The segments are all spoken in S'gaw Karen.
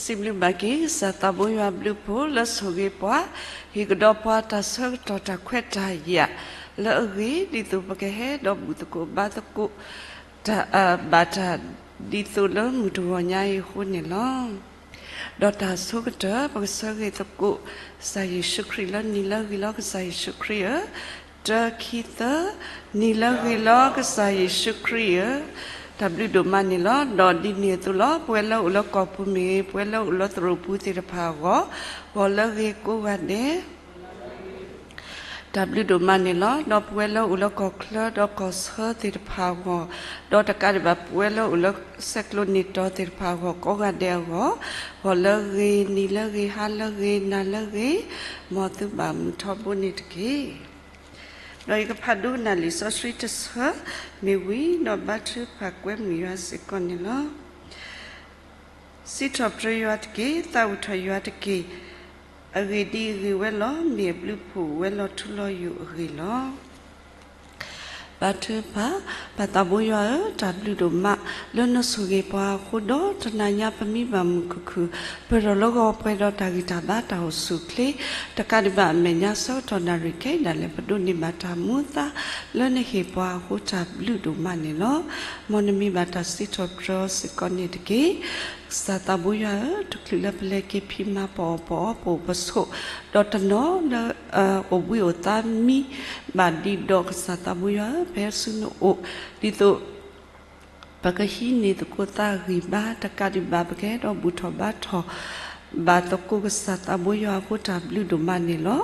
စံးဘျုးဘၣ်က့ၤ ကစၢ်သးဘိယွၤအဘျုးအဖှိၣ်လၢဆိၣ်ဂ့ၤပှၤ, ဟ့ၣ်ကဒီးပှၤတၢ်ဆၢကတီၢ်တၢ်ခွဲးတၢ်ယာ်လၢအဂ့ၤ ဒ်သိးပကဟဲဒီးဘူၣ်သကိးဘါသကိး တၢ်ဘၣ်တၢ်ဒ်သိးလၢမုၢ်တဂီၤညါအံၤအဃိန့ၣ်လီၤ. ဒီးတၢ်အဆိကတၢၢ် ပကဆၢဂ့ၤသကိး ကစၢ်ယ့ၣ်ၡူးခရံာ်လၢနံၤလၢဂ့ၤလီၤ ကစၢ်ယ့ၣ်ၡူးခရံာ်ဧၢ, တၢ ခံ သၢ, နံၤလၢဂ့ၤလီၤ ကစၢ်ယ့ၣ်ၡူးခရံာ်ဧၢ, တၢ်ဘျုးဒိၣ်မးန့ၣ်လီၤ. ဒီးဒ်န့ၣ်အသိးလီၤ ပဝဲလၢအိၣ်လၢကီၢ်ပူၤမ့ၢ်ဂ့ၤ ပဝဲလၢအိၣ်လၢသရိာ်ပူၤသ့ၣ်တဖၣ်အဂီၢ်, ဂီၤလၢဂ့ၤကိးဂၤဒဲး တၢ်ဘျုးဒိၣ်မးန့ၣ်လီၤ. ဒီးပဝဲလၢအိၣ်လၢကီၢ်ချၢဒီးကီၢ်ဆၢသ့ၣ်တဖၣ်အဂီၢ်, ဒီးတကးဒံးဘၣ်ပဝဲလၢအိၣ်လၢဆဲးကျိးနံၣ်တီၤသ့ၣ်တဖၣ်အဂီၢ် ကိးဂၤဒဲးအဂီၢ်, ဂီၤလၢဂ့ၤ, နံၤလၢဂ့ၤ, ဟါလၢဂ့ၤ, နၤလၢဂ့ၤ, မ်သုဘၣ်မုာ်ထီဘိန့ၣ်တက့ၢ်. ဒီးယကဖးဒိကနၣ်လံာ်စီဆှံတဆၢမ့ၢ်ဝံၤ ဒီးဘါထုကဖၣ်ကွဲမုာ်ယွၤစ့ၢ်ကီးန့ၣ်လီၤ. စံးထီၣ်ပတြၢၤယွၤတက့ၢ်, သးဝံၣ်ထီၣ်ယွၤတက့ၢ်, အဂ့ၢ်ဒ်အဂ့ၢ်ဝဲလီၤ, မ့ၢ်အဘျုးအဖှိၣ်ဝဲလီၤထူလီၤယိာ်အဂ့ၢ်လီၤ. ဘါထုကဖၣ်, ပၢ်သးဘိယွၤဧၢ, တၢ်ဘျုးဒိၣ်မး လၢနဆိၣ်ဂ့ၤပှၤအဃိဒီး တနၤညါပမံဘၣ်မုာ်ခုၣ်ခုၣ်, ပၢၢ်ထီၣ်လၢဂီၤပှဲၤဒီးတၢ်ဂံၢ်တၢ်ဘါတၢ်အိၣ်ဆူၣ်အိၣ်ချ့, တကးဒံးဘၣ်အမဲာ်ညါဆၢကတီၢ်နၣ်ရံၣ်ခဲအံၤဒၣ်လဲာ် ပဒိးန့ၢ်ဘၣ်တၢ်မူအသါ လၢနဟ့ၣ်ပှၤအဃိ တၢ်ဘျုးဒိၣ်မးန့ၣ်လီၤ. မ်နမံၤဘၣ်တၢ်စံးထီၣ်ပတြၢၤအီၤစ့ၢ်ကီးန့ၣ်တက့ၢ်. ကစၢ်သးဘိယွၤဧၢ, တချုးလၢပလဲၤက့ၤဖံးမၤပအီၣ်ပအီပအိၣ်ပဆိး, ဒီးတနီၤလၢ အိၣ်ဘှံးအိၣ်သါမံဘၣ်ဒံးဒီး ကစၢ်သးဘိယွၤဧၢ, ပဟဲဆူနအိၣ် ဒ်သိး ပကဟံးန့ၢ်သကိးသးဂံၢ်ဘါ တကးဒံးဘၣ် ပကဟဲဒီးဘူၣ်ထီၣ်ဘါထီၣ် ဘၣ်သကိးကစၢ်သးဘိယွၤအဃိ တၢ်ဘျုးဒိၣ်မးန့ၣ်လီၤ.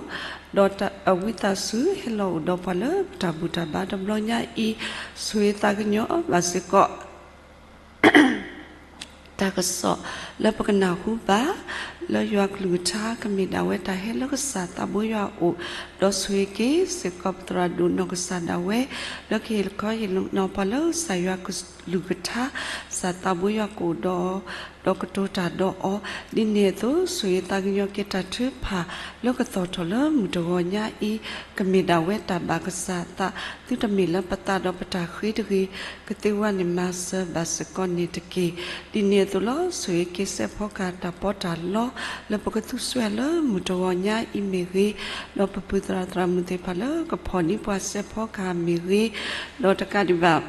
ဒီးအဝံသးစူၤဟဲလီၤအိၣ်ဒီးပှၤလၢပတၢ်ဘူၣ်တၢ်ဘါတဘျီညါအံၤ, ဆိၣ်ဂ့ၤသးကညီၤဘၣ်စ့ၢ်ကီး တၢ်ကစီၣ်လၢပကနၢ်ဟူဘၣ် လၢယွၤကလုၢ်ကထါ ကမ့ၢ်ဒၣ်ဝဲတၢ်ဟဲလၢကစၢ်သးဘိယွၤအအိၣ်, ဒီးဆိၣ်ဂ့ၤက့ၤစ့ၢ်ကီးပသရၣ်ဒိၣ်နီၢ်ကစၢ်ဒၣ်ဝဲ လၢကဟ့ၣ်လီၤခီဟ့ၣ်လီၤနီၤပှၤလၢကစၢ်ယွၤကလုၢ်ကထါ, ကစၢ်သးဘိယွၤကအိၣ်ဒီးအီၤ, ဒီးကတိၤတၢ်ဒီးအီၤ, ဒ်န့ၣ်အသိး ဆိၣ်ဂ့ၤသးကညီၤက့ၤတၢ်ထုကဖၣ် လၢကသီၣ်ထီၣ်လၢမုၢ်တဂီၤညါအံၤ, ကမ့ၢ်ဒၣ်ဝဲတၢ်ဘၣ်ကစၢ်အသး, သုတမ့ၢ်လၢပသးဒီးပတၢ်ဃ့တဂ့ၤ, ကသ့ဝဲန့ၣ်မၤစၢၤဘၣ်စ့ၢ်ကီးန့ၣ်တက့ၢ်. ဒ်န့ၣ်အသိးလီၤ. ဆိၣ်ဂ့ၤက့ၤစဲးဖီကဟၣ်တၢ်ပီးတၢ်လီ လၢပကသူစဲလၢမုၢ်တဂီၤညါအံၤမ့ၢ်ဂ့ၤ, ဒီးပပုၢ်သရၣ်သရၣ်မုၣ်သ့ၣ်တဖၣ်လၢကဖီၣ်န့ၢ်ပှၤစဲးဖီကဟၣ်မ့ၢ်ဂ့ၤ, ဒီးတကးဒံးဘၣ်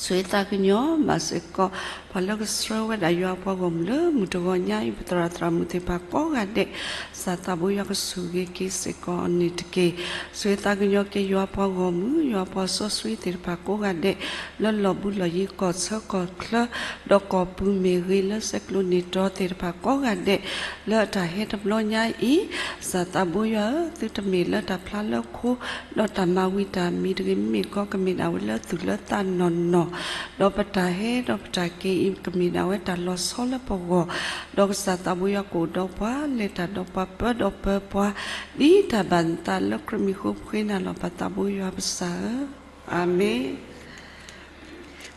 ဆိၣ်ဂ့ၤသးကညီၤဘၣ်စ့ၢ်ကီး ပှၤလၢကဆှၢဝဲဒၣ်ယွၤအပှၤဂီၢ်မုၢ်လၢမုၢ်တဂီၤညါအံၤ ပသရၣ်သရၣ်မုၣ်သ့ၣ်တဖၣ်ကိးဂၤဒဲး, ကစၢ်သးဘိယွၤကဆိၣ်ဂ့ၤက့ၤစ့ၢ်ကီးန့ၣ်တက့ၢ်. ဆိၣ်ဂ့ၤသးကညီၤက့ၤယွၤအပှၤဂီၢ်မုၢ် ယွၤအပှၤစီဆှံသ့ၣ်တဖၣ်ကိးဂၤဒဲး လၢလီၢ်ဘူးလီၢ်ယံၤကီၢ်ဆၢကီၢ်ချၢ ဒီးကီၢ်ပူၤမ့ၢ်ဂ့ၤ လၢဆဲးကျိးနံၣ်တီၤသ့ၣ်တဖၣ်ကိးဂၤဒဲး လၢအတၢ်ဟဲတဘျီညါအံၤ, ကစၢ်သးဘိယွၤဧၢ, သုတမ့ၢ်လၢတၢ်ဖျါလၢခိ ဒီးတၢ်မၤဝံၤတၢ်မံၤတဂ့ၤ, မ့မ့ၢ်ကီးကမ့ၢ်ဒၣ်ဝဲလၢသူၣ်လၢသးနီၢ်နီၢ်, ဒီးပတၢ်ဟဲဒီးပတၢ်က့ၤအံၤ ကမ့ၢ်ဒၣ်ဝဲတၢ်လီၤဆီလၢပဂီၢ်, ဒီးကစၢ်သးဘိယွၤကအိၣ်ဒီးပှၤ လဲၤတၢ်ဒီးပှၤ ပၢဒီးပၢပှၤ ဒ်တၢ်ဘၣ်နသးလၢခရံာ်မံၤဃိ ပဃ့နၤလီၤ ပၢ်သးဘိယွၤပစၢ်ဧၢ, အၤမ့ၣ်.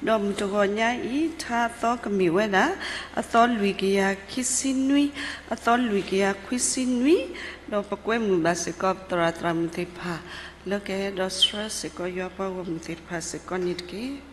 ဒီးမုၢ်တဂီၤညါအံၤ ထါအသီကမ့ၢ်ဝဲဒၣ် အသီလွံၢ်ကယၤခံဆံနွံ, အသီလွံၢ်ကယၤခွံဆံနွံ, ဒီးပကွဲမုာ်ဘၣ်စ့ၢ်ကီး ပသရၣ်သရၣ်မုၣ်သ့ၣ်တဖၣ် လၢကဟဲဒီးဆှၢစ့ၢ်ကီးယွၤပှၤဂီၢ်မုၢ်သ့ၣ်တဖၣ်စ့ၢ်ကီးန့ၣ်တက့ၢ်.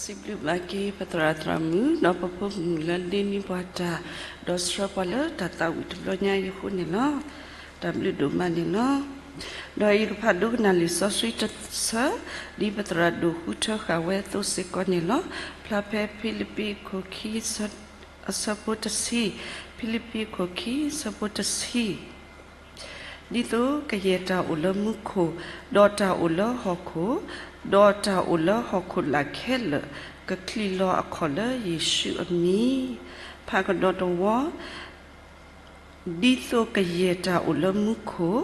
စံးဘျုးဘၣ်က့ၤပသရၣ်သရၣ်မုၣ် ဒီးပဖိမုၣ်လၢဒ့န့ၢ်ပှၤတၢ် ဒီးဆှၢပှၤလၢတၢ်သးဝံၣ်တဘျီညါအံၤအဃိန့ၣ်လီၤ. တၢ်ဘျုးဒိၣ်မးန့ၣ်လီၤ. ဒီးယကဖးဒိကနၣ်လံာ်စီဆှံတဆၢ ဒ်ပသရၣ်ဒိၣ်ဃုထၢဃာ်ဝဲအသိးစ့ၢ်ကီးန့ၣ်လီၤ. ဖျါဖဲဖံလံးပံးခိၣ်ခံ အဆၢဖိတဆံ, ဖံလံးပံးခိၣ်ခံ အဆၢဖိတဆံ. ဒ်သိးကယဲၢ်တၢ်အိၣ်လၢမူခိၣ်, ဒီးတၢ်အိၣ်လၢဟီၣ်ခိၣ်, ဒီးတၢ်အိၣ်လၢဟီၣ်ခိၣ်လာ်ခဲလၢာ် ကချံးလီၤအခီၣ်လၢယ့ၣ်ၡူးအမံၤ. ဖးကဒီးတဝီ, ဒ်သိးကယဲၢ်တၢ်အိၣ်လၢမူခိၣ်,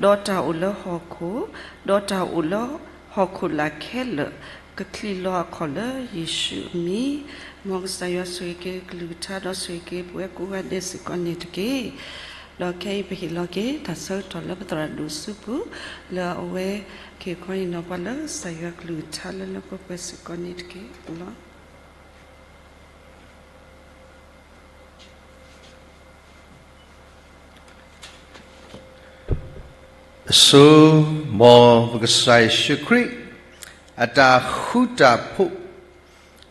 ဒီးတၢ်အိၣ်လၢဟီၣ်ခိၣ်, ဒီးတၢ်အိၣ်လၢဟီၣ်ခိၣ်လာ်ခဲလၢာ် ကချံးလီၤအခီၣ်လၢယ့ၣ်ၡူးအမံၤ. မ်ကစၢ်ယွၤဆိၣ်ဂ့ၤက့ၤကလုၢ်ကထါ ဒီးဆိၣ်ဂ့ၤက့ၤပဝဲကိးဂၤဒဲးစ့ၢ်ကီးန့ၣ်တက့ၢ်. ဒီးခဲအံၤပဟ့ၣ်လီၤက့ၤတၢ်ဆၢကတီၢ်လၢပသရၣ်ဒိၣ်စုပူၤ လၢအဝဲကဟ့ၣ်ခီဟ့ၣ်နီၤပှၤလၢကစၢ်ယွၤကလုၢ်ကထါလၢလၢပှဲၤပှဲၤစ့ၢ်ကီးန့ၣ်တက့ၢ်လီၤ. အဆိ မ်ပကစၢ်ယ့ၣ်ၡူးခရံာ် အတၢ်ဃူတၢ်ဖိး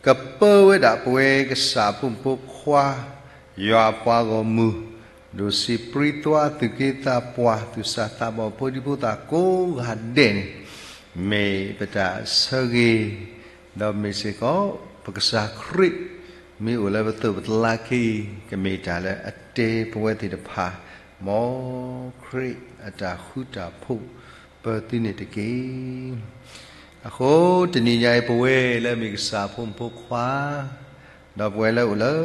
ကပၢဝဲဒၣ်ပဝဲကစၢ်ဖိမုၣ်ဖိခွါ ယွၤအပှၤဂီၢ်မုၢ် ဒိၣ်စံးပြံသွါ သူၣ်က့သးပှၢ် သူၣ်စၢ်သးဘီၣ် ဖိဒံဖိသၣ်ကိးဂၤဒဲးန့ၣ် မ့ၢ်ပတၢ်ဆၢဂ့ၤ ဒီးမ့ၢ်စ့ၢ်ကီး ပကစၢ်ခရံာ် မ့ၢ်အိၣ်လၢပသိးပသလါခ့အံၤ ကမ့ၢ်တၢ်လၢအတဲပဝဲသ့ၣ်တဖၣ် မ်ခရံာ်အတၢ်ဃူတၢ်ဖိး ပၢသုန့ၣ်တက့ၢ်. အဃိတနံၤညါအံၤ ပဝဲလၢအမ့ၢ်ကစၢ်ဖိမုၣ်ဖိခွါ ဒီးပဝဲလၢအိၣ်လၢ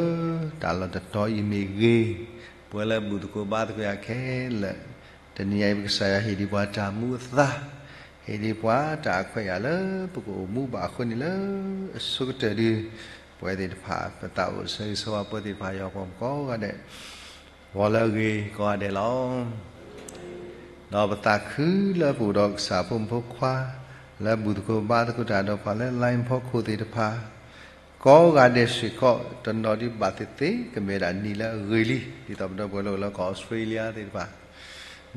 တၢ်လီၢ်တတီၤအံၤမ့ၢ်ဂ့ၤ, ပဝဲလၢဘူၣ်သကိးဘါသကိးယၤခဲလၢာ်, တနံၤညါအံၤ ပကစၢ်ယွၤဟ့ၣ်ဒံးပှၤတၢ်မူအသါ, ဟ့ၣ်ဒံးပှၤတၢ်အခွဲးအယာ်လၢပကအိၣ်မူဘၣ်အဃိန့ၣ်လၢ အဆိကတၢၢ်ဒုး ပဝဲသ့ၣ်တဖၣ် ပသးအိၣ်ဆၢဂ့ၤဆၢဝါပဝဲသ့ၣ်တဖၣ် ယွၤပှၤကိးဂၤဒဲး ဂီၤလၢအဂ့ၤကိးဂၤဒဲးလီၤ. ဒီးပသးခုလၢပအိၣ်ဒီးကစၢ်ဖိမုၣ်ဖိခွါ လၢဘူၣ်သကိးဘါသကိးတၢ်ဒီးပှၤလၢ line ဖီခိၣ်သ့ၣ်တဖၣ် ကိးဂၤဒဲးစ့ၢ်ကီး တနီၤဒုးဘၣ်သ့ၣ်သ့ၣ် ကမ့ၢ်ဝဲဒၣ်နံၤလၢအဂ့ၤလံ, ဒ်သိးပဒီပုၢ်ဝဲၢ်လၢအိၣ်လၢကီၢ်အီစထြ့လယါ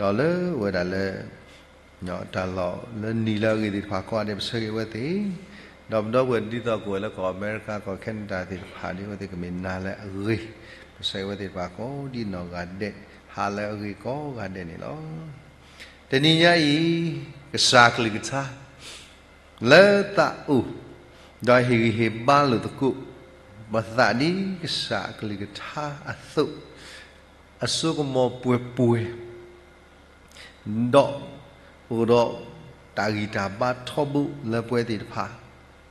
သ့ၣ်တဖၣ်, ဒီးလၢအိၣ်ဝဲဒၣ်လၢ တၢ်လီၢ်လၢနံၤလၢအဂ့ၤသ့ၣ်တဖၣ်ကိးဂၤဒဲး ပဆၢဂ့ၤဝဲသ့ၣ်, ဒီးပဒီပုၢ်ဝဲၢ်ဒ်သိးကအိၣ်ဝဲလၢကီၢ်အမဲရကၤ ကီၢ်ခဲနဒၤသ့ၣ်တဖၣ်န့ၣ် အဝဲသ့ၣ်ကမ့ၢ်နၤလၢအဂ့ၤ, ပဆၢဂ့ၤဝဲသ့ၣ်တဖၣ်ကိးဒ်နီၢ်ဂၤဒဲး ဟါလၢအဂ့ၤကိးဂၤဒဲးန့ၣ်လီၤ. တနံၤညါအံၤ ကစၢ်ကလုၢ်ကထါ လၢသးအိၣ် ဒီးဟ့ၣ်ဂံၢ်ဟ့ၣ်ဘါလိာ်သကိး ပသးဒ်ကစၢ်အကလုၢ်ကထါအသိး အစိကမီၤပှဲၤပှဲၤ ဒီးအိၣ်ဒီးတၢ်ဂံၢ်တၢ်ဘါထီဘိလၢပဝဲသ့ၣ်တဖၣ်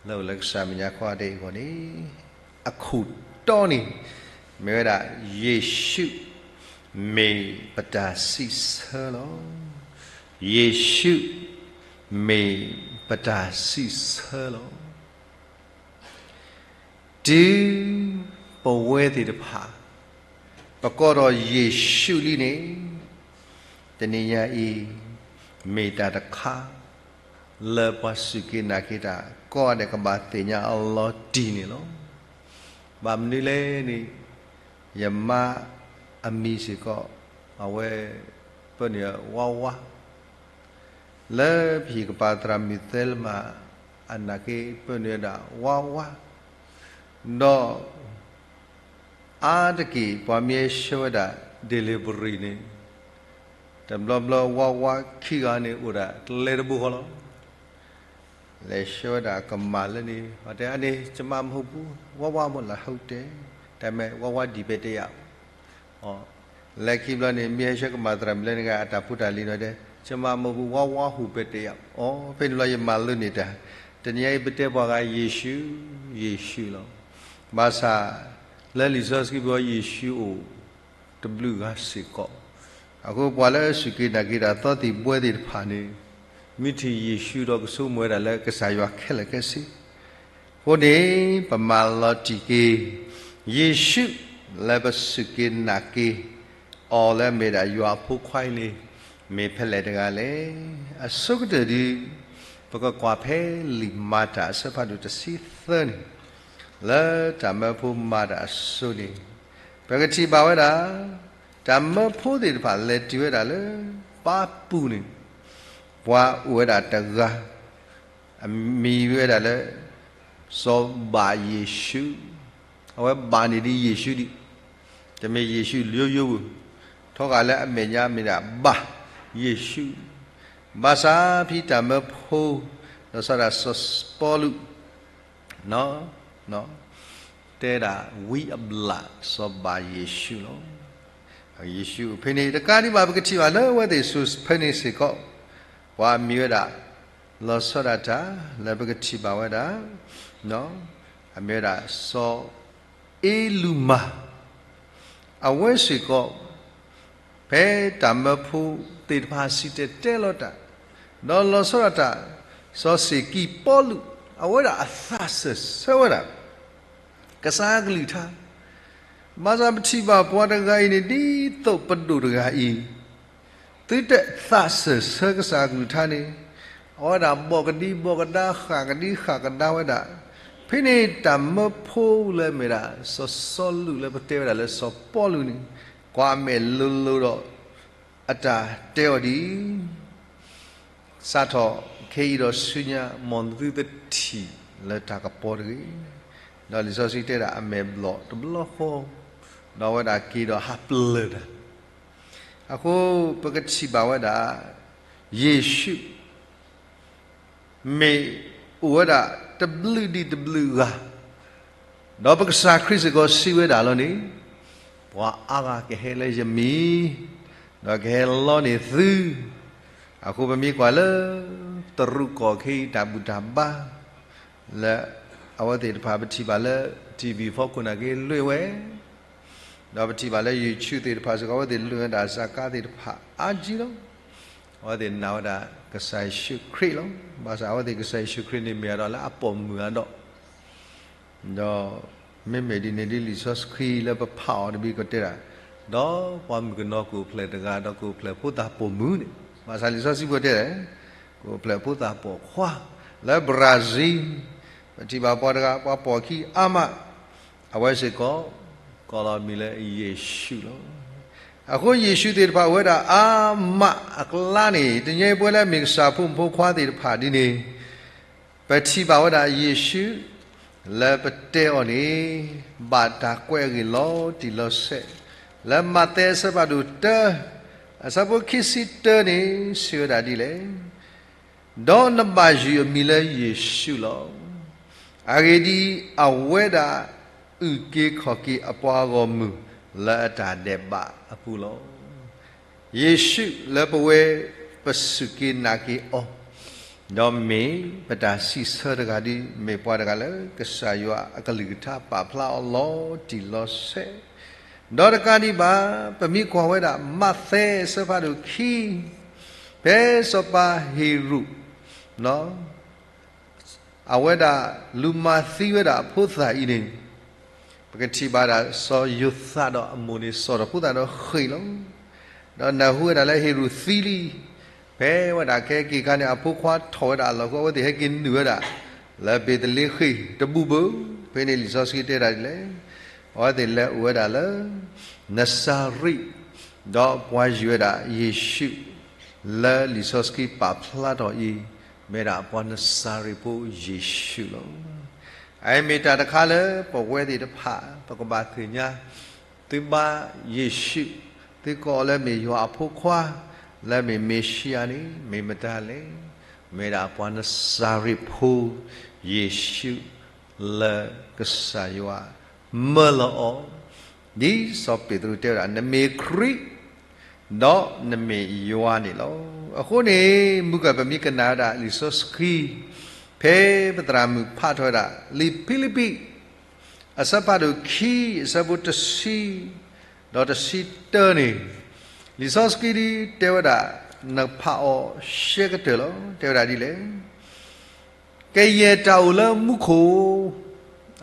လၢအိၣ်လၢကစၢ်မဲာ်ညါကိးဂၤဒဲးအဂီၢ်န့ၣ် အခိၣ်တီန့ၣ် မ့ၢ်ဝဲဒၣ် ယ့ၣ်ၡူး မ့ၢ်ပတၢ်စံးဆၢလီၤ. ယ့ၣ်ၡူး မ့ၢ်ပတၢ်စံးဆၢလီၤ. တုၤပဝဲသ့ၣ်တဖၣ် ပကိးဒီးယ့ၣ်ၡူးလံန့ၣ် တနံၤညါအံၤ မ့ၢ်တၢ်တခါ လၢပှၤစူၢ်က့ၤနာ်က့ၤတၢ် ကိးဂၤဒဲးကဘၣ်သ့ၣ်ညါအီၤလီၤတံၢ်န့ၣ်လီၤ. ဘၣ်မနုၤလဲၣ်န့ၣ် ယမါအမံၤစ့ၢ်ကီး အဝဲ ပၢနုာ်ဝါဝါ လၢပဟံၣ်ကပၤသရၣ်မုၣ်သဲလမး အနာ်က့ ပၢနုာ်ဝဲဒၣ်ဝါဝါ ဒီး အါတက့ၢ် ပှၤမ့ၢ်ဟဲဆှၢဝဲဒၣ် delivery န့ၣ် တဘျီဘျီဝါဝါခံဂၤန့ၣ် အိၣ်ဒၣ်ကျဲတဘိဃီလီၤ. လဲၤဆှၢဝဲဒၣ်ကမၢ်လၢန့ၣ် တဲအန့ၣ် ကျမမဟုတ်ဘူး ဝါဝါမို့လား ဟုတ်တယ် ဒါပေမဲ့ ဝါဝါဒီပဲတယောက် လဲၤခံဘျီန့ၣ် မ့ၢ်ဟဲဆှၢကမၢ်သရၣ်မုၣ်လၢန့ၣ်ဂ့ၤ အတၢ်ဖိတၢ်လံၤနီၤတဲ ကျမမဟုတ်ဘူး ဝါဝါဟူးပဲတယောက် အဖဲန့ၣ်ဘျီယမၤလိန့ၢ်တၢ် တနံၤအံၤပတဲပှၤဂၤ ယ့ၣ်ၡူး ယ့ၣ်ၡူးလီၤ. ဘၣ်ဆၣ် လၢလံာ်စီဆှံပူၤ ယ့ၣ်ၡူးအိၣ် တဘျုးဂၤစ့ၢ်ကီး, အဃိပှၤလၢအစူၢ်က့ၤနာ်က့ၤတၢ်သီသံၣ်ဘှဲသ့ၣ်တဖၣ်န့ၣ် မ့ၢ်ထံၣ်ယ့ၣ်ၡူးဒီးကဆိကမိၣ်ဝဲဒၣ်လၢကစၢ်ယွၤခဲလၢာ်ခဲဆ့, အဃိန့ၣ် ပမၤလီၤတံၢ်က့ၤ ယ့ၣ်ၡူးလၢပစူၢ်က့ၤနာ်က့ၤအီၤလၢအမ့ၢ်ဒၣ်ယွၤအဖိခွါအံၤန့ၣ် မ့ၢ်ဖဲလဲၣ်တဂၤလဲၣ်. အဆိကတၢၢ်ဒုး ပကကွၢ်ဖဲလံာ်မၤတၢ်အဆၢဖးဒိၣ်တဆံသၢန့ၣ် လၢတၢ်မၢဖိမၤတၢ်အစိၤန့ၣ် ပကထံၣ်ဘၣ်ဝဲဒၣ် တၢ်မၢဖိသ့ၣ်တဖၣ်လဲၤတုၤဝဲဒၣ်လၢပၢ်ပူၤန့ၣ် ပှၤအိၣ်ဝဲဒၣ်တဂၤ အမံၤဝဲဒၣ်လၢ စီၤဘၤယ့ၣ်ၡူး, အဝဲဘၣ်န့ၣ်ဒ်ယ့ၣ်ၡူးဒံး, တမ့ၢ်ယ့ၣ်ၡူးယိယိပူၤ, ထီဂာ်လၢအမဲာ်ညါမ့ၢ်ဒၣ်ဘၤယ့ၣ်ၡူး, ဘၣ်ဆၣ်ဖဲတၢ်မၢဖိ, ဒီးစီၤဒၣ်စီၤပီလူး, တဲဒၣ်ဝံအဘျၣ် စီၤဘၤယ့ၣ်ၡူးလီၤ. ယ့ၣ်ၡူးအိၣ်ဖဲန့ၣ် တကးဒံးဘၣ် ပကထံၣ်ဘၣ်လၢအဝဲသ့ၣ်ဆူဖဲန့ၣ်စ့ၢ်ကီး, ပှၤမံၤဝဲဒၣ် လီၤဆီဒၣ်တၢ် လၢပကထံၣ်ဘၣ်ဝဲဒၣ် အမံၤဝဲဒၣ် စီၤအ့လူမၤ, အဝဲစ့ၢ်ကီး ဖဲတၢ်မၢဖိသ့ၣ်တဖၣ် စံၣ်တဲၤတဲလီၤတၢ်, ဒီးလီၤဆီဒၣ်တၢ်, စီၤစ့ၢ်ကံးပီလူး, အဝဲဒၣ်အသးစၢၢ်ဆၢဝဲဒၣ် ကစၢ်ကလုၢ်ကထါ, ဘၣ်ဆၣ်ပထံၣ်ဘၣ်ပှၤတဂၤအံၤန့ၣ် ဒ်သိးပဒိၣ်တဂၤအံၤ, သုတသးစၢၢ်ဆၢကစၢ်ကလုၢ်ကထါန့ၣ်, အဝဲဒၣ်ဘီၣ်ကဒံဘီၣ်ကဒါ ဃၣ်ကဒံဃၣ်ကဒါဝဲဒၣ်, ဖဲန့ၣ်တၢ်မၢဖိလၢအမ့ၢ်ဒၣ် စီၤစီလူးလၢပတဲဝဲဒၣ်လၢစီၤပီလူးန့ၣ်, ကွၢ်မဲာ်လိၤလိၤဒီး အတၢ်တဲအီၤဒ်အံၤ, စးထီၣ်ခဲအံၤဒီးဆူညါ မ်သုတထံၣ်လၢတၢ်ကပီၤတဂ့ၤ. ဒီးလံာ်စီဆှံတဲဒၣ်အမဲာ်ဘျီၣ်တဘျီဃီ, ဒီးအဝဲဒၣ်က့ၤဒီးဟးပျၢၢ်တၢ်, အဃိပကထံၣ်ဘၣ်ဝဲဒၣ် ယ့ၣ်ၡူး မ့ၢ်အိၣ်ဝဲဒၣ်တဘျုးဒံးတဘျုးဂၤ, ဒီးပကစၢ်ခရံာ်စ့ၢ်ကီးစံးဝဲဒၣ်လီၤန့ၣ်, ပှၤအါဂၤကဟဲလၢယမံၤ, ဒီးကဟဲလီန့ၢ်သု, အဃိပမ့ၢ်ကွၢ်လၢ တရူးကီၢ်ခဲအံၤတၢ်ဘူၣ်တၢ်ဘါ, လၢအဝဲသ့ၣ်တဖၣ်ပထံၣ်ဘၣ်လၢ TV ဖီခိၣ်နာ်က့လွဲၢ်ဝဲ, ဒီးပထံၣ်ဘၣ်လၢ YouTube သ့ၣ်တဖၣ်စ့ၢ်ကီး အဝဲသ့ၣ်လွဲၢ်ဝဲဒၣ်စးကါသ့ၣ်တဖၣ်အါကံလီၤ. အဝဲသ့ၣ်နာ်ဝဲဒၣ်ကစၢ်ယ့ၣ်ၡူးခရံာ်လီၤ. ဘၣ်ဆၣ်အဝဲသ့ၣ်ကစၢ်ယ့ၣ်ၡူးခရံာ်န့ၣ်မ့ၢ်အဒီးလၢအပိာ်မုၣ်အဒီး, ဒီးမ့မ့ၢ်ဒ်န့ၣ်ဒ်လံာ်စီဆှံလၢပဖးအီၤတဘျီကတဲဒၣ်, ဒီးပှၤမုၣ်ကနီၤကအိၣ်ဖျဲၣ်တဂၤ ဒီးကအိၣ်ဖျဲၣ်ဖိသၣ်ပိာ်မုၣ်န့ၣ်, ဘၣ်ဆၣ်လံာ်စီဆှံပှၤတဲဒၣ်, ကအိၣ်ဖျဲၣ်ဖိသၣ်ပိာ်ခွါ, လၢ Brazil ပထံၣ်ဘၣ်ပှၤတဂၤ ပှၤပိာ်ခံအါမး, အဝဲစ့ၢ်ကီး ကိးလီၤမံၤလၢယ့ၣ်ၡူးလီၤ. အဃိယ့ၣ်ၡူးသ့ၣ်တဖၣ်အိၣ်ဝဲဒၣ်အါမးအကျါန့ၣ် တနံၤအံၤပဝဲလၢမ့ၢ်ကစၢ်ဖိမုၣ်ဖိခွါသ့ၣ်တဖၣ်ဒ်န့ၣ်, ပထံၣ်ဘၣ်ဝဲဒၣ်ယ့ၣ်ၡူး လၢပတဲအီၤန့ၣ် ဘၣ်တၢ်ကွဲးအဂ့ၢ်လီၤတံၢ်လီၤဆဲး, လၢမးသဲအဆၢဖးဒိၣ်တၢ အဆၢဖိခံဆံတၢန့ၣ် စံးဝဲဒၣ်ဒ်လဲၣ်. ဒီးနဘၣ်ယုၢ်အမံၤလၢယ့ၣ်ၡူးလီၤ. အဂ့ၢ်ဒ်အံၤ, အဝဲဒၣ်အုၣ်က့ၤခီၣ်က့ၤအပှၤဂီၢ်မုၢ်လၢအတၢ်ဒဲးဘးအပူၤလီၤ. ယ့ၣ်ၡူးလၢပဝဲပစူၢ်က့ၤနာ်က့ၤအီၤ, ဒီးမ့ၢ်ပတၢ်စံးဆၢတဂၤဒ် မ့ၢ်ပှၤတဂၤလၢကစၢ်ယွၤအကလုၢ်ကထါပာ်ဖျါအီၤလီၤတံၢ်လီၤဆဲး, ဒီးတကးဒံးဘၣ် ပမ့ၢ်ကွၢ်ဝဲဒၣ် မးသဲအဆၢဖးဒိၣ်ခံ, ဖဲစီၤပၤဟ့ၤရိာ် အဝဲဒၣ်လူၤမၤသံဝဲဒၣ်အဖိသၣ်အံၤန့ၣ်, ပကထံၣ်ဘၣ်ဒၣ်စီၤယိၤသးဒီးအမိၢ်န့ၣ် စိာ်ထီၣ်ဖိသၣ်ဒီးဃ့ၢ်လီၤ. ဒီးနၢ်ဟူဝဲဒၣ်လၢဟ့ၤရိာ်သံလံ, ဖဲဝဲဒၣ်ခဲက့ၤခါန့ၣ် အဖိခွါထီၣ်ဝဲဒၣ်အလီၢ်အဃိ အဝဲသ့ၣ်ဟဲက့ၤနုာ်ဝဲဒၣ် လၢဘ့းသလ့ဃ့ၣ်တဘူၣ်ဘၣ်. ဖဲန့ၣ်လံာ်စီဆှံတဲဒၣ်ဒ်လဲၣ်, အဝဲသ့ၣ်လဲၤအိၣ်ဝဲဒၣ်လၢ နစၤရ့း, ဒီးပှၤယုၢ်ဝဲဒၣ်ယ့ၣ်ၡူး လၢလံာ်စီဆှံပာ်ဖျါထီၣ်အံၤ, မ့ၢ်ဒၣ်ပှၤနစၤရ့းဖိယ့ၣ်ၡူးလီၤ. အအံၤမ့ၢ်တၢ်တခါလၢပဝဲသ့ၣ်တဖၣ် ပကဘၣ်သ့ၣ်ညါ, သုဘါယ့ၣ်ၡူး, သုကိးအီၤလၢမ့ၢ်ယွၤအဖိခွါ, လၢမ့ၢ်မ့ၤၡံအၤန့ၣ် မ့ၢ်မတၤလဲၣ်. မ့ၢ်ဒၣ်ပှၤနစၤရ့းဖိ ယ့ၣ်ၡူး လၢကစၢ်ယွၤမၢလီၤအီၤ, ဒ်စီၤပ့းတရူးတဲဝဲဒၣ် နမ့ၢ်ခရံာ် ဒီးနမ့ၢ်ယွၤန့ၣ်လီၤ. အဃိန့ၣ် မုၢ်ကၢၢ်ပမ့ၢ်ကနၣ်ဝဲဒၣ်လံာ်စီဆှံ, ဖဲပသရၣ်မုၣ်ဖးထီၣ်ဝဲဒၣ် လံာ်ဖံလံးပံး အဆၢဖးဒိၣ်ခံ အဆၢဖိတဆံ ဒီးတဆံတၢန့ၣ်, လံာ်စီဆှံဒ်တဲဝဲဒၣ်, နဖးအီၤရှဲကတၢၢ်လီၤ. တဲဝဲဒၣ်ဒ်လဲၣ်. ကယဲၢ်တၢ်အိၣ်လၢမူခိၣ်,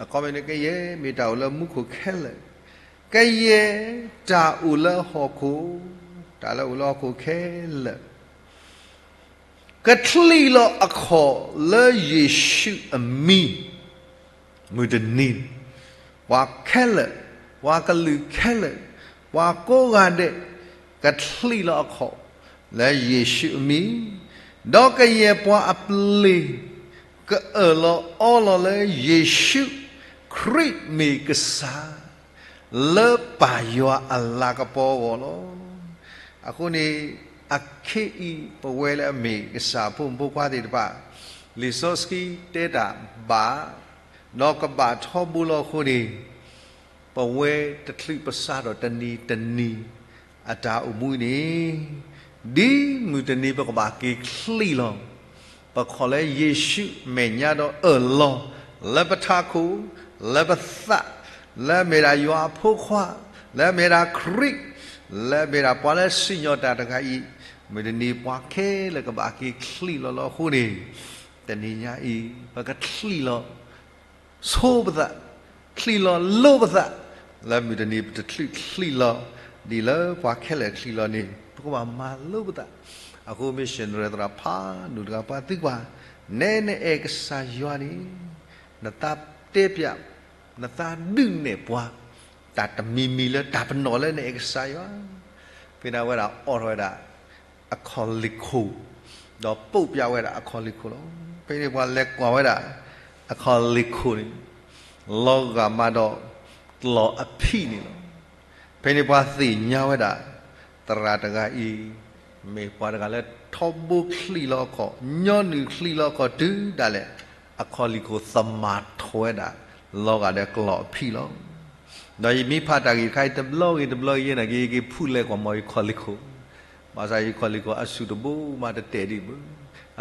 အခီပညီ ကယဲၢ်မ့ၢ်တၢ်အိၣ်လၢမူခိၣ်ခဲလၢာ်, ကယဲၢ်တၢ်အိၣ်လၢဟီၣ်ခိၣ်, တၢ်လၢအိၣ်လၢဟီၣ်ခိၣ်ခဲလၢာ်, ကချံးလီၤအခီၣ်လၢယ့ၣ်ၡူးအမံၤ, မုၢ်တနံၤ, ပှၤခဲလၢာ်, ပှၤကလုာ်ခဲလၢာ်, ပှၤကိးဂၤဒဲး, ကချံးလီၤအခီၣ်လၢယ့ၣ်ၡူးအမံၤ, ဒီးကယဲၢ်ပှၤအပျ့ၤ, ကအၢၣ်လီၤအီလီၤလၢယ့ၣ်ၡူးခရံာ်မ့ၢ်ကစၢ် လၢပၢ်ယွၤအလၤကပီၤအဂီၢ်လီၤ. အဃိန့ၣ် အခဲအံၤ ပဝဲလၢအမ့ၢ်ကစၢ်ဖိမုၣ်ဖိခွါသ့ၣ်တဖၣ် လံာ်စီဆှံတဲတၢ်ဘၣ် ဒီးကဘၣ်ထီဘိလီၤအဃိန့ၣ် ပဝဲတချုးပစးထီၣ်တနံၤတနံၤ အတၢ်အိၣ်မူန့ၣ် ဒ်မုၢ်တနံၤပကဘၣ်က့ၤချံးလီၤ ပခိးလၢယ့ၣ်ၡူးမဲာ်ညါဒီးအၢၣ်လီၤ လၢပထးခိၣ် လၢပသး လၢအမ့ၢ်ဒၣ်ယွၤအဖိခွါ လၢအမ့ၢ်ဒၣ်ခရံာ် လၢအမ့ၢ်ဒၣ်ပှၤလၢစံၣ်ညီၣ်တၢ်တဂၤအံၤ မုၢ်တနံၤပှၤခဲလၢာ်ကဘၣ်က့ၤချံးလီၤလီၤအဃိန့ၣ် တနံၤညါအံၤ ပကချံးလီၤ ဆိပသး ချံးလီၤလိပသး လၢမုၢ်တနံၤပတချုးချံးလီၤ ဒ်လၢပှၤခဲလၢာ်ချံးလီၤန့ၣ် ပကဘၣ်မၤလိပသး. အဃိ missionary သရၣ်ဖးဒိၣ်တဂၤပှၤသံကွၢ်, နဲနအဲၣ်ကစၢ်ယွၤန့ၣ် နသးတဲပျး နသးဒုးနဲၣ်ပှၤ တၢ်တမံၤမံၤလၢတၢ်ပနီၣ်လၢနအဲၣ်ကစၢ်ယွၤ ဖဲန့ၣ်ဝဲဒၣ်အိးထီၣ်ဝဲဒၣ် အခီၣ်လ့ၢ်ခိၣ်, ဒီးပိးပျးဝဲဒၣ်အခီၣ်လ့ၢ်ခိၣ်လီၤ. ဖဲန့ၣ်ပှၤလဲၤကွၢ်ဝဲဒၣ် အခီၣ်လ့ၢ်ခိၣ်န့ၣ် လီၤဂာ်မးဒီးကျီၢ်အဖံးန့ၣ်လီၤ. ဖဲန့ၣ်ပှၤသ့ၣ်ညါဝဲဒၣ် သရၣ်တဂၤအံၤ မ့ၢ်ပှၤတဂၤလၢထီဘိချံးလီၤအခီၣ်, ညီနုၢ်ချံးလီၤအခီၣ်တုၤဒၣ်လဲာ် အခီၣ်လ့ၢ်ခိၣ်သမၣ်ထီၣ်ဝဲဒၣ် လီၤဂာ်ဒီးကျီၢ်အဖံးလီၤ. ဒီးယမ့ၢ်ဖးတၢ်ဂ့ၢ်တခါအံၤတဘျီဂ့ၤတဘျီဂ့ၤ ယဲနာ်က့ၤ ယက့ၤဖုးလဲၤကွၢ်မီၤယခီၣ်လ့ၢ်ခိၣ်, ဘၣ်ဆၣ်ယခီၣ်လ့ၢ်ခိၣ်အစူၢ်တဘိမးတတဲာ်ဒံးဘၣ်.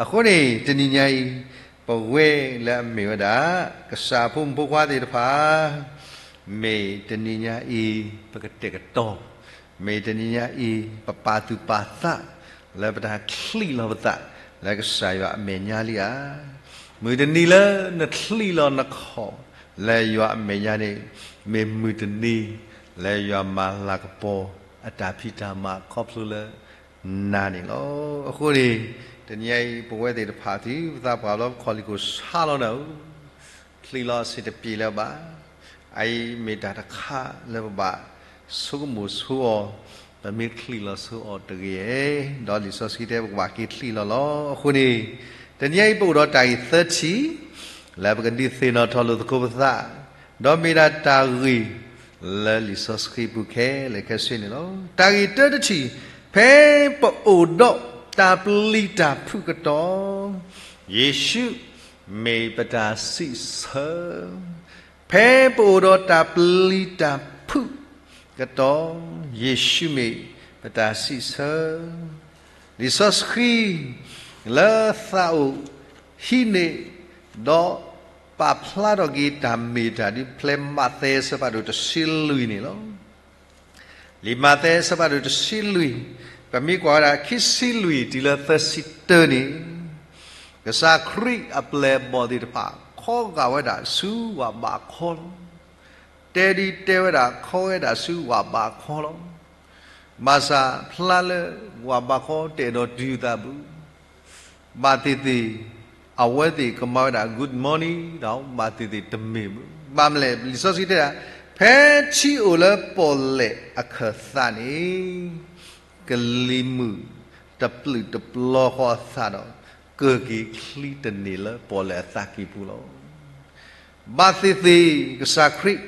အဃိန့ၣ် တနံၤညါအံၤ ပဝဲလၢအမ့ၢ်ဝဲဒၣ် ကစၢ်ဖိမုၣ်ဖိခွါသ့ၣ်တဖၣ် မ့ၢ်တနံၤညါအံၤ ပကတဲာ်ကတီၤ, မ့ၢ်တနံၤညါအံၤ ပပာ်သူၣ်ပာ်သး လၢပတၢ်ချံးလီၤပသး လၢကစၢ်ယွၤအမဲာ်ညါလံဧါ. မုၢ်တနံၤလၢနချံးလီၤနခီၣ် လၢယွၤအမဲာ်ညါန့ၣ် မ့ၢ်မုၢ်တနံၤ လၢယွၤမၤလၤကပီၤ အတၢ်ဖံးတၢ်မၤခီဖျိလၢ နၤန့ၣ်လီၤ. အဃိန့ၣ် တနံၤညါအံၤ ပဝဲသ့ၣ်တဖၣ် တုၤပသးပှၢ်ဘျီ ပခီၣ်လ့ၢ်ခိၣ်ဆါလီၤနၤဧိၤ, ချံးလီၤအဆံးတပျ့ၤလၢၤဘၣ်. အအံၤမ့ၢ်တၢ်တခါလၢပဘၣ်ဆိကမိၣ်ဆိအီၤ, ပမ့ၢ်ချံးလီၤဆိအီၤတဂ့ၤ, ဒီးလံာ်စီဆှံတဲ ပကဘၣ်က့ၤချံးလီၤလီၤ. အဃိန့ၣ် တနံၤအံၤပအိၣ်ဒီးတၢ်ဂ့ၢ်သၢထံၣ် လၢပကဒုးသ့ၣ်နီၣ်ထီၣ်လိာ်သကိးပသး, ဒီးမ့ၢ်ဒၣ်တၢ်ဂ့ၢ် လၢလံာ်စီဆှံပူၤခဲလၢာ်ခဲဆ့န့ၣ်လီၤ. တၢ်ဂ့ၢ်တၢတထံၣ်, ဖဲပအိၣ်ဒီးတၢ်ပျံၤတၢ်ဖုးကတီၢ်, ယ့ၣ်ၡူးမ့ၢ်ပတၢ်စံးဆၢ, ဖဲပအိၣ်ဒီးတၢ်ပျံၤတၢ်ဖုးကတီၢ်, ယ့ၣ်ၡူးမ့ၢ်ပတၢ်စံးဆၢ လံာ်စီဆှံ လၢသးအိၣ်ဟံးန့ၢ် ဒီးပာ်ဖျါထီၣ်က့ၤတၢ်မ့ၢ်တၢ်ဒ်ဖဲမးသဲအဆၢဖးဒိၣ်တဆံလွံၢ်န့ၣ်လီၤ. လံာ်မးသဲအဆၢဖးဒိၣ်တဆံလွံၢ်, ပမ့ၢ်ကွၢ်ဝဲဒၣ်ခံဆံလွံၢ်တုၤလၢသၢဆံတၢန့ၣ်, ကစၢ်ခရံာ်အပျဲၢ်အဘီၣ်သ့ၣ်တဖၣ် ခီဂာ်ဝဲဒၣ်ဆူဝၣ်ဘးခီလီၤ. တဲဒ်တဲဝဲဒၣ် ခီဝဲဒၣ်ဆူဝၣ်ဘးခီလီၤ. ဘၣ်ဆၣ်ဖျါလၢဝၣ်ဘးခီတအဲၣ်ဒိးတုၤသးဘၣ်. ဘၣ်သ့ၣ်သ့ၣ် အဝဲသ့ၣ်ကမၤဝဲဒၣ် good morning ဒီး ဘၣ်သ့ၣ်သ့ၣ်တမ့ၢ်ဘၣ်. ဘၣ်မနုၤလဲၣ် လံာ်စီဆှံတဲဒၣ် ဖဲထံအိၣ်လၢပီၣ်လဲၣ်အခၢၣ်သးန့ၣ် ကလံၤမုၢ်တပျုာ်တပျီဃီအသးဒီး ကၢၢ်က့ၤချံတန့ၢ်လၢပီၣ်လဲၣ်အသးကံၢ်ပူၤလီၤ. ဘၣ်သ့ၣ်သ့ၣ် ကစၢ်ခရံာ်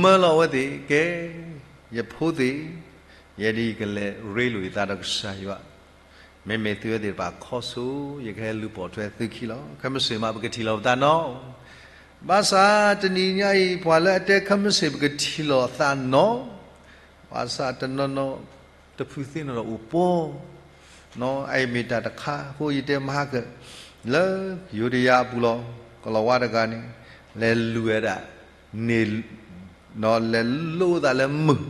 မၢလီၤအဝဲသ့ၣ် ကဲ ယဖိသ့ၣ်, ယဲဒၣ်ယကလဲၤရ့လိာ်ယသးဒီးကစၢ်ယွၤ, မ့မ့ၢ်သုဝဲသ့ၣ်တဖၣ်ခီဆူ ယကဟဲလူၤပိာ်ထွဲသုခံလီၤ. ခဲမုၢ်ဆ့ၣ်မး ပကထံၣ်လီၤပသးနီၤ. ဘၣ်ဆၣ်တနံၤညါအံၤ ပှၤလၢအတဲခဲမုၢ်ဆ့ၣ် ပကထံၣ်လီၤအသးနီၤ, ဘၣ်ဆၣ်တနီၤနီၤ တဖုသ့ၣ်နီၣ်ဒီးအိၣ်ပီ, အအံၤမ့ၢ်တၢ်တခါအဃိ ယတဲမဟါကၢၣ် လၢယိၤဒယၤအပူၤလီၤ. ကလီၤဝါတဂၤန့ၣ် လဲၤလူၤဝဲဒၣ် န့ၣ် လဲၤလိသးလၢမုၢ်,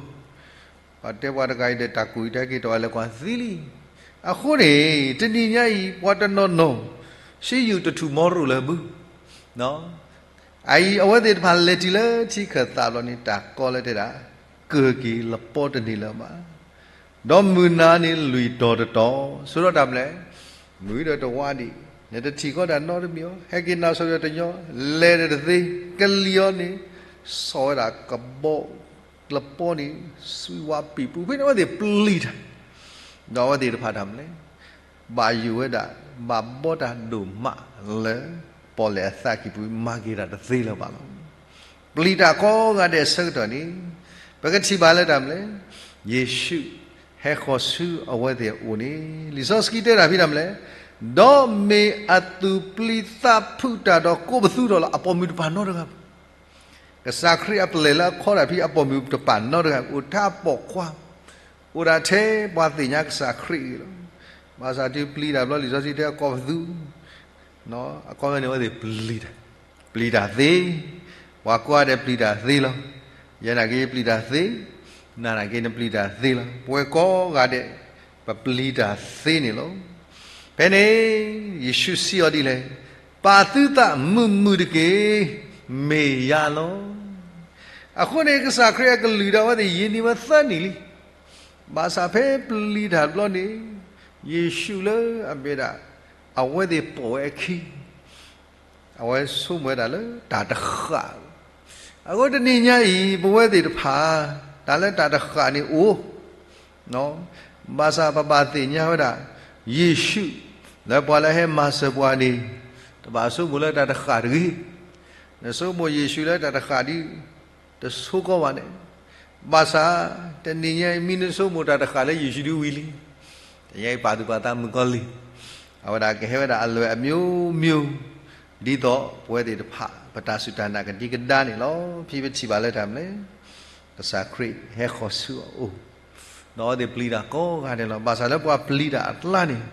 ပှၤတဲပှၤတဂၤအံၤဒီး တၢ်ကူၣ်အံၤတဟဲက့ၤတီၢ်အလဲၤကွၢ်သံလံ. အဃိန့ၣ် တနံၤညါအံၤ ပှၤတနီၤနီၤ ဆံးယူၢ်တထူၣ်မီရူၢ်လၢၤဘၣ်. အအံၤ အဝဲသ့ၣ်တဖၣ်လဲၤတုၤလၢထံခၢၣ်သးဘျီန့ၣ် တၢ်ကီလၢတဲဒၣ် ကၢၢ်က့ၤလပီတန့ၢ်လၢၤဘၣ်. ဒီးမုၢ်နၤန့ၣ်လွံၢ်တီၤတတီၤ, ဆိဒီးတၢ်မနုၤလဲၣ်, မုၢ်ဒီးတဝါဒံး, နတထံၣ်ကီးတၢ်နီတမံၤအီၤ, ဟဲက့ၤနၤစီၤယီၤတညီ, လဲၤဒီးတသ့, ကလံၤအီၤန့ၣ် ဆီၣ်ဝဲဒၣ်ကဘီ လပီန့ၣ် စံးဝါပံာ်ပူၤ ဖဲန့ၣ်အဝဲသ့ၣ်ပျံၤတၢ်, ဒီးအဝဲသ့ၣ်တဖၣ်တၢ်မနုၤလဲၣ်, ဘၣ်ယိၣ်ဝဲဒၣ် ဘၣ်ဘီတၢ်ဒိၣ်မးလၢပ ပီၣ်လဲၣ်အသးကံၢ်ပူၤ မၤက့ၤတၢ်တသ့လၢၤဘၣ်လီၤ. ပျံၤတၢ်ကိးဂၤဒဲးအဆၢကတီၢ်န့ၣ် ပကထံၣ်ဘၣ်လၢတၢ်မနုၤလဲၣ်, ယ့ၣ်ၡူးဟဲဃီၤဆူအဝဲသ့ၣ်အအိၣ်န့ၣ် လံာ်စီဆှံတဲတၢ်ဖဲတၢ်မနုၤလဲၣ်, ဒီးမ့ၢ်အသူၣ်ပျံၤသးဖုးတၢ်ဒီးကိးပသူထီၣ်လၢအပိာ်မုၣ်တဖၣ်နီတဂၤ ကစၢ်ခရံာ်အပျဲၢ်လၢအခီၣ်တၢ်ဖဲအပိာ်မုၣ်တဖၣ်နီတဂၤ အိၣ်ထဲအပိာ်ခွါ, အိၣ်ဒၣ်ထဲပှၤသ့ၣ်ညါကစၢ်ခရံာ်အဂ့ၢ်လီၤ. ဘၣ်ဆၣ်တုၤပျံၤတၢ်ဘျီ လံာ်စီဆှံတဲကိးပသူ, အခီပညီန့ၣ် အဝဲသ့ၣ်ပျံၤတၢ်, ပျံၤတၢ်သ့, ပှၤကိးဂၤဒဲးပျံၤတၢ်သ့လီၤ. ယဲနာ်က့ပျံၤတၢ်သ့, နၤနာ်က့နပျံၤတၢ်သ့လီၤ. ပဝဲကိးဂၤဒဲး ပပျံၤတၢ်သ့န့ၣ်လီၤ. ဖဲန့ၣ် ယ့ၣ်ၡူးစံးအီၤဒ်လဲၣ်, ပာ်သုသးမုာ်မုာ်တက့ၢ်, မ့ၢ်ယၤလီၤ. အဃိန့ၣ် ကစၢ်ခရံာ်အကလုၢ်ဒီးအဝဲသ့ၣ်ယံာ်န့ၢ်ဝဲသၢနံၣ်လံ. ဘၣ်ဆၣ်ဖဲပျံၤတၢ်ဘျီန့ၣ် ယ့ၣ်ၡူးလၢအမ့ၢ်ဒၣ် အဝဲသ့ၣ်ပိာ်ဝဲအခံ အဝဲဆိကမိၣ်ဝဲဒၣ်လၢတၢ်တဃာ်လီၤ. အဃိတနံၤညါအံၤ ပဝဲသ့ၣ်တဖၣ် တၢ်လၢတၢ်တဃာ်န့ၣ်အိၣ်, ဘၣ်ဆၣ်ပဘၣ်သ့ၣ်ညါဝဲဒၣ် ယ့ၣ်ၡူး လၢပှၤလၢဟဲမၤစၢၤပှၤန့ၣ် တဘၣ်ဆိကမိၣ်လၢတၢ်တဃာ်တဂ့ၤ. နဆိကမိၣ်ယ့ၣ်ၡူးလၢတၢ်တဃာ်ဒ် တဆိကမိၣ်ဘၣ်န့ၣ်, ဘၣ်ဆၣ် တနံၤညါအံၤ မ့ၢ်နဆိကမိၣ်တၢ်တဃာ်လၢယ့ၣ်ၡူးဒ်ဝံၤလံ. တနံၤညါအံၤပာ်သူၣ်ပာ်သးမုၣ်ကီၤလံၢ်, အဝဲဒၣ်ကဟဲဝဲဒၣ်အလွဲၢ်အမျိုးမျိုး ဒ်သိးပဝဲသ့ၣ်တဖၣ် ပတၢ်စူၢ်တၢ်နာ်ကဒံကဒါန့ၣ်လီၤ. ဖဲပထံၣ်ဘၣ်လၢတၢ်မနုၤလဲၣ်, ကစၢ်ခရံာ်ဟဲဃီၤဆူအအိၣ် ဒီးအဝဲသ့ၣ်ပျံၤတၢ်ကိးဂၤဒဲးလီၤ. ဘၣ်ဆၣ်လၢပှၤပျံၤတၢ်အကျါန့ၣ်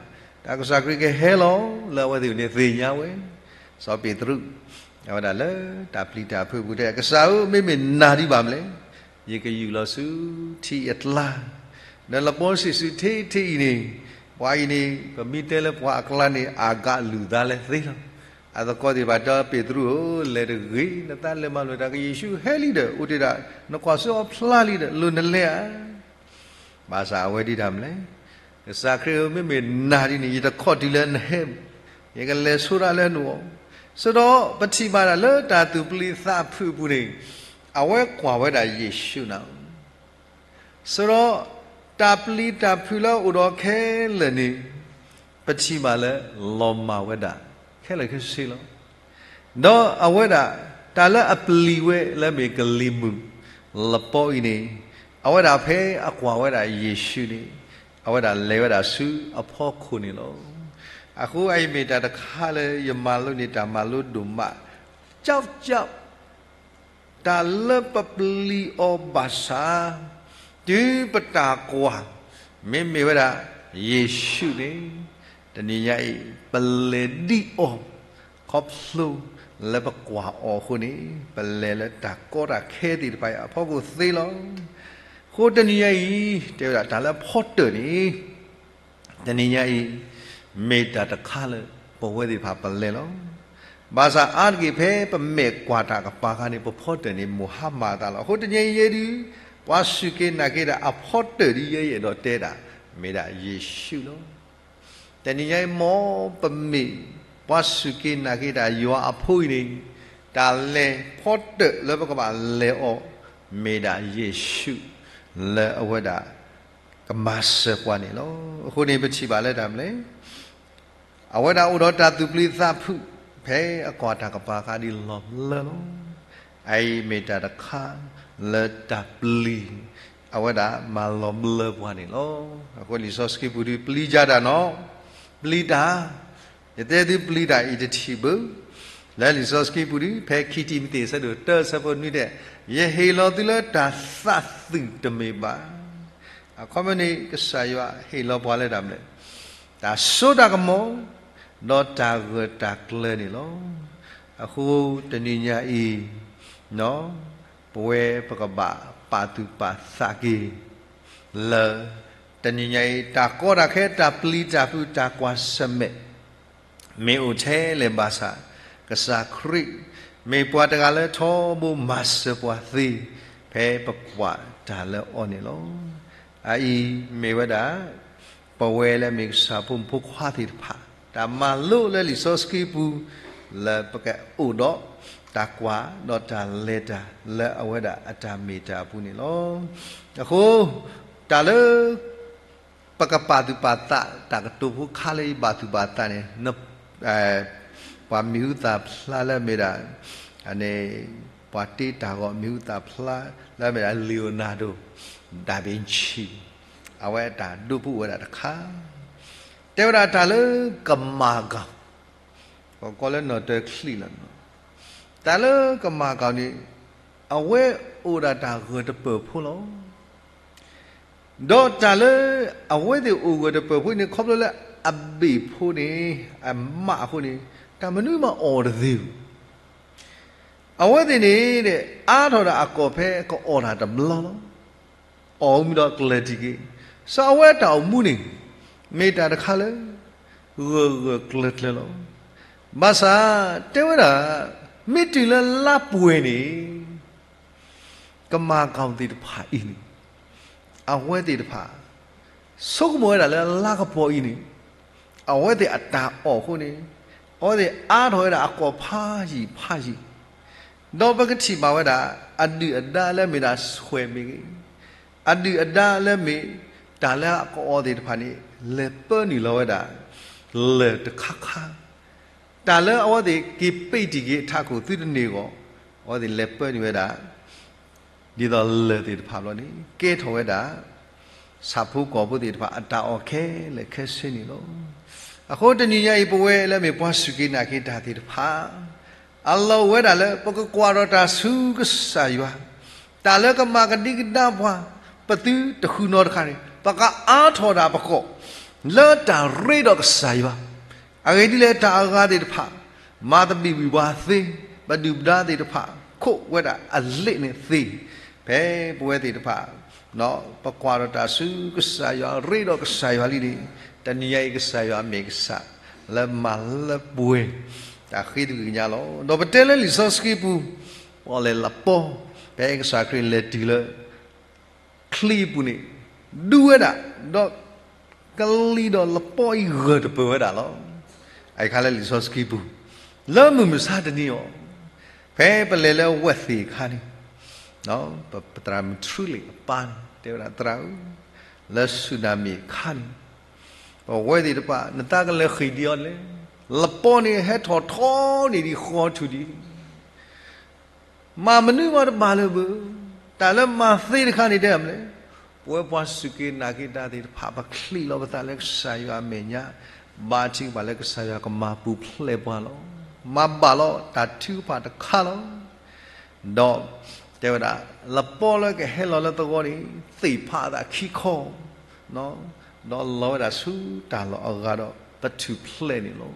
တၢ်ကစၢ်ခရံာ်ကဟဲလီၤလၢအဝဲသ့ၣ်န့ၣ်သ့ၣ်ညါဝဲ, စီၤပ့းတရူး အဝဲဒၣ်လၢတၢ်ပျံၤတၢ်ဖုးပူၤတဲ ကစၢ်ဧၢမ့မ့ၢ်နၤဒံးဘၣ်မနုၤလဲၣ်, ယကယူၢ်လီၤဆူထံအကျါ ဒီးလပီစံးဆူထံထံအံၤန့ၣ်, ပှၤအံၤန့ၣ် ပမ့ၢ်တဲလၢပှၤအကျါန့ၣ် အဂၤလုၢ်သါလဲသ့လီၤ. အသကိးသ့ၣ်တဖၣ်တဲ ပ့းတရူးဧၢ, လဲၤတဂ့ၤ, နသးလဲၤမၤလိာ်တၢ်ကယ့ၣ်ၡူးဟဲလံဒီး အိၣ်တ့ၢ်ဒၣ် နကွၢ်ဆူအဖျါလံဒီး လိၣ်နလဲၤဧါ. ဘၣ်ဆၣ်အဝဲဒ်တၢ်မနုၤလဲၣ်, ကစၢ်ခရံာ်ဧၢ, မ့မ့ၢ်နၤဒ်န့ၣ် ယတခီၣ်တုၤလၢနဟဲ, ယကလဲၤဆိဒၣ်လၢနအိၣ်. စံးဒီးပထံၣ်ဘၣ်ဒၣ်လၢတၢ်သူၣ်ပျံၤသးဖုးအပူၤန့ၣ်, အဝဲကွၢ်ဝဲဒၣ်ယ့ၣ်ၡူးန့ၣ် စံးဒီးတၢ်ပျံၤတၢ်ဖုးလၢအအိၣ်ဒီးခဲလၢာ်န့ၣ်, ပထံၣ်ဘၣ်လၢလီၤမၢ်ဝဲဒၣ်ခဲလၢာ်ခဲဆ့လီၤ. ဒီးအဝဲဒၣ် တၢ်လၢအပျံၤဝဲလၢမ့ၢ်ကလံၤမုၢ်လပီအံၤန့ၣ်, အဝဲဒၣ်ဖဲအကွၢ်ဝဲဒၣ်ယ့ၣ်ၡူးန့ၣ်, အဝဲဒၣ်လဲၤဝဲဒၣ်ဆူအဖီခိၣ်န့ၣ်လီၤ. အဃိအအံၤမ့ၢ်တၢ်တခါလၢယမၤလိန့ၢ်တၢ်မၤလိဒိၣ်မး, ကၠီကၠီ တၢ်လၢပပျံၤအီၤဘၣ်ဆၣ်, တုၤပတၢ်ကွၢ် မ့မ့ၢ်ဝဲဒၣ်ယ့ၣ်ၡူးန့ၣ်, တနံၤညါအံၤ ပလဲၤဒ်အီၤ, ခီဖျိလၢပကွၢ်အီၤအဃိန့ၣ်, ပလဲၤလၢတၢ်ကီတၢ်ခဲသ့ၣ်တဖၣ်အံၤအဖီခိၣ်သ့လီၤ. အဃိတနံၤညါအံၤ တဲဝဲဒၣ်တၢ်လၢအဖီတၢၢ်န့ၣ် တနံၤညါအံၤ မ့ၢ်တၢ်တခါလၢပဝဲသ့ၣ်တဖၣ်ပလဲၤလီၤ. ဘၣ်ဆၣ်အါတက့ၢ်ဖဲပမဲာ်ကွၢ်တၢ်ကပၤအခါန့ၣ် ပဖီတၢၢ်န့ၣ် မိၢ်ဟါမၢ်အသးလီၤ. အဃိတနံၤညါအံၤယဲဒုး ပှၤစူၢ်က့ၤနာ်က့ၤတၢ်အဖီတၢၢ်ဒ်ယဲယအဲၣ်ဒိးတဲဒၣ် မ့ၢ်ဒၣ်ယ့ၣ်ၡူးလီၤ. တနံၤညါအံၤ မ်ပမ့ၢ်ပှၤစူၢ်က့ၤနာ်က့ၤတၢ်ယွၤအဖိအံၤန့ၣ်, တၢ်လဲၤဖီတၢၢ်လၢပကဘၣ်လဲၤအီၤ မ့ၢ်ဒၣ်ယ့ၣ်ၡူး လၢအဝဲဒၣ် ကမၤစၢၤပှၤန့ၣ်လီၤ. အဃိန့ၣ် ပထံၣ်ဘၣ်လၢတၢ်မနုၤလဲၣ်, အဝဲဒၣ်အိၣ်ဒီးတၢ်သူၣ်ပျံၤသးဖုး ဖဲအကွၢ်တၢ်ကပၤအခါဒ်လီၤလၢလီၤ. အအံၤမ့ၢ်တၢ်တခါလၢတၢ်ပျံၤ အဝဲဒၣ်မၤလီၤဘျၢပှၤန့ၣ်လီၤ. အဃိလံာ်စီဆှံပူၤဒုး ပျံၤတၢ်နီၤ, ပျံၤတၢ်, ယတဲသုပျံၤတၢ်အံၤတထံၣ်ဘၣ်, လၢလံာ်စီဆှံပူၤဒုး ဖဲခံတံၤမသ့း အဆၢဒိၣ်တၢ အဆၢဖိနွံတဲ, ယဟ့ၣ်လီၤသုလၢတၢ်သးသုးတမ့ၢ်ဘၣ်. အခီပညီန့ၣ် ကစၢ်ယွၤဟ့ၣ်လီၤပှၤလၢတၢ်မနုၤလဲၣ်, တၢ်စိတၢ်ကမီၤ ဒီးတၢ်ဂၢၢ်တၢ်ကျၢၤန့ၣ်လီၤ. အဃိတနံၤညါအံၤ ပဝဲပကဘၣ်ပာ်သူၣ်ပာ်သးက့ၤ လၢ တနံၤညါအံၤ တၢ်ကီတၢ်ခဲ တၢ်ပျံၤတၢ်ဖုး တၢ်ကွၢ်ဆၢၣ်မဲာ် မ့ၢ်အိၣ်ထဲလဲၣ်ဘၣ်ဆၣ်, ကစၢ်ခရံာ် မ့ၢ်ပှၤတဂၤလၢထီဘိမၤစၢၤပှၤသ့, ဖဲပကွၢ်တၢ်လၢအီၤန့ၣ်လီၤ. အအံၤမ့ၢ်ဝဲဒၣ် ပဝဲလၢမ့ၢ်ကစၢ်ဖိမုၣ်ဖိခွါသ့ၣ်တဖၣ် တၢ်မၤလိလၢလံာ်စီဆှံပူၤ လၢပကအိၣ်ဒီးတၢ်ကွၢ် ဒီးတၢ်လဲၤတၢ်လၢအဝဲဒၣ်အတၢ်မ့ၢ်တၢ်အပူၤန့ၣ်လီၤ. အဃိ တၢ်လၢ ပကပာ်သူၣ်ပာ်သး တၢ်ကတိၤဖိခါလၢယဘၣ်သူၣ်ဘၣ်သးန့ၣ် န ပှၤမံၤဟူသၣ်ဖျါလၢအမ့ၢ်ဒၣ် န့ၣ် ပှၤတ့တၢ်ဂီၤမံၤဟူသၣ်ဖျါလၢအမ့ၢ်ဒၣ် Leonardo da Vinci အဝဲအတၢ်ဒိဖိအိၣ်ဝဲဒၣ်တခါ တဲဝဲဒၣ်တၢ်လၢကမၤကီၤ ပကိးလၢနီၣ်တၢၤချံလီၤ. တၢ်လၢကမၤကီၤန့ၣ် အဝဲအိၣ်ဒၣ်တၢ်ဂၢၢ်တပၢၢ်ဖိလီၤ. ဒီးတၢ်လၢအဝဲသ့ၣ်အိၣ်ဂၢၢ်တပၢၢ်ဖိန့ၣ် ခီဖျိလၢအဘ့ၣ်ဖိန့ၣ် အမးအဃိန့ၣ် တၢ်မနုၤမးအီၣ်တသ့ဘၣ်. အဝဲသ့ၣ်န့ၣ် အါထီၣ်ဒၣ်အကီၢ်ဖဲကအီၣ်တၢ်တဘျီလီၤ. အီၣ်မ့ၤဒီးကျၢၤတံၢ်က့ၤ, စီၤအဝဲအတၢ်အိၣ်မူန့ၣ် မ့ၢ်တၢ်တခါလၢ ဂၢၢ်ဂၢၢ်ကျၢၤကျၢၤလီၤ. ဘၣ်ဆၣ်တဲဝဲဒၣ် မ့ၢ်တုၤလၢလါပှဲၤန့ၣ် ကမၤကီၤသ့ၣ်တဖၣ်အံၤန့ၣ် အဝဲသ့ၣ်တဖၣ် ဆိကမိၣ်ဝဲဒၣ်လၢလါကပီၤအံၤန့ၣ် အဝဲသ့ၣ်အတၢ်အီၣ်အဃိန့ၣ် အဝဲသ့ၣ်အါထီၣ်ဝဲဒၣ်အကီၢ်ဖးယံာ်ဖးယံာ်, ဒီးပကထံၣ်ဘၣ်ဝဲဒၣ် အဒုၣ်အဒါလၢမ့ၢ်ဒၣ်ဆွဲၣ်မ့ၢ်ဂ့ၤ, အဒုၣ်အဒါလၢမ့ၢ် တၢ်လၢအကအီၣ်သ့ၣ်တဖၣ်န့ၣ် လဲၤပၢနုာ်လီၤဝဲဒၣ် လၢၢ်တခါခါ တၢ်လၢအဝဲသ့ၣ်က့ၤပ့းတံၢ်က့ၤအထးခိၣ်သုတန့ၢ်အဂီၢ် အဝဲသ့ၣ်လဲၤပၢနုာ်ဝဲဒၣ် ဒ်သိးလၢၢ်သ့ၣ်တဖၣ်ဘျီန့ၣ် ကဲထီၣ်ဝဲဒၣ် ဆၣ်ဖိကီၢ်ဖိသ့ၣ်တဖၣ်အတၢ်အီၣ်ခဲလၢာ်ခဲဆ့န့ၣ်လီၤ. အဃိတနံၤညါအံၤ ပဝဲလၢမ့ၢ်ပှၤစူၢ်က့ၤနာ်က့ၤတၢ်သ့ၣ်တဖၣ် အလီၢ်အိၣ်ဝဲဒၣ်လၢ ပကကွၢ်ထီၣ်တၢ်ဆူကစၢ်ယွၤ, တၢ်လၢကမၤကဒံကဒါပှၤ ပသုတဃုနီတခါန့ၣ် ပကအါထီၣ်ဒၣ်ပကိာ် လၢတၢ်ရ့ဒီးကစၢ်ယွၤ, အဂ့ၢ်ဒ်လဲၣ် တၢ်အဂၤသ့ၣ်တဖၣ် မၤသဘံၣ်ဝံၤပှၤသ့, ပဒုၣ်ပဒါသ့ၣ်တဖၣ် ခိးဝဲဒၣ်အလံာ်န့ၣ်သ့, ဖဲပဝဲသ့ၣ်တဖၣ် ပကွၢ်ထီၣ်တၢ်ဆူကစၢ်ယွၤ ရ့ဒီးကစၢ်ယွၤလံန့ၣ် တနံၤညါအံၤ ကစၢ်ယွၤမ့ၢ်ကစၢ် လၢမၤလၢပှဲၤ တၢ်ဃ့တဂ့ၤကညါလီၤ. ဒီးပတဲလၢလံာ်စီဆှံပူၤ ပီၣ်လဲၣ်လပီ ဖဲကစၢ်ခရံာ်လဲၤတုၤလၢ ချံအပူၤန့ၣ် ဒူဝဲဒၣ်, ဒီးကလံၤဒီးလပီအံၤဂၢၢ်တပၢၢ်ဝဲဒၣ်လီၤ. အခါလၢလံာ်စီဆှံပူၤ လၢမုၢ်မဆါတနံၤအံၤ ဖဲပလဲၤလၢဝဲၢ်သ့ၣ်အခါန့ၣ် ပသရၣ်မုၣ်ထြူလ့ၣ်အပၢ်န့ၣ် တဲဝဲဒၣ် သရၣ်ဧၢ, လၢဆူၣ်နၤမ့ၣ်အခါန့ၣ် ပဝဲသ့ၣ်တဖၣ် နသးကလဲၤဃ့ၢ်ဒ်အံၤလဲၣ်, လပီန့ၣ်ဟဲထီၣ်ထီန့ၢ်ဒံးဃီထူၣ်ဒံး မၤမနုၤမးတဘၣ်လၢၤဘၣ်. တၢ်လၢမၤသ့တခါန့ၣ်တဲမနုၤလဲၣ်, ပဝဲပှၤစူၢ်က့ၤနာ်က့ၤတၢ်သ့ၣ်တဖၣ် ပချံးလီၤပသးလၢကစၢ်ယွၤအမဲာ်ညါ, ဘါထုကဖၣ်လၢကစၢ်ယွၤကမၤပူၤဖျဲးပှၤလီၤ. မၤဘၣ်လီၤတၢ်ထုကဖၣ်တခါလီၤ. ဒီးတဲဝဲဒၣ် လပီလၢကဟဲလီၤလၢသဝီန့ၣ် သ့ၣ်ဖးအသးခံခီ ဒီးလီၤဝဲဒၣ်ဆူတၢ်လီၢ်အဂၤဒီး ပထူၣ်ဖျဲးန့ၣ်လီၤ.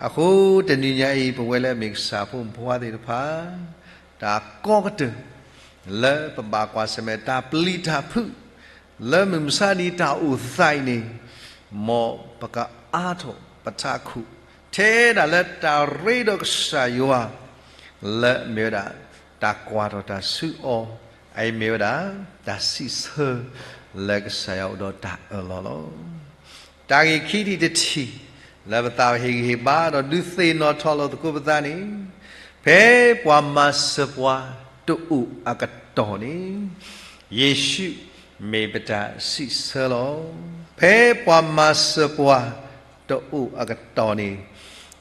အဃိတနံၤညါအံၤ ပဝဲလၢအမ့ၢ်ကစၢ်ဖိမုၣ်ဖိခွါသ့ၣ်တဖၣ် တၢ်ကီကတၢၢ် လၢပဘၣ်ကွၢ်ဆၢၣ်မဲာ်တၢ်ပျံၤတၢ်ဖုး လၢမုၢ်မဆါတနံၤတၢ်အိၣ်သးအံၤန့ၣ် မ်ပကအါထီၣ်ပထးခိၣ် ထဲဒၣ်လၢတၢ်ရ့ဒီးကစၢ်ယွၤ လၢအမ့ၢ်ဝဲဒၣ် တၢ်ကွၢ်ထီၣ်တၢ်ဆူအီၤ, အအံၤမ့ၢ်ဝဲဒၣ် တၢ်စံးဆၢ လၢကစၢ်ယွၤအိၣ်ဒီးတၢ်အၢၣ်လီၤလီၤ. တၢ်ဂ့ၢ်ခံထံၣ်တထံၣ် လၢပသးဟ့ၣ်ဂံၢ်ဟ့ၣ်ဘါဒီးဒုးသ့ၣ်နီၣ်ထီၣ်လိာ်သကိးပသးန့ၣ်, ဖဲပှၤမၤစၢၤပှၤတအိၣ်အကတီၢ်န့ၣ် ယ့ၣ်ၡူးမ့ၢ်ပတၢ်စံးဆၢလီၤ. ဖဲပှၤမၤစၢၤပှၤတအိၣ်အကတီၢ်န့ၣ်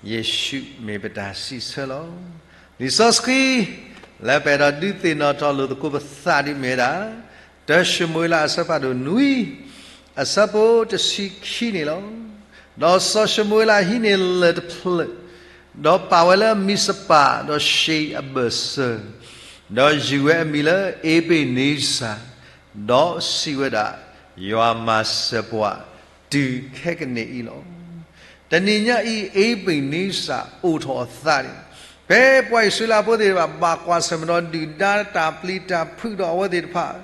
ယ့ၣ်ၡူးမ့ၢ်ပတၢ်စံးဆၢလီၤ. လံာ်စီဆှံ လၢပအဲၣ်ဒိးဒုးသ့ၣ်နီၣ်ထီၣ်လိာ်သကိးပသးဒ်မ့ၢ်ဝဲဒၣ် တၢၡမူၤအ့လးအဆၢဖးဒိၣ်နွံ အဆၢဖိတဆံခံန့ၣ်လီၤ. ဒီးစီၤၡမူၤအ့လးဟံးန့ၢ်လၢၢ်တဖျၢၣ်, ဒီးပာ်ဝဲလၢမံးစပၤ, ဒီးရှ့အဘၢၣ်စၢၤ, ဒီးယုၢ်ဝဲအမံၤလၢအ့ဘ့းနံစၢ်, ဒီးစံးဝဲဒၣ်, ယွၤမၤစၢၤပှၤတုၤခဲကနံၣ်အံၤလီၤ. တနံၤညါအံၤ အ့ဘ့းနံစၢ်အိၣ်ထီၣ်အသးန့ၣ်, ဖဲပှၤအံၣ်စရ့လးဖိသ့ၣ်တဖၣ် ဘၣ်ကွၢ်ဆၢၣ်မဲာ်ဒီးဒုၣ်ဒါတၢ်ပျံၤတၢ်ဖုးဒီးအဝဲသ့ၣ်တဖၣ်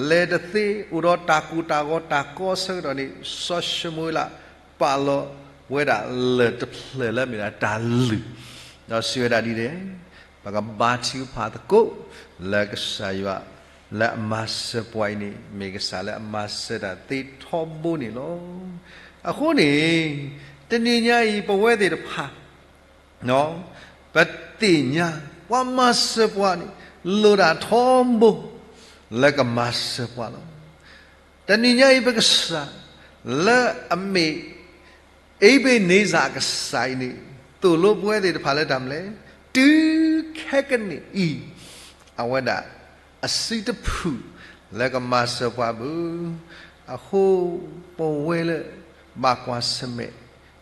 လဲၤတသ့ အိၣ်ဒီးတၢ်ကိၢ်တၢ်ဂီၤတၢ်ကီအဆၢကတီၢ်န့ၣ် စီၤၡမူၤအ့လး ပာ်လီၤဝဲဒၣ်လၢၢ်တဖျၢၣ်လၢမ့ၢ်ဒၣ်တၢ်လုၢ်, ဒီးစံးဝဲဒၣ်ဒ်လဲၣ်, ပကဘါထုကဖၣ်သကိး လၢကစၢ်ယွၤ လၢအမၤစၢၤပှၤအံၤန့ၣ် မ့ၢ်ကစၢ်လၢအမၤစၢၤတၢ်သ့ထီဘိန့ၣ်လီၤ. အဃိန့ၣ် တနံၤညါအံၤ ပဝဲသ့ၣ်တဖၣ် ပသ့ၣ်ညါ ပှၤမၤစၢၤပှၤန့ၣ် လိၣ်ဒၣ်ထီဘိ လၢကမၤစၢၤပှၤလီၤ. တနံၤညါအံၤ ပကစၢ် လၢအမ့ၢ် အ့ဘ့းနံစၢ်အကစၢ်အံၤန့ၣ် သိၣ်လိပဝဲသ့ၣ်တဖၣ်လၢတၢ်မနုၤလဲၣ်, တုၤခဲကနံၣ်အံၤ အဝဲဒၣ်အစုတဖုၣ်လၢကမၤစၢၤပှၤဘၣ်. အဃိ ပဝဲလၢဘၣ်ကွၢ်ဆၢၣ်မဲာ်,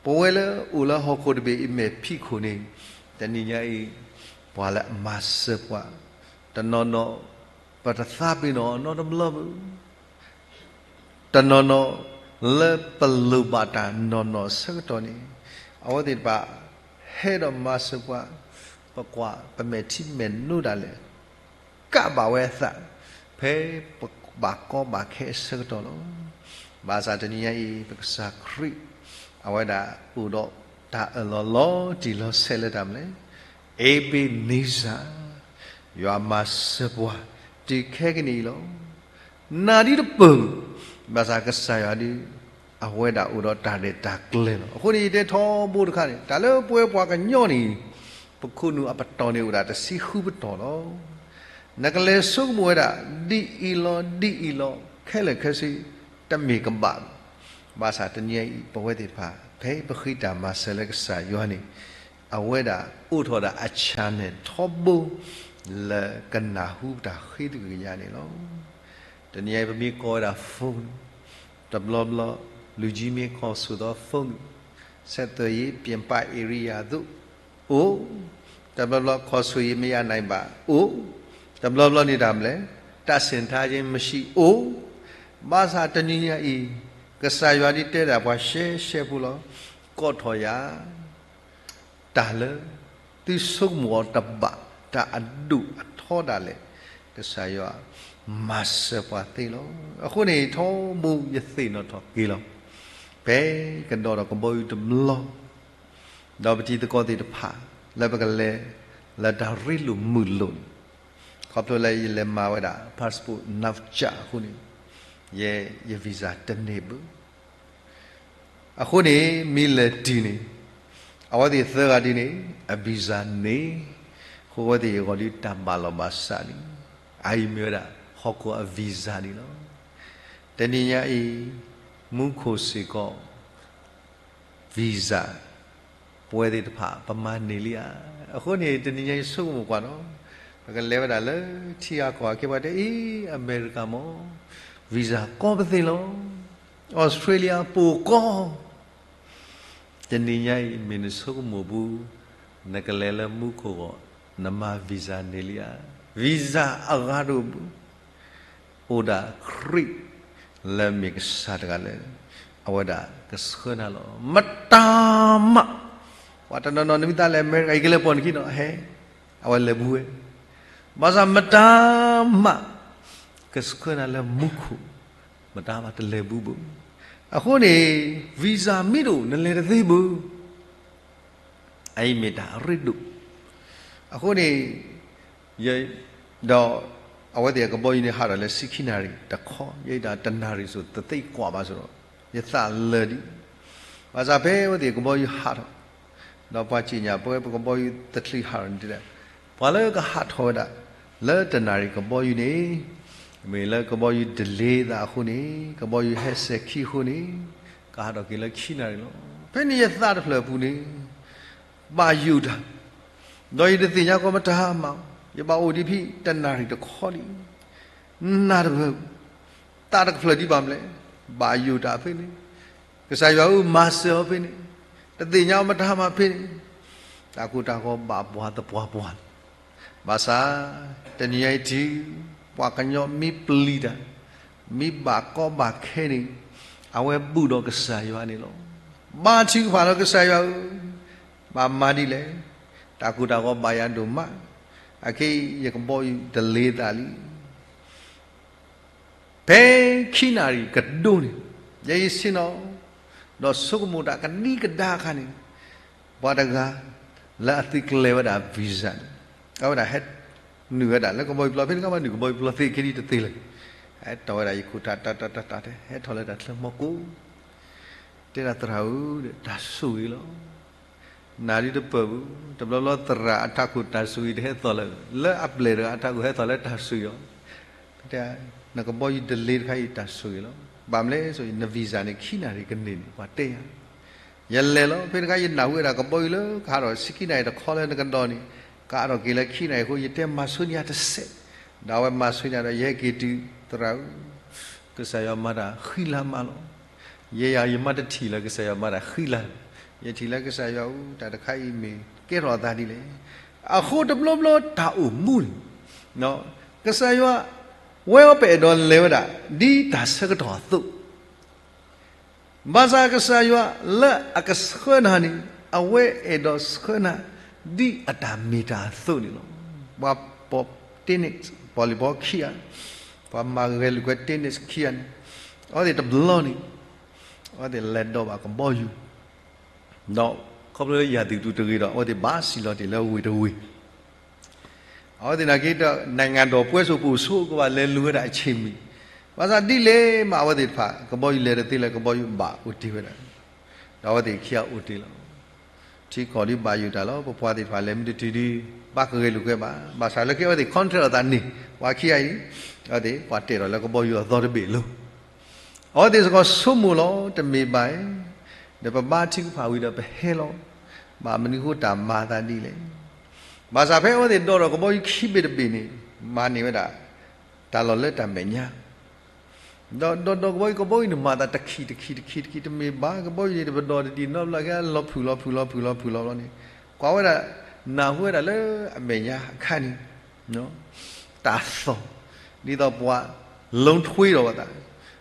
ပဝဲလၢအိၣ်လၢဟီၣ်ခိၣ်တဘ့ၣ်အံၤမဲာ်ဖံးခိၣ်န့ၣ်, တနံၤညါအံၤ ပှၤလၢအမၤစၢၤပှၤ တနီၤနီၤ ပတသးပ့ၤနီၣ်အီၤနီတဘျီဘၣ်. တနီၤနီၤ လၢပလိၣ်ဘၣ်တၢ်နီၢ်နီၢ်အဆၢကတီၢ်န့ၣ်, အဝဲသ့ၣ်တဖၣ် ဟဲဒီးမၤစၢၤပှၤ, ပကွၢ်ပမဲာ်ထံမဲာ်နိဒၣ်လဲာ် ကးဘၣ်ဝဲအသး ဖဲပဘၣ်ကီဘၣ်ခဲအဆၢကတီၢ်လီၤ. ဘၣ်ဆၣ်တနံၤညါအံၤ ပကစၢ်ခရံာ် အဝဲဒၣ်အိၣ်ဒီးတၢ်အၢၣ်လီၤလီၤတံၢ်လီၤဆဲးလၢတၢ်မနုၤလဲၣ်, အ့ဘ့းနံစၤ, ယွၤမၤစၢၤပှၤ တုၤခဲကနံၣ်အံၤလီၤ. နၢ်ဒ်တပၢၢ်, ဘၣ်ဆၣ်ကစၢ်ယွၤဒ် အဝဲဒၣ်အိၣ်ဒီးတၢ်ရဲၣ်တၢ်ကျဲၤလီၤ. အဃိန့ၣ် ယတဲထီဘိတခါန့ၣ် တၢ်လၢပဝဲပှၤကညီန့ၣ် ပခိၣ်နူာ်အပတီၢ်န့ၣ်အိၣ်ဒၣ်တဆံဃုပတီၢ်လီၤ. နကလဲၤဆိကမိၣ်ဝဲဒၣ် ဒ်အံၤလီၤ ဒ်အံၤလီၤ ခဲလၢာ်ခဲဆ့ တမ့ၢ်ကဘၣ်ဘၣ်. ဘၣ်ဆၣ်တနံၤအံၤ ပဝဲသ့ၣ်တဖၣ် ဖဲပဃ့တၢ်မၤစၢၤလၢကစၢ်ယွၤန့ၣ် အဝဲဒၣ်အိးထီၣ်ဒၣ်အ channel ထီဘိ လၢကနၢ်ဟူတၢ်ဃ့တကယၤန့ၣ်လီၤ. တနံၤအံၤ ပမ့ၢ်ကိးဝဲဒၣ် phone န့ၣ်, တဘျီဘျီ လူကြီးမ့ၢ်ကိးဆိၣ်သီ phone န့ၣ်, ဆက်သွယ်ရေး ပြင်ပ area သို့ အိၣ်, တဘျီဘျီ ခေါ်ဆိုရင် မရနိုင်ပါ အိၣ်, တဘျီဘျီန့ၣ်တၢ်မနုၤလဲၣ်, တပ်ဆင်ထားခြင်းမရှိ အိၣ်, ဘၣ်ဆၣ်တနံၤညါအံၤ ကစၢ်ယွၤဒ်တဲဒၣ်ပှၤရှဲရှဲဖိလီၤ, ကိးထီၣ်ယၤ တၢ်လၢ သုဆိကမိၣ်အီၤတဘၣ် တၢ်အဒိၣ်အထီဒၣ်လဲာ် ကစၢ်ယွၤမၤစၢၤပှၤသ့လီၤ. အဃိန့ၣ် ထီဘိယသ့ၣ်နီၣ်ထီၣ်က့ၤလီၤ. ဖဲကဒီးဒီးကဘီယူၤတဘျီ ဒီးပတံၤသကိးသ့ၣ်တဖၣ် လၢပကလဲၤ လၢတၢ်ရ့လိာ်မုာ်လိာ်န့ၣ်, ခီဖျိလၢယလဲၤမၤဝဲဒၣ် passport နောက်ကျအဃိန့ၣ်, ယဲ ယ visa တန့ၢ်ဘၣ်. အဃိန့ၣ် မ့ၢ်လဲၤတုၤန့ၣ် အဝဲသ့ၣ်သၢဂၤဒ်န့ၣ် အ visa န့ၣ်, အဃိအဝဲသ့ၣ်အဂီၢ်ဒ်တၢ်ဘၣ်လီၤဘၣ်စးန့ၣ်, အအံၤမ့ၢ်ဝဲဒၣ် ဟီၣ်ခိၣ်အ visa န့ၣ်လီၤ. တနံၤညါအံၤ မူခိၣ်စ့ၢ်ကီး visa ပဝဲသ့ၣ်တဖၣ် ပမၤန့ၢ်လံဧါ. အဃိန့ၣ် တနံၤညါအံၤဆိကမိၣ်ကွၢ်ဒီး ပကလဲၤဝဲဒၣ်လၢထံဂၤကီၢ်ဂၤ ကဲပှၤတဲအံၤ အမဲရကၤမ့ၢ် visa ကီပသ့ၣ်လီၤ. အီစထြ့လယါပူၤကီ တနံၤညါအံၤ မ့ၢ်နဆိကမိၣ်ပူၤ နကလဲၤလၢမူခိၣ်ဂီၢ် နမၤ visa န့ၢ်လံဧါ. visa အဂၤတအိၣ်ဘၣ်. အိၣ်ဒၣ်ခရံာ်လၢမ့ၢ်ကစၢ်တဂၤလၢ အဝဲဒၣ်ကဆှၢနၤလီၤ. မတၤမး ပှၤတနီၤနီၤ နမ့ၢ်သးလဲၤအမဲရကၤ ယကလဲၤပိာ်နခံနီၤ ဟဲ, အဝဲလဲၤဘူးဝဲ. ဘၣ်ဆၣ်မတၤမး ကဆှၢနၤလၢမူခိၣ် မတၤမးတလဲၤဘူးဘၣ်. အဃိန့ၣ် visa မ့ၢ်တအိၣ် နလဲၤတသ့ဘၣ်. အအံၤမ့ၢ်တၢ်အရ့ဒိၣ်. အဃိန့ၣ် ယ ဒီးအဝဲသ့ၣ်အကဘီယူၤန့ၣ် ဟးထီၣ်လၢဆံခံနၣ်ရံၣ်တခီ, ယဲဒၣ်တနၣ်ရံၣ်စိၤ တသ့ကွၢ်ဘၣ်စ့ၢ်ကီး, ယသးလၢာ်ဒံး. ဘၣ်ဆၣ်ဖဲအဝဲသ့ၣ်ကဘီယူၤဟးထီၣ်, ဒီးပှၤစံၣ်ညီၣ်ပဝဲပကဘီယူၤတချံးဟးထီၣ်န့ၣ်တဲဒၣ်, ပှၤလၢကဟးထီၣ်ဝဲဒၣ် လၢတနၣ်ရံၣ်ကဘီယူၤန့ၣ် မ့ၢ်လၢကဘီယူၤ delay သးအဃိန့ၣ်, ကဘီယူၤဟဲစဲၤခံအဃိန့ၣ်, ကဟးထီၣ်က့ၤလၢခံနၣ်ရံၣ်လီၤ. ဖဲန့ၣ်ယသးတဖျၢၣ်အပူၤန့ၣ် ဘၣ်ယိၣ်တၢ်, ဒီးယတသ့ၣ်ညါကီးမတၤမး, ယဘၣ်အိၣ်ဒံးဖဲတနၣ်ရံၣ်တခီလံ, နၢ်တဖျၢၣ်, သးတဖျၢၣ်ဒံးဘၣ်မနုၤလဲၣ်, ဘၣ်ယိၣ်တၢ်ဖဲန့ၣ်, ကစၢ်ယွၤဧၢ မၤစၢၤအီၤဖဲန့ၣ်, တသ့ၣ်ညါအီၤမတၤမးဖဲန့ၣ်, တၢ်ကိၢ်တၢ်ဂီၤဘၣ်ပှၤသပှၢ်ပှၢ် ဘၣ်ဆၣ် တနံၤညါအံၤတုၤ ပှၤကညီမ့ၢ်ပျံၤတၢ်, မ့ၢ်ဘၣ်ကီဘၣ်ခဲန့ၣ်, အဝဲဘူၣ်ဒီးကစၢ်ယွၤန့ၣ်လီၤ. ဘါထုကဖၣ်လၢကစၢ်ယွၤဧၢ, ဘၣ်မၤဒ်လဲၣ်, တၢ်ကိၢ်တၢ်ဂီၤဘၣ်ယၤဒိၣ်မး, အခဲအံၤယကဘီယူၤ delay သးလံ. ဖဲခံနၣ်ရံၣ်ကဒိန့ၣ်, ယဲယဆ့ၣ်နီၤ, ဒီးဆိကမိၣ်တၢ်ကဒံကဒါအခါန့ၣ်, ပှၤတဂၤ လၢအသုးကျဲၤဝဲဒၣ် visa န့ၣ်, အဝဲဒၣ်ဟဲနုာ်ဝဲဒၣ်လၢကဘီယူၤပျီ, ဖဲန့ၣ်ကဘၣ်နုာ်ကဘီယူၤပျီသ့ခဲဒံးတသ့လၢၤ, ဟဲတီၢ်ဝဲဒၣ်ယခိၣ်ထးတၢ်တၢ်တၢ်တၢ်တဲ, ဟဲထီၣ်လၢတၢ်ချၢမီၤကိၢ်, တဲဒၣ်သရၣ်ဧၢ, တၢ်ဆိၣ်ဂ့ၤလီၤ. နၢ်ဒ်တပၢၢ်ဘၣ်, တဘျီဘျီသရၣ်အထးခိၣ်တၢ်ဆိၣ်ဂ့ၤတဟဲသိးလၢၤ, လၢအပျဲၢ်တဂၤအထးခိၣ်ဟဲသိးလၢတၢ်ဆိၣ်ဂ့ၤလီၤ. တဲ, နကဘီယူၤ delay တခါအံၤတၢ်ဆိၣ်ဂ့ၤလီၤ. ဘၣ်မနုၤလဲၣ်, န visa န့ၣ် ခံနၣ်ရံၣ်ကန့ၢ်န့ၣ် ပှၤတဲယၤ, ယလဲၤလီၤ. ဖဲတခါယနၢ်ဟူဝဲဒၣ်ကဘီယူၤလၢကဟးထီၣ်ဆံခံနၣ်ရံၣ်တခီလၢနကဒီးန့ၣ်, ကဟးထီၣ်က့ၤလၢခံနၣ်ရံၣ်အဃိ ယတဲမၤဆိနံၤအါတစဲး, ဒီးအဝဲမၤဆိနံၤဒီး ယဟဲက့ၤတုၤသရၣ်ဧၢ, ကစၢ်ယွၤမၤတၢ်ဃံလၤမးလီၤ. ယဲယၤယမါတထံၣ်လၢကစၢ်ယွၤမၤတၢ်ဃံလၤ, ယထံၣ်လၢကစၢ်ယွၤအူ တၢ်တခါအံၤမ့ၢ်ကဲထီၣ်အသးဒ်လဲၣ်. အဃိတဘျီဘျီတၢ်အိၣ်မူန့ၣ် ကစၢ်ယွၤ ဝဲအီၤပအဲၣ်ဒိးလဲၤဝဲဒၣ် ဒ်တၢ်ဆၢကတီၢ်အသိး ဘၣ်ဆၣ်ကစၢ်ယွၤလၢအကဆှၢနၤန့ၣ် အဝဲအဲၣ်ဒိးဆှၢနၤ ဒ်အတၢ်မ့ၢ်တၢ်အသိးန့ၣ်လီၤ. ပှၤပိာ် tennis volleyball ခံဂၤ, ပှၤမၤဂဲၤလိာ်ကွဲ tennis ခံဂၤန့ၣ်, အဝဲသ့ၣ်တဘျီန့ၣ် အဝဲသ့ၣ်လဲၤဒိးဘၣ်ကဘီယူၤ, ဒီးခီဖျိလၢယၤသ့ၣ်ဒူတဂ့ၤဒီး အဝဲသ့ၣ်ဘၣ်စံၣ်လီၤတ့ၢ်လၢဝ့ၢ်တဝ့ၢ် အဝဲသ့ၣ်နာ်က့ဒီး နိုင်ငံတော်ပွဲဆို ပအိၣ်ဆိကဘၣ်လဲၤလိၤဝဲဒၣ်အဆ့ၣ်မံၤ, ဘၣ်ဆၣ်ဒ်လဲၣ်မးအဝဲသ့ၣ်တဖၣ် ကဘီယူၤလဲၤတသ့လၢကဘီယူၤဘၣ်အိၣ်တ့ၢ်ဝဲဒၣ်, ဒီးအဝဲသ့ၣ်ခံဂၤအိၣ်တ့ၢ်လီၤ. ထံကီၢ်ဒ်ဘၣ်ယိၣ်တၢ်လီၤ. ပပှၤသ့ၣ်တဖၣ်လဲၤမ့ၢ်တတုၤဒီး ဘၣ်ကဂဲၤလိာ်ကွဲဘၣ်. ဘၣ်ဆၣ်လၢခံအဝဲသ့ၣ် contract အသးန့ၣ် ပှၤခံဂၤအံၤ အဝဲသ့ၣ် ပှၤတဲထီၣ်လၢကဘီယူၤအသီတဘ့ၣ်လီၤ. အဝဲသ့ၣ်စ့ၢ်ကီးဆိကမိၣ်လီၤ တမ့ၢ်ဘၣ်, ဒီးပဘါထုကဖၣ်ဝံၤဒီးပဟဲလီၤ. ဘၣ်မနုၤဃိတၢ်မၤအသးဒ်လဲၣ်. ဘၣ်ဆၣ်ဖဲအဝဲသ့ၣ်ဒိးထီၣ်ကဘီယူၤခံဘ့ၣ်တဘ့ၣ်န့ၣ် မၤန့ၢ်ဝဲဒၣ် တၢ်လီၢ်လၢတၢ်မဲာ်ညါ ဒီး ဒီး ဒီးကဘီယူၤ ကဘီယူၤန့ၣ်မၤသးတခံးတခံးတခံးတခံး တမ့ၢ်ဘၣ် ကဘီယူၤန့ၣ်တပဒီတဒံးနီတဘျီ ကလီၤဖုၣ်လီၤဖုၣ်လီၤဖုၣ်လီၤဖုၣ်လီၤဘျီန့ၣ် ကွၢ်ဝဲဒၣ် နၢ်ဟူဝဲဒၣ်လၢအမဲာ်ညါအခါန့ၣ် တၢ်သီၣ် ဒ်သိးပှၤ လူထွေး ဒီးဝဲသး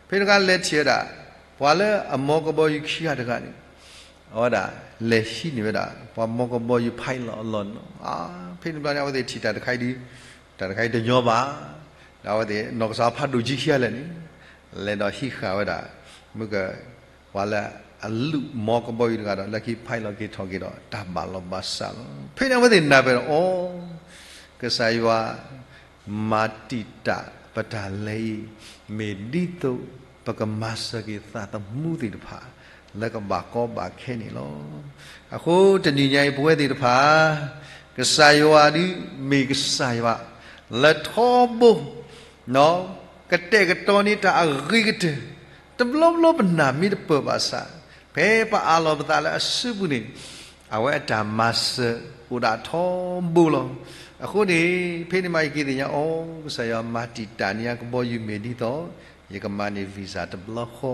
ဖဲတခါလဲၤထံၣ်ဝဲဒၣ် ပှၤလၢအမီကဘီယူၤခံဂၤတဂၤန့ၣ် အဝဲဒၣ်လဲၤဟံးန့ၢ်ဝဲဒၣ် ပှၤမီကဘီယူၤ pilot အလီၢ်န့ၣ်လီၤ. ဖဲန့ၣ်ဘျီန့ၣ် အဝဲသ့ၣ်ထံၣ်တၢ်တခါအံၤဒီး တၢ်တခါအံၤတညီဘၣ် ဒီးအဝဲသ့ၣ်နီၢ်ကစၢ်ဖးဒိၣ်ကံခံဂၤလၢာ်န့ၣ် လဲၤဒီးဟံးဃာ်ဝဲဒၣ် မ့ၢ်က ပှၤလၢအလူၤမီကဘီယူၤတဂၤဒီး လၢခံ pilot က့ၤထီၣ်က့ၤဒီး တၢ်ဘၣ်လီၤဘၣ်စးလီၤ. ဖဲန့ၣ်အဝဲသ့ၣ်နၢ်ပၢၢ်ဒီး အိ ကစၢ်ယွၤ မၤတံာ်တာ်ပတၢ်လဲၤအံၤ မ့ၢ်ဒ်သိးပကမၤစၢၤက့ၤသးသမူသ့ၣ်တဖၣ် လၢကဘၣ်ကီဘၣ်ခဲန့ၣ်လီၤ. အဃိတနံၤညါအံၤ ပဝဲသ့ၣ်တဖၣ် ကစၢ်ယွၤဒ်မ့ၢ်ကစၢ်ယွၤ လၢထီဘိ ကတဲာ်ကတီၤန့ၢ်တၢ်အဂ့ၤကတၢၢ် တဘျီဘျီပနၢ်မ့ၢ်တပၢၢ်ဘၣ်ဆၣ် ဖဲပအးလီၤပသးလၢအစုပူၤန့ၣ် အဝဲအတၢ်မၤစၢၤအိၣ်ဒၣ်ထီဘိလီၤ. အဃိန့ၣ် ဖဲန့ၣ်မးယကသ့ၣ်ညါအီၤ ကစၢ်ယွၤမၤတံာ်တာ်န့ၢ်ယၤကဘီယူၤမ့ၢ်ဒ်သိး ယကမၤန့ၢ် visa တဘျီဃီ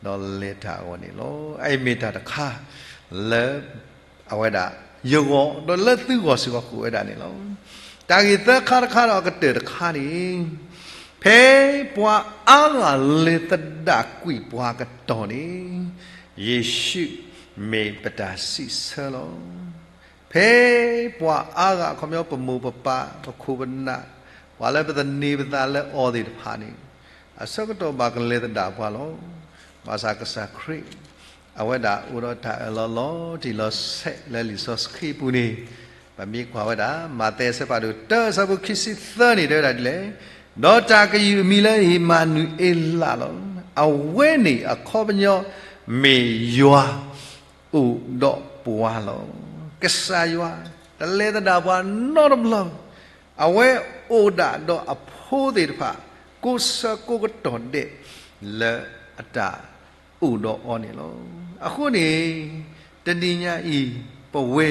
ဒီးလဲၤတၢ်အဂီၢ်န့ၣ်လီၤ. အအံၤမ့ၢ်တၢ်တခါလၢ အဝဲဒၣ်ယဂီၢ် ဒီးလၢသုဂီၢ်စ့ၢ်ကီးကအိၣ်ဝဲဒၣ်န့ၣ်လီၤ. တၢ်ဂ့ၢ်သၢခါတခါဒီးအကတၢၢ်တခါန့ၣ် ဖဲပှၤအါဂၤလဲၤသဒၣ်ကွံာ်ပှၤကတီၢ်န့ၣ် ယ့ၣ်ၡူးမ့ၢ်ပတၢ်စံးဆၢလီၤ. ဖဲပှၤအါဂၤ အခီပညီ ပမိၢ်ပပၢ် ပခိၣ်ပနၢ် ပှၤလၢပသန့ၤပသးလၢအီၤသ့ၣ်တဖၣ်န့ၣ် အဆၢကတီၢ်ဘၣ်ကလဲၤသဒၣ်ပှၤလီၤ. ဘၣ်ဆၣ်ကစၢ်ခရံာ် အဝဲဒၣ်အိၣ်ဒီးတၢ်အၢၣ်လီၤလီၤတံၢ်လီၤဆဲးလၢလံာ်စီဆှံအပူၤန့ၣ် ပမ့ၢ်ကွၢ်ဝဲဒၣ် မးသဲအဆၢဖးဒိၣ်တၢ အဆၢဖိခံဆံသၢန့ၣ် တဲဝဲဒၣ်ဒ်လဲၣ်, ဒီးတၢ်ကယုၢ်အမံၤလၢအံၤ မၤနူၤအ့လးလီၤ. အဝဲန့ၣ်အခီပညီ မ့ၢ်ယွၤ အိၣ်ဒီးပှၤလီၤ. ကစၢ်ယွၤ တလဲၤသဒၣ်ပှၤနီတဘျီ, အဝဲအိၣ်ဒၣ်ဒီးအဖိသ့ၣ်တဖၣ် ကိးဆၢကိးကတီၢ်ဒဲး လၢအတၢ်အိၣ်ဒီးအီၤန့ၣ်လီၤ. အဃိန့ၣ် တနံၤညါအံၤ ပဝဲ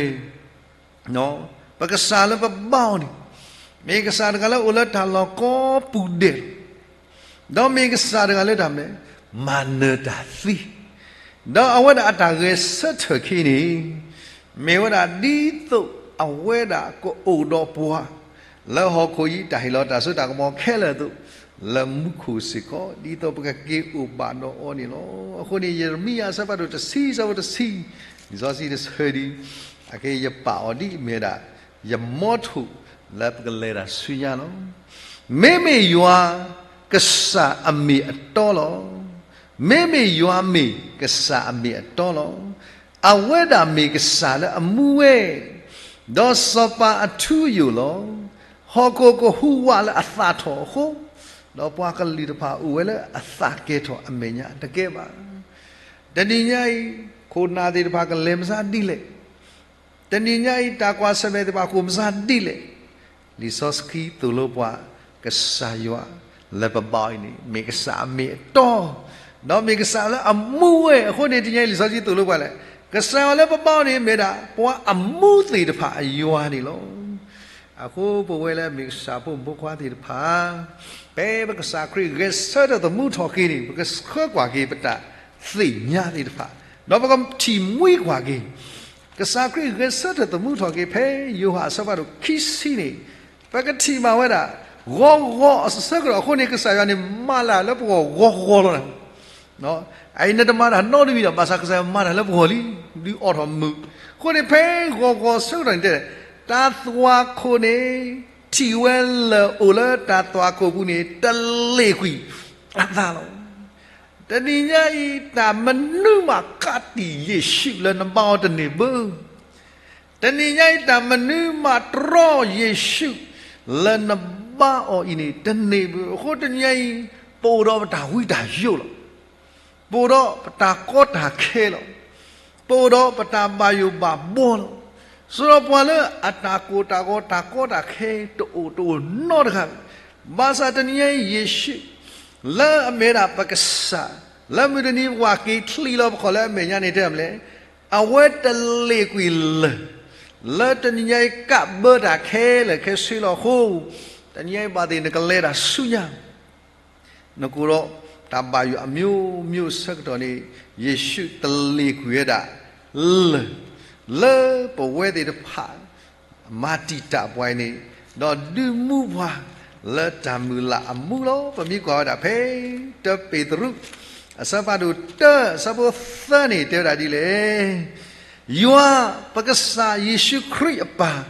ပကစၢ်လၢပဘါအီၤန့ၣ် မ့ၢ်ကစၢ်တဂၤလၢအိၣ်လၢတၢ်လီၢ်ကိးပူၤဒဲးလီၤ. ဒီးမ့ၢ်ကစၢ်တဂၤလၢတၢ်မနုၤလဲၣ်, မၤနၢၤတၢ်သံ, ဒီးအဝဲဒၣ်အတၢ်ဂဲၤဆၢထၢၣ်ခံန့ၣ် မ့ၢ်ဝဲဒၣ်ဒ်သိးအဝဲဒၣ်ကအိၣ်ဒီးပှၤ လၢဟီၣ်ခိၣ်အံၤ တၢ်ဟ့ၣ်လီၤတၢ်စိတၢ်ကမီၤခဲလၢာ်အသိး လၢမူခိၣ်စ့ၢ်ကီး ဒ်သိးပကက့ၤအိၣ်ဘၣ်ဒီးအီၤန့ၣ်လီၤ. အဃိန့ၣ် ယံးရမံယၤအဆၢဖးဒိၣ်တဆံ အဆၢဖိတဆံ လံာ်စီဆှံတဆၢဒ် အက့ ယပာ်အီၤဒ်အမ့ၢ်ဝဲဒၣ် ယမီထိၣ်လၢပကလဲၤတၢ်ဆူညါလီၤ. မ့မ့ၢ်ယွၤကစၢ်အမ့ၢ်အတီလီၤ. မ့မ့ၢ်ယွၤမ့ၢ်ကစၢ်အမ့ၢ်အတီလီၤ. အဝဲဒၣ်မ့ၢ်ကစၢ်လၢအမူဝဲ ဒီးစီၤပၤအထူအယိာ်လီၤ. ဟီၣ်ခိၣ်ကဟူးဝးလၢအသၣ်ထီၣ်အဃိ, ဒီးပှၤကလုာ်တဖၣ်အိၣ်ဝဲလၢအသးကဲထီၣ်အမဲာ်ညါတကဲဘၣ်. တနံၤညါအံၤ ခိၣ်နၢ်သ့ၣ်တဖၣ်ကလဲၤမစါဒ်လဲၣ်. တနံၤညါအံၤ တၢ်ကွၢ်ဆၢၣ်မဲာ်သ့ၣ်တဖၣ် ကအိၣ်မစါဒ်လဲၣ်. လံာ်စီဆှံသိၣ်လိပှၤ ကစၢ်ယွၤလၢပဘါအီၤအံၤန့ၣ် မ့ၢ်ကစၢ်အမ့ၢ်အတီ, ဒီးမ့ၢ်ကစၢ်လၢအမူဝဲ. အဃိန့ၣ် တနံၤညါအံၤ လံာ်စီဆှံသိၣ်လိပှၤလဲၣ် ကစၢ်ယွၤလၢပဘါအီၤန့ၣ် မ့ၢ်ဒၣ်ပှၤအမူသ့ၣ်တဖၣ်အယွၤန့ၣ်လီၤ. အဃိပဝဲလၢအမ့ၢ်ကစၢ်ဖိမုၣ်ဖိခွါသ့ၣ်တဖၣ်, ဖဲပကစၢ်ခရံာ်ဂဲၤဆၢထၢၣ်သမူထီၣ်က့ၤန့ၣ် ပကဆှၢကွၢ်က့ၤပတၢ်သ့ၣ်ညါသ့ၣ်တဖၣ်, ဒီးပကထံၣ်မှံကွၢ်က့ၤ ကစၢ်ခရံာ်ဂဲၤဆၢထၢၣ်သမူထီၣ်က့ၤ ဖဲယိၤဟၣ်အဆၢဖးဒိၣ်ခံဆံန့ၣ်, ပကထံၣ်ဘၣ်ဝဲဒၣ် ဂီၤဂီၤအဆၢကတီၢ်အဃိန့ၣ် ကစၢ်ယွၤန့ၣ်မၤလၢလၢပဂီၢ်ဂီၤဂီၤလီၤ. အအံၤနတမၤတၢ်နီတမံၤဒီး ဘၣ်ဆၣ်ကစၢ်ယွၤမၤတၢ်လၢပဂီၢ်လံ, ဒုးအိးထီၣ်မုာ်. အဃိန့ၣ် ဖဲဂီၤဂီၤအဆၢကတီၢ်န့ၣ်တဲ, တၢ်သွၣ်ခိၣ်န့ၣ် ထံၣ်ဝဲလၢာ်အိၣ်လၢတၢ်သွၣ်ခိၣ်ပူၤန့ၣ် တလ့ၣ်ကွံာ်အသးလီၤ. တနံၤညါအံၤ တၢ်မနုၤမးကးတံာ်ယ့ၣ်ၡူးလၢနဘါအီၤတန့ၢ်ဘၣ်. တနံၤညါအံၤ တၢ်မနုၤမးတြီယ့ၣ်ၡူးလၢနဘါအီၤအံၤန့ၣ် တန့ၢ်ဘၣ်. အဃိတနံၤညါအံၤ ပအိၣ်ဒီးပတၢ်ဝံတၢ်ယိးလီၤ. ပအိၣ်ဒီးပတၢ်ကီတၢ်ခဲလီၤ. ပအိၣ်ဒီးပတၢ်ဘၣ်ယိၣ်ဘၣ်ဘှီလီၤ. ဆိဒီးပှၤလၢအတၢ်ကိၢ်တၢ်ဂီၤတၢ်ကီတၢ်ခဲတအိၣ်တအိၣ်နီတဂၤဘၣ်. ဘၣ်ဆၣ်တနံၤညါအံၤယ့ၣ်ၡူး လၢအမ့ၢ်ဒၣ်ပကစၢ်, လၢမုၢ်တနံၤပှၤက့ၤချံးလီၤပခီၣ်လၢအမဲာ်ညါန့ၣ်တဲမလဲၣ်, အဝဲတလ့ၣ်ကွံာ်လၢာ် လၢတနံၤညါအံၤကးဘၢတၢ်ခဲလၢာ်ခဲဆ့လီၤအဃိ, တနံၤညါအံၤဘၣ်သ့ၣ်နကလဲၤတၢ်ဆူညါ နကအိၣ်ဒီးတၢ်ဘၣ်ယိၣ်အမျိုးမျိုးအဆၢကတီၢ်န့ၣ်, ယ့ၣ်ၡူးတလ့ၣ်ကွံာ်ဝဲဒၣ်လၢာ် လၢပဝဲသ့ၣ်တဖၣ် မၤတံာ်တာ်ပှၤအံၤန့ၣ်, ဒီးဒုးမူပှၤလၢတၢ်မုၢ်လၢ်အမူလီၤ. ပမ့ၢ်ကွၢ်ဝဲဒၣ်ဖဲ တၢပ့းတရူး အဆၢဖးဒိၣ်တၢ အဆၢဖိသၢန့ၣ် တဲဝဲဒၣ်ဒ်လဲၣ်, ယွၤပကစၢ်ယ့ၣ်ၡူးခရံာ်အပၢ်,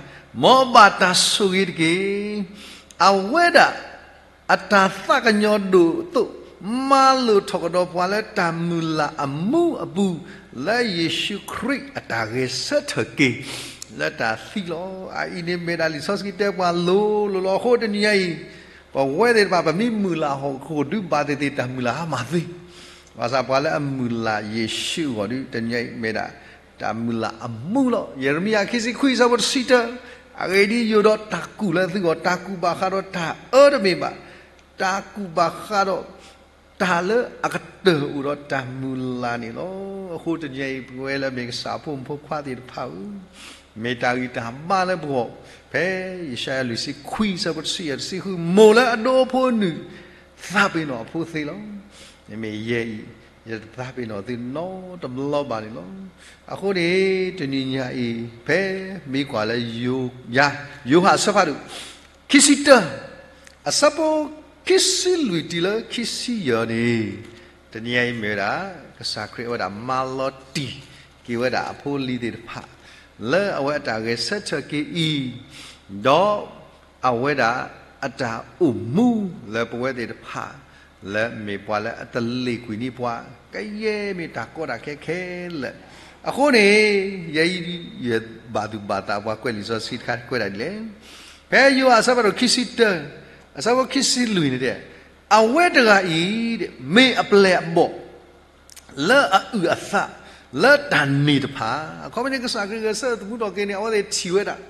မ်ဘၣ်တၢ်ဆိၣ်ဂ့ၤတက့ၢ်. အဝဲဒၣ် အတၢ်သးကညီၤဒိၣ်အသိး, မၤလိာ်ထီၣ်ကဒီးပှၤလၢတၢ်မုၢ်လၢ်အမူအပူၤ, လၢယ့ၣ်ၡူးခရံာ်အတၢ်ဂဲၤဆၢထၢၣ်က့ၤ လၢတၢ်သံလီၤ. အအံၤန့ၣ်မ့ၢ်ဒၣ်လံာ်စီဆှံတဲပှၤလိၤလိၤလီၤ. အဃိတနံၤညါအံၤ, ပဝဲသ့ၣ်တဖၣ် ပမ့ၢ်မုၢ်လၢ်ဟီၣ်ခိၣ်ဒုးဘၣ်သ့ၣ်သ့ၣ် တၢ်မုၢ်လၢ်ဟါမၢ်သ့, ဘၣ်ဆၣ်ပှၤလၢအမုၢ်လၢ်ယ့ၣ်ၡူးအဂီၢ်ဒုး တနံၤညါအံၤမ့ၢ်ဒၣ် တၢ်မုၢ်လၢ်အမူလီၤ. ယရမံယၤခံဆံခွံ အဆၢဖိတဆံတၢ, အဂ့ၢ်ဒ်အံၤ, ယအိၣ်ဒီးတၢ်ကူၣ်လၢသုဂီၢ်, တၢ်ကူၣ်ဘၣ်ဃးဒီးတၢ်အၢတမ့ၢ်ဘၣ်, တၢ်ကူၣ်ဘၣ်ဃးဒီး တၢ်လၢအကတၢၢ်အိၣ်ဒီးတၢ်မုၢ်လၢ်န့ၣ်လီၤ. အဃိတနံၤအံၤ ပဝဲလၢအမ့ၢ်ကစၢ်အဖိမုၣ်ဖိခွါသ့ၣ်တဖၣ်ဧၢ, မ့ၢ်တၢ်ဂံၢ်တၢ်ဘါလၢပဂီၢ်, ဖဲယၡါယၤလွံၢ်ဆံခွံ အဆၢဖိတဆံယဲၢ်တဆံဃု, မိၢ်လၢအဒိအဖိအနုၢ် သးပ့ၤနီၣ်အဖိသ့လီၤ. မ့မ့ၢ်ယဲအံၤ, ယတသးပ့ၤနီၣ်သုနီတဘျီဘၣ်န့ၣ်လီၤ. အဃိန့ၣ် တနံၤညါအံၤ ဖဲမ့ၢ်ကွၢ်လၢယိၤ, ယၤ, ယိၤဟၣ်အဆၢဖးဒိၣ် ခံဆံတၢ, အဆၢဖိခံဆံလွံၢ်တုၤလၢခံဆံယဲၢ်န့ၣ်, တနံၤညါအံၤမ့ၢ်ဝဲဒၣ် ကစၢ်ခရံာ်အဝဲဒၣ်မၤလီၤတံၢ်က့ၤဝဲဒၣ်အဖိအလံၤသ့ၣ်တဖၣ် လၢအဝဲအတၢ်ဂဲၤဆၢထၢၣ်က့ၤအံၤ, ဒီး အဝဲဒၣ်အတၢ်အိၣ်မူလၢပဝဲသ့ၣ်တဖၣ် လၢမ့ၢ်ပှၤလၢအတလ့ၣ်ကွံာ်န့ၢ်ပှၤ ကယဲၢ်မ့ၢ်တၢ်ကီတၢ်ခဲခဲလၢာ်. အဃိန့ၣ် ယဲအံၤ ယဘၣ်သူၣ်ဘၣ်သးပှၤကွဲးလံာ်စီဆှံတခါကွဲးဒၣ်ဒ်လဲၣ်. ဖဲယိၤဟၣ်အဆၢဖးဒိၣ်ခံဆံတၢ အဆၢဖိခံဆံလွံၢ်န့ၣ်တဲ, အဝဲတဂၤအံၤ မ့ၢ်အပျဲၢ်အဘီၣ် လၢအအုၣ်အသး လၢတၢ်န့ၢ်တဖၣ်, အခီပညီကစၢ်ခရံာ်ဂဲၤဆၢထၢၣ်သမူထီၣ်က့ၤန့ၣ် အဝဲသ့ၣ်ထံၣ်ဝဲဒၣ်,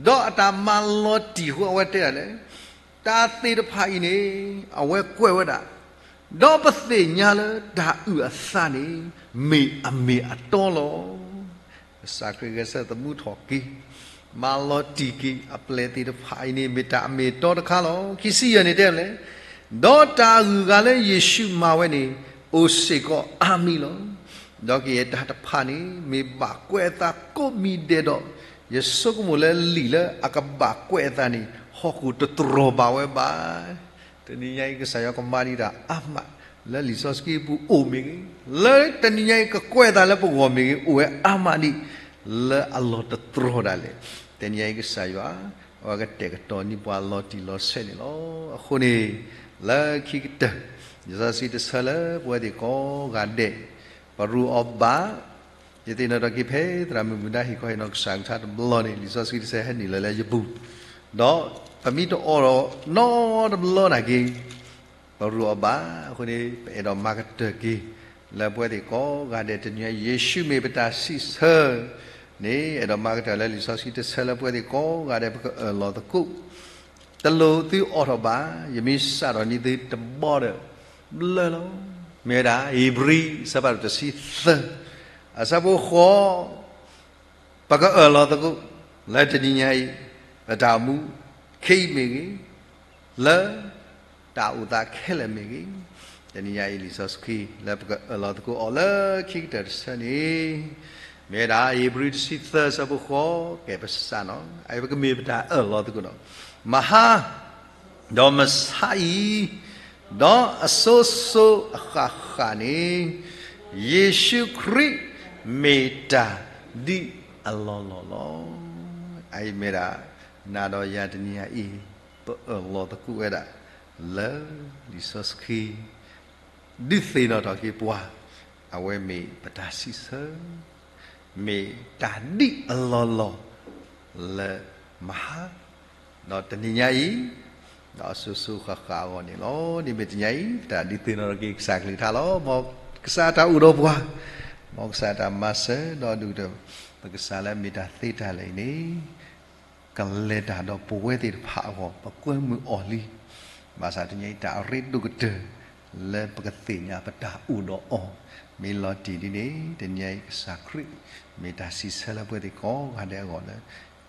ဒီးအတၢ်မၤလီၤတံၢ်အဃိ အဝဲတဲဒၣ်လဲၣ်, တၢ်သ့ၣ်တဖၣ်အံၤန့ၣ် အဝဲကွဲးဝဲဒၣ်, ဒီးပသ့ၣ်ညါလၢတၢ်အုၣ်အသးန့ၣ် မ့ၢ်အမ့ၢ်အတီလီၤ. ကစၢ်ခရံာ်ဂဲၤဆၢထၢၣ်သမူထီၣ်က့ၤ, မၤလီၤတံၢ်က့ၤအပျဲၢ်သ့ၣ်တဖၣ်အံၤန့ၣ် မ့ၢ်တၢ်အမ့ၢ်အတီတခါလီၤ. ခံဆံယဲၢ်န့ၣ်တဲလဲၣ်, ဒီးတၢ်အဂုၤအဂၤလၢယ့ၣ်ၡူးမၤဝဲန့ၣ် အိၣ်စ့ၢ်ကီးအါမံၤလီၤ. ဒီးကယဲၢ်တၢ်တဖၣ်န့ၣ် မ့ၢ်ဘၣ်ကွဲးအသးကိးမံၤဒဲးဒီး, ယဆိကမိၣ်လၢလံာ်လၢအကဘၣ်ကွဲးအသးန့ၣ် ဟီၣ်ခိၣ်တတြီၢ်ဘၣ်ဝဲဘၣ်. တနံၤညါအံၤကစၢ်ယွၤကမၤဒံးတၢ်အါမး လၢလံာ်စီဆှံပူၤအိၣ်မ့ၢ်ဂ့ၤ, လၢတနံၤညါအံၤကကွဲးအသးလၢပဂီၢ်မ့ၢ်ဂ့ၤ အိၣ်ဝဲအါမးဒံး လၢအလီၢ်တတြီၢ်ဒၣ်လဲာ်. တနံၤညါအံၤကစၢ်ယွၤ အဝဲကတဲာ်ကတီၤန့ၢ်ပှၤလီၤတံၢ်လီၤဆဲးန့ၣ်လီၤ. အဃိန့ၣ် လၢခံကတၢၢ် လံာ်စီဆှံတဆၢလၢပဝဲသ့ၣ်ကိးဂၤဒဲး ပရူးအီၤဘၣ် ယသ့ၣ်နီၣ်ထီၣ်က့ၤဖဲသရၣ်မုၣ်မုၢ်ဒါဟ့ၣ်ခီဟ့ၣ်နီၤကစၢ်ကထါတဘျီန့ၣ် လံာ်စီဆှံတဆၢဟဲနုာ်လီၤလၢယပူၤ, ဒီးပမ့ၢ်တအိးထီၣ်နီတဘျီနာ်က့ ပရူးအီၤဘၣ်. အဃိန့ၣ် ပအဲၣ်ဒိးမၤကတၢၢ်က့ၤ လၢပဝဲသ့ၣ်ကိးဂၤဒဲးတနံၤညါ ယ့ၣ်ၡူးမ့ၢ်ပတၢ်စံးဆၢန့ၣ် အဲၣ်ဒိးမၤကတၢၢ်လၢလံာ်စီဆှံတဆၢလၢပဝဲသ့ၣ်ကိးဂၤဒဲး ပကအၢၣ်လီၤသကိး တလိၣ်သုအိးထီၣ်ဘၣ်, ယမ့ၢ်စးထီၣ်န့ၢ်သုတဘျီဒီး ဘျၢလီၤ. မ့ၢ်ဝဲဒၣ် ဧ့ၤဘြံၤ အဆၢဖးဒိၣ်တဆံသၢ, အဆၢဖိဃိး, ပကအၢၣ်လီၤသကိး လၢတနံၤညါအံၤ ပတၢ်အိၣ်မူခဲအံၤမ့ၢ်ဂ့ၤ, လၢတၢ်အိၣ်သးခဲလၢာ်မ့ၢ်ဂ့ၤ, တနံၤညါအံၤ လံာ်စီဆှံ လၢပကအၢၣ်လီၤသကိးအီၤလၢခံကတၢၢ်တဆၢန့ၣ် မ့ၢ်ဝဲဒၣ် ဧ့ၤဘြံၤတဆံသၢ အဆၢဖိဃိး, ကဲပစးနီၤ, ပကမ့ၢ်ပတၢ်အၢၣ်လီၤသကိးဒီး မဟါ ဒီးမဆါအံၤ, ဒီးအစိၤစိၤအဃၣ်ဃၣ်န့ၣ် ယ့ၣ်ၡူးခရံာ်မ့ၢ်တၢ်ဒ်အလီၢ်လီၢ်လီၤ. အအံၤမ့ၢ်ဒၣ် နၤဒီးယၤတနံၤညါအံၤ ပအၢၣ်လီၤသကိးဝဲဒၣ် လၢလံာ်စီဆှံ ဒုးသ့ၣ်နီၣ်ထီၣ်က့ၤပှၤ, အဝဲမ့ၢ်ပတၢ်စံးဆၢ မ့ၢ်တၢ်ဒ်အလီၢ်လီၢ် လၢမဟါ ဒီးတနံၤညါအံၤ, ဒီးအစိၤစိၤဃၣ်ဃၣ်အဂီၢ်န့ၣ်လီၤ. ဒ်မ့ၢ်တနံၤညါအံၤ ပတၢ်ဒုးသ့ၣ်နီၣ်ထီၣ်က့ၤကစၢ်အကလုၢ်ကထါလီၤ. မ်ကစၢ်တၢ်အိၣ်ဒီးပှၤ, မ်ကစၢ်တၢ်မၤစၢၤ ဒီးဒုးကတၢၢ် ပကစၢ်လၢအမ့ၢ်တၢ်သ့တၢ်လၢာ်အံၤန့ၣ် ကလဲၤတၢ်ဒီးပဝဲသ့ၣ်တဖၣ်အဂီၢ် ပကွဲမုာ်အီၤလံ. ဘၣ်ဆၣ်တနံၤညါအံၤ တၢ်အရ့ဒိၣ်ကတၢၢ် လၢပကသ့ၣ်ညါပတၢ်အိၣ်ဒီးအီၤ မ့ၢ်လီၤတံၢ်ဒ်န့ၣ် တနံၤညါအံၤ ကစၢ်ခရံာ် မ့ၢ်တၢ်စံးဆၢလၢပဝဲသ့ၣ်ကိးဂၤဒဲးအဂီၢ်လၢ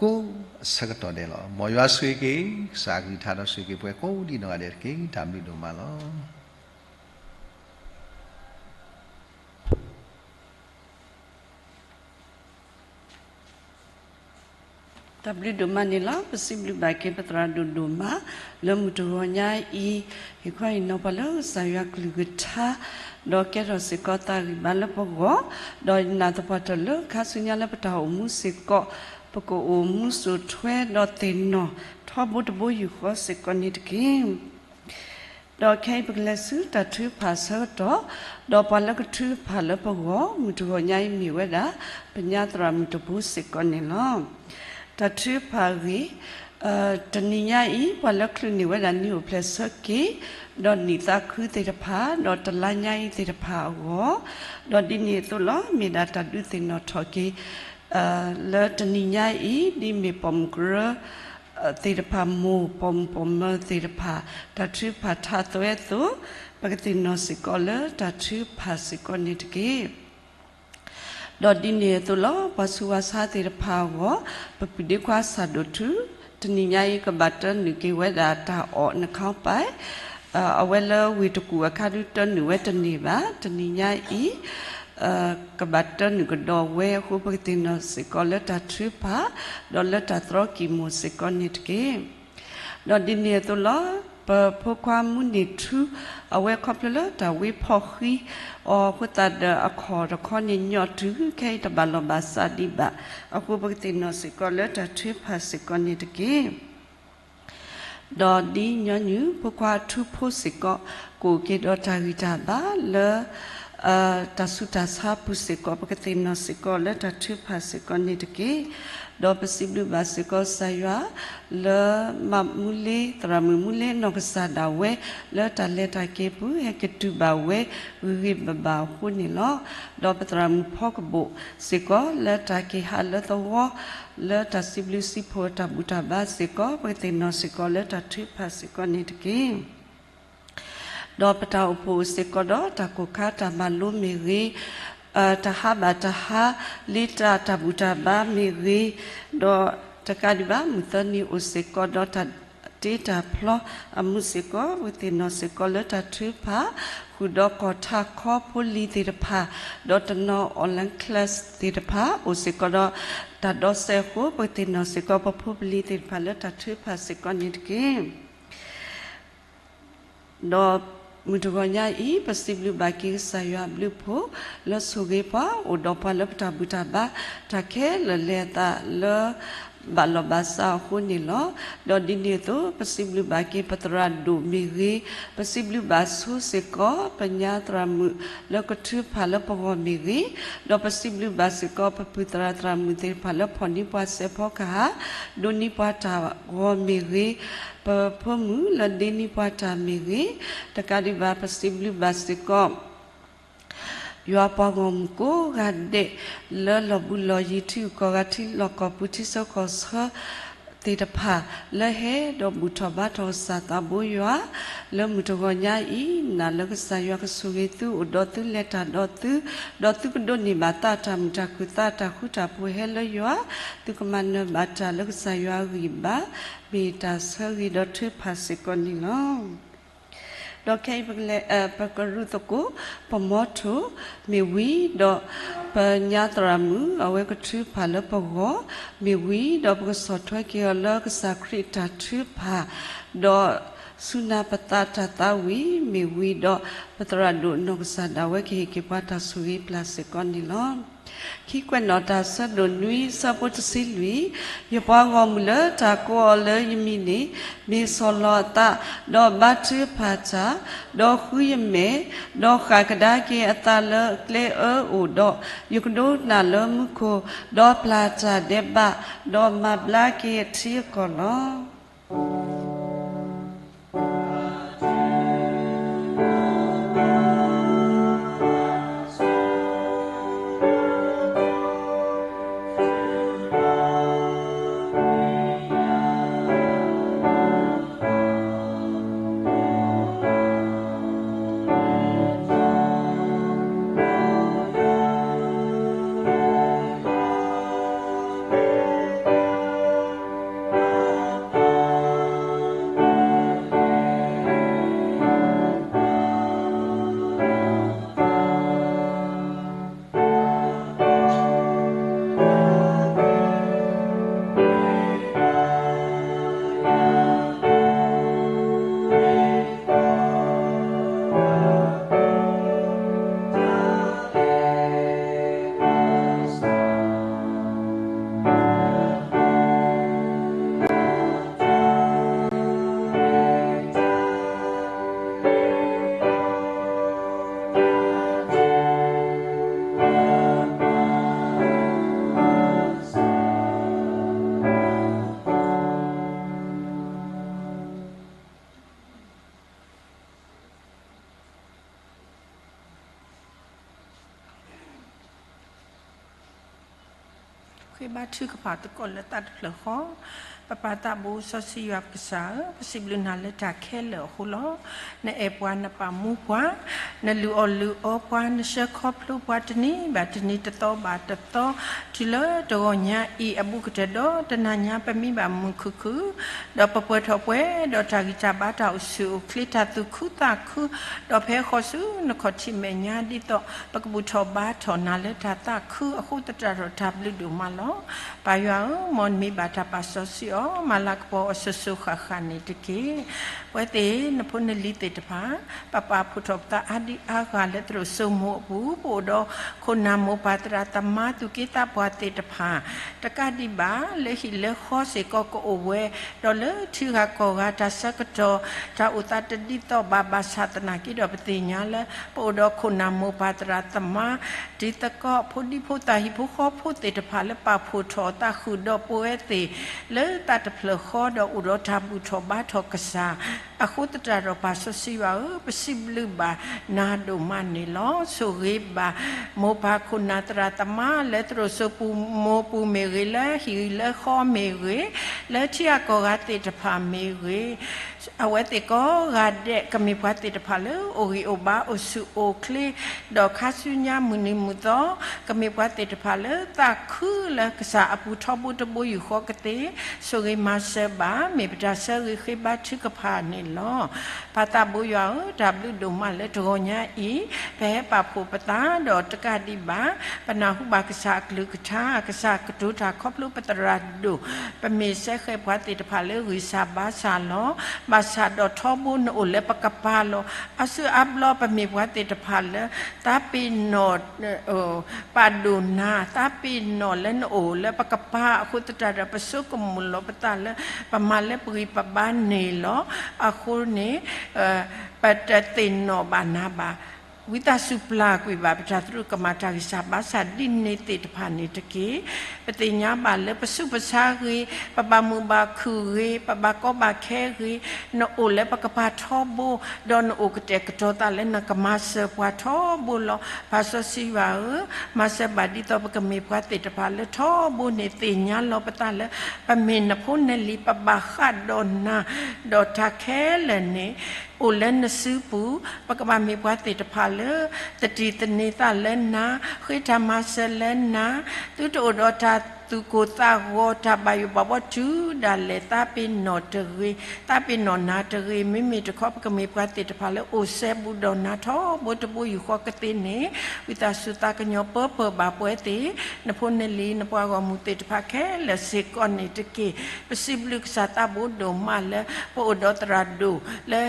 ကိးအဆၢကတီၢ်ဒဲးလီၤ. မ်ယွၤဆိၣ်ဂ့ၤက့ၤ ကစၢ်အကလုၢ်ကထါဒီးဆိၣ်ဂ့ၤက့ၤပှၤကိးဒံးနီၢ်ဂၤဒဲးတက့ၢ်. တၢ်ဘျုးဒိၣ်မးလီၤ. တၢ်ဘျုးဒိၣ်မးန့ၣ်လီၤ. ပစံးဘျုးဘၣ်က့ၤပသရၣ်ဒိၣ်ဒိၣ်မး လၢမုၢ်တဂီၤညါအံၤ ဟ့ၣ်ခီဟ့ၣ်နီၤပှၤလၢကစၢ်ယွၤကလုၢ်ကထါ ဒီးကဲထီၣ်စ့ၢ်ကီးသးဂံၢ်ဘါလၢပဂီၢ်, ဒီးနာ်သပှၢ်တၢၢ်လၢခါဆူညါလၢပတၢ်အိၣ်မူစ့ၢ်ကီး ပကအိၣ်မူစိာ်ထွဲဒီးသ့ၣ်နီၣ်ထီဘိတဘိယူၢ်ဃီစ့ၢ်ကီးန့ၣ်တက့ၢ်. ဒီးခဲအံၤပကလဲၤဆူတၢ်ထုကဖၣ်အဆၢကတီၢ်, ဒီးပှၤလၢကထုကဖၣ်လၢပဂီၢ် မုၢ်တဂီၤညါအံၤမ့ၢ်ဝဲဒၣ် ပညါသရၣ်မုၣ်တဘိစ့ၢ်ကီးန့ၣ်လီၤ. တၢ်ထုကဖၣ်အဂ့ၢ်, တနံၤညါအံၤ ပှၤလၢချုးန့ၢ်ဝဲဒၣ်နံၣ်အိၣ်ဖျဲၣ်ဆၢက့ၤ, ဒီးနံၣ်သးခုသ့ၣ်တဖၣ်, ဒီးတလါညါအံၤသ့ၣ်တဖၣ်အဂီၢ်, ဒီးဒ်န့ၣ်အသိးလီၤ. မ့ၢ်ဒၣ်တၢ်ဒုးသ့ၣ်နီၣ်ထီၣ်က့ၤ လၢတနံၤညါအံၤ ဒ်မ့ၢ်ပိာ်မုၣ်ကရၢ သ့ၣ်တဖၣ် မိၢ်ပိာ်မုၣ်ပိာ်မၢၤသ့ၣ်တဖၣ် တၢ်ထုကဖၣ်ထးသွဲအသိး, ပကသ့ၣ်နီၣ်စ့ၢ်ကီးလၢတၢ်ထုကဖၣ်စ့ၢ်ကီးန့ၣ်တက့ၢ်. ဒီးဒ်န့ၣ်အသိးလီၤ. ပှၤဆူးပှၤဆါသ့ၣ်တဖၣ်အဂီၢ်, ပပုၢ်ဒ့ခွါစၢ်ဒိၣ်ထူ တနံၤညါအံၤ ကဘၣ်တၢနုာ်က့ၤဝဲဒၣ်တၢ်အီၣ် နခီပၤ, အဝဲလၢဝ့ၢ်တကူၣ်အခါဒုးတၢနုာ်ဝဲတန့ၢ်ဘၣ်. တနံၤညါအံၤ ကဘၣ်တၢနုာ်ကဒီးဝဲအဃိ ပကသ့ၣ်နီၣ်စ့ၢ်ကီးလၢတၢ်ထုကဖၣ်, ဒီးလၢတၢ်သရီကံၢ်မိၢ်စ့ၢ်ကီးန့ၣ်တက့ၢ်. ဒီးဒ်န့ၣ်အသိးလီၤ. ပဖိခွါမူန့ၢ်ထူ အဝဲခီဖျိလၢတၢ်ဝ့ဖီၣ်ဃံအီၤအဃိသတးဒီး အခီၣ်တခီန့ၣ်ညီတုၤခဲအံၤတဘၣ်လီၢ်ဘၣ်စးဒံးဘၣ်အဃိ ပကသ့ၣ်နီၣ်စ့ၢ်ကီးလၢတၢ်ထုကဖၣ်စ့ၢ်ကီးန့ၣ်တက့ၢ်. ဒီးဒ်ညီနုၢ် ဖိခွါအထူဖိစ့ၢ်ကီး ကအိၣ်က့ၤဒီးတၢ်ဂံၢ်တၢ်ဘါလၢ တၢ်ဆူးတၢ်ဆါပူၤစ့ၢ်ကီး ပကသ့ၣ်နီၣ်စ့ၢ်ကီးလၢတၢ်ထုကဖၣ်စ့ၢ်ကီးန့ၣ်တက့ၢ်. ဒီးပစံးဘျုးဘၣ်စ့ၢ်ကီးကစၢ်ယွၤ လၢမးမူလ့ သရၣ်မုၣ်မူလ့အနီၢ်ကစၢ်ဒၣ်ဝဲ လၢတၢ်လဲၤတၢ်က့ၤပူၤ ဟဲက့ၤတုၤဘၣ်ဝဲဂ့ၤဂ့ၤဘၣ်ဘၣ်အဃိန့ၣ်လီၤ. ဒီးပသရၣ်မုၣ်ဖီကဘိၣ်စ့ၢ်ကီး လၢတၢ်က့ၤဟးလၢသဝီ လၢတၢ်စံးဘျုးစံးဖှိၣ်တၢ်ဘူၣ်တၢ်ဘါစ့ၢ်ကီး ပကသ့ၣ်နီၣ်စ့ၢ်ကီးလၢတၢ်ထုကဖၣ်စ့ၢ်ကီးန့ၣ်တက့ၢ်. ဒီးပတၢ်အိၣ်ဖှိၣ်အိၣ်စ့ၢ်ကီးဒီးတၢ်ကိၢ်ခါတၢ်မၤလိမ့ၢ်ဂ့ၤ, တၢ်ဟးဘၣ်တၢ်ဟးလ့တၢ်တၢ်ဘူၣ်တၢ်ဘါမ့ၢ်ဂ့ၤ, ဒီးတကးဒံးဘၣ် မုၢ်သၢနံၤအိၣ်စ့ၢ်ကီးဒီးတၢ်တ့တၢ်ဖျီအမူးစ့ၢ်ကီး ပကသ့ၣ်နီၣ်စ့ၢ်ကီးလၢတၢ်ထုကဖၣ်, ဃုာ်ဒီးကီၢ်ထးခီဖိလံၤသ့ၣ်တဖၣ်, ဒီးတနီၤ online class သ့ၣ်တဖၣ် အိၣ်စ့ၢ်ကီးဒီးတၢ်ဒီးစဲးအဃိ ပကသ့ၣ်နီၣ်စ့ၢ်ကီးပဖိပလံၤသ့ၣ်တဖၣ်လၢတၢ်ထုကဖၣ်စ့ၢ်ကီးန့ၣ်တက့ၢ်. ဒီးမုၢ်တဂီၤညါအံၤ ပစံးဘျုးဘၣ်က့ၤကစၢ်ယွၤအဘျုးအဖှိၣ် လၢဆိၣ်ဂ့ၤပှၤ အိၣ်ဒီးပှၤလၢပတၢ်ဘူၣ်တၢ်ဘါ တၢ်ခဲလၢာ်လဲၤအသးလၢ ဘၣ်လီၢ်ဘၣ်စးအဃိန့ၣ်လီၤ. ဒီးဒ်န့ၣ်အသိး ပစံးဘျုးဘၣ်က့ၤပသရၣ်ဒိၣ်မ့ၢ်ဂ့ၤ, ပစံးဘျုးဘၣ်ဆိစ့ၢ်ကီး ပညါသရၣ်မုၣ်လၢကထုကဖၣ်လၢပဂီၢ်မ့ၢ်ဂ့ၤ, ဒီးပစံးဘျုးဘၣ်စ့ၢ်ကီး ပပုၢ်သရၣ်သရၣ်မုၣ်သ့ၣ်တဖၣ်လၢဖီၣ်န့ၢ်ပှၤစဲးဖီကဟၣ်, ဒိးန့ၢ်ပှၤတၢ်ဂီၤမ့ၢ်ဂ့ၤ, ပဖိမုၣ်လၢဒ့န့ၢ်ပှၤတၢ်မ့ၢ်ဂ့ၤ, တကးဒံးဘၣ် ပစံးဘျုးဘၣ်စ့ၢ်ကီး ယွၤပှၤဂီၢ်မုၢ်ကိးဂၤဒဲး လၢလီၢ်ဘူးလီၢ်ယံၤ ထံဂုၤကီၢ်ဂၤ ထံလီၢ်ကီၢ်ပူၤ ထံဆၢကီၢ်ဆၢ သ့ၣ်တဖၣ်လၢဟဲဒီးဘူၣ်ထီၣ်ဘါထီၣ်ကစၢ်သးဘိယွၤ လၢမုၢ်တဂီၤညါအံၤ, နာ်လၢကစၢ်ယွၤကဆိၣ်ဂ့ၤသုအိၣ်ဒီးသုလဲၤတၢ်ဒီးသု, ဒီးသုကဒိးန့ၢ်ဘၣ်သးတၢ်မုာ်တၢ်ခုၣ်သးတၢ်ဃူတၢ်ဖိးဟဲလၢယွၤ, သုကမၤနၢၤဘၣ်တၢ်လၢကစၢ်ယွၤအဂံၢ်အဘါ, မ့ၢ်တၢ်ဆၢဂ့ၤဒီးထုကဖၣ်စ့ၢ်ကီးန့ၣ်လီၤ. ဒီးခဲအံၤ ပကရူၢ်သကိး ပမီထိၣ် မ့ၢ်ဝံၤဒီး ပညါသရၣ်မုၣ် အဝဲကထုကဖၣ်လၢပဂီၢ် မ့ၢ်ဝံၤဒီး ပကဆီၣ်ထွဲက့ၤအီၤလၢကစၢ်ခရံာ်အတၢ်ထုကဖၣ်, ဒီးစူၢ်နာ်ပသးတၢ်သးဝံၣ် မ့ၢ်ဝံၤဒီး ပသရၣ်ဒိၣ်အနီၢ်ကစၢ်ဒၣ်ဝဲ ကဟ့ၣ်က့ၤပှၤတၢ်ဆိၣ်ဂ့ၤပျၢ်စ့ၢ်ကီးန့ၣ်လီၤ. ခံကွဲးနီၣ်တၢ် ဆၢဒိၣ်နွံ ဆၢဖိတဆံလွံၢ်, ယပှၤဂီၢ်မုၢ်လၢတၢ်ကိးအီၤလၢယမံၤန့ၣ် မ့ၢ်ဆီၣ်လီၤအသး, ဒီးဘါထုကဖၣ်တၢ်, ဒီးဃုယမဲာ်, ဒီးဃၣ်ကဒါက့ၤအသးလၢအကျဲအၢအိၣ်ဒီး, ယကဒိကနၣ်လၢမူခိၣ်, ဒီးပျၢ်တၢ်ဒဲးဘး, ဒီးမၤဘျါက့ၤအထံအကီၢ်လီၤ. ဃ့ဘါထုကဖၣ်သကိးလၢသးတဖျၢၣ်ဃီ, ပပၢ်သးဘိစီဆှံယွၤပကစၢ်ဧၢ, ပစံးဘျုးနၤလၢတၢ်ခဲလၢာ်အဃိလီၤ. နအဲၣ်ပှၤ, နပာ်မူပှၤ, နလုၢ်အီၣ်လုၢ်အီပှၤ, နဆှၢခီဖျိပှၤတနံၤဘၣ်တနံၤ တသီဘၣ်တသီ, တုၤလၢတဂီၤညါအံၤအဘူးကတၢၢ်ဒီး တနၤညါပမံဘၣ်မုာ်မုာ်ခုၣ်ခုၣ်, ဒီးပပှဲၤထီၣ်ပှဲၤဒီးတၢ်ဂံၢ်တၢ်ဘါ တၢ်အိၣ်ဆူၣ်အိၣ်ချ့ တၢ်သူၣ်ခုသးခု, ဒီးဖဲဃီၤဆူနခီၣ်ထံးမဲာ်ညါ ဒ်သိးပကဘူၣ်ထီၣ်ဘါထီၣ်နၤလၢတၢ်သးခုအဃိသတးဒီး တၢ်ဘျုးဒိၣ်မးလီၤ. ပၢ်ယွၤဧၢ, မ်နမံဘၣ်တၢ်ပာ်စီဆှံအီၤ, မၤလၤကပီၤအီၤစိၤစိၤဃၣ်ဃၣ်န့ၣ်တက့ၢ်. ပဝဲသ့ၣ်နဖိနလံၤသ့ၣ်တဖၣ် ပပာ်ဖှိၣ်ထီၣ်ပသးအါဒံအါဂၤလၢသရိာ်စိမိၤအပူၤ, ပအိၣ်ဒီးခိၣ်နၢ်မိၢ်ပၢ်သရၣ်သမါသူၣ်က့သးပှၢ်သ့ၣ်တဖၣ်, တကးဒံးဘၣ် လၢဟံၣ်လၢဃီစ့ၢ်ကီးကအိၣ်ဝဲ, ဒီးလၢထံဂၤကီၢ်ဂၤတၢ်ဆၢကတီၢ် တၢ်အိၣ်သးတဒ်သိးဘၣ် ဘၣ်ဆၣ်သနာ်က့ဒီး ပသ့ၣ်ညါလၢ ပအိၣ်ဒီးခိၣ်နၢ်မိၢ်ပၢ်သရၣ်သမါ တံၤသကိး ဖိဒံဖိသၣ် ဟံၣ်ဖိဃီဖိသ့ၣ်တဖၣ်လၢပာ်ဖှိၣ်ထီၣ်အသးဃုာ်ဒီးပဝဲသ့ၣ် လၢသးတဖျၢၣ်ဃီဒီးအိၣ်ဒီးတၢ်ဘူၣ်ထီၣ်ဘါထီၣ်ကစၢ် အဃိသတးဒီးပၢ်စီဆှံယွၤဧၢ, ပစံးဘျုးဘၣ်နၤဒိၣ်မးန့ၣ်လီၤ. ဆိၣ်ဂ့ၤဘၣ် မိၢ်ပၢ်ခိၣ်နၢ်သရၣ်သမါလၢသရိာ်စိမိၤပူၤမ့ၢ်ဂ့ၤ, လၢဟံၣ်လၢဃီမ့ၢ်ဂ့ၤ, လၢထံဂၤကီၢ်ဂၤသ့ၣ်တဖၣ်မ့ၢ်ဂ့ၤ, အဝဲသ့ၣ်ကိးဂၤဒဲးကမ့ၢ်ပှၤသ့ၣ်တဖၣ်လၢအိၣ်ဂံၢ်အိၣ်ဘါ အိၣ်ဆူၣ်အိၣ်ချ့ ဒီးခါဆူညါမုၢ်နံၤမုၢ်သီ ကမ့ၢ်ပှၤသ့ၣ်တဖၣ်လၢသးခုလၢကစၢ်အပူၤထီဘိတဘိယူၢ်ဃီကသ့, ဆိၣ်ဂ့ၤမၤစၢၤဘၣ် မ့ၢ်ပတၢ်ဆၢဂ့ၤဃ့ဘါထုကဖၣ်န့ၣ်လီၤ. ပၢ်သးဘိယွၤဧၢ, တၢ်ဘျုးဒိၣ်မးလၢတဂီၤညါအံၤ ပဟဲပာ်ဖှိၣ်ပသးဒီးတကးဒံးဘၣ် ပနၢ်ဟူဘၣ်ကစၢ်အကလုၢ်ကထါ, ကစၢ်ကတိၤတၢ်ခီဖျိပသရၣ်ဒိၣ်, ပမ့ၢ်စဲဃဲၤပှၤသ့ၣ်တဖၣ်လၢဂံၢ်စၢ်ဘါစၢ်လီၤ. ဘၣ်ဆၣ်ဒီးထီဘိနအိၣ်လၢပကပၤလီၤ. အါစုအါဘျီပမ့ၢ်ပှၤသ့ၣ်တဖၣ်လၢ သးပ့ၤနီၣ် ပာ်ဒိၣ်နၤ, သးပ့ၤနီၣ်လၢနအိၣ်လၢပကပၤအဃိသတးဒီး ပဆိကမိၣ်လီၤပသးလၢ ပမၤလၢပဂံၢ်ပဘါန့ၣ်လီၤ. အဃိန့ၣ် ပတသ့ၣ်နီၣ်ဘၣ်နၤဘၣ်. ဝံသးစူၤပျၢ်ကွံာ်ဘၣ်ပတၢ်သရူးကမၣ်တၢ်ဂံၢ်စၢ်ဘါစၢ်ဒ်န့ၣ်သ့ၣ်တဖၣ်န့ၣ်တက့ၢ်. ပသ့ၣ်ညါဘၣ်လၢပဆူးပဆါဂ့ၤ, ပဘၣ်မုာ်ဘၣ်ခုၣ်ဂ့ၤ, ပဘၣ်ကီဘၣ်ခဲဂ့ၤ, နအိၣ်လၢပကပၤထီဘိ, ဒီးနအိၣ်ကတဲာ်ကတီၤသးလၢနကမၤစၢၤပှၤထီဘိလီၤ. ပၢ်စီဆှံယွၤဧၢ, မၤစၢၤဘၣ်ဒ်သိးပကမ့ၢ်ပှၤသ့ၣ်တဖၣ်လၢထီဘိန့ၣ် သ့ၣ်ညါလီၤပသးလၢ ပမ့ၢ်နဖိနလံၤ ပဘၣ်ဃးဒီးနၤ, ဒီးတၢ်ခဲလၢာ်န့ၣ် အိၣ်လၢနစုပူၤ, ပကဘၣ်မ့ၢ်ပှၤသ့ၣ်တဖၣ်လၢ သတံၢ်သန့ၤသးလၢနၤ, ဃ့တၢ်မၤစၢၤလၢနၤ, သုတအိၣ်ဒီးတၢ်သူၣ်ကိၢ်သးဂီၤ တၢ်ဘၣ်ယိၣ်ဘၣ်ဘှီတုၤဒၣ်လဲာ် သးပ့ၤနီၣ်တဂ့ၤ, သးပ့ၤနီၣ်နၤတဂ့ၤ, မ့မ့ၢ်တခီ ပကမ့ၢ်ပှၤသ့ၣ်တဖၣ်လၢအိၣ်စဲဘူးဒီးနၤထီဘိတဘိယူၢ်ဃီကသ့န့ၣ်, ဝံသးစူၤသးကညီၤပၢပၢၢ်ဘၣ်ပှၤသ့ၣ်, နဖိနလံၤ နပှၤဂီၢ်မုၢ်သ့ၣ်တဖၣ်ခဲလၢာ်စ့ၢ်ကီးန့ၣ်တက့ၢ်. ပစံးဘျုးကစၢ်သးဘိဒိၣ်မးလၢ ပအိၣ်ဒီးသရၣ်ဒိၣ်လၢ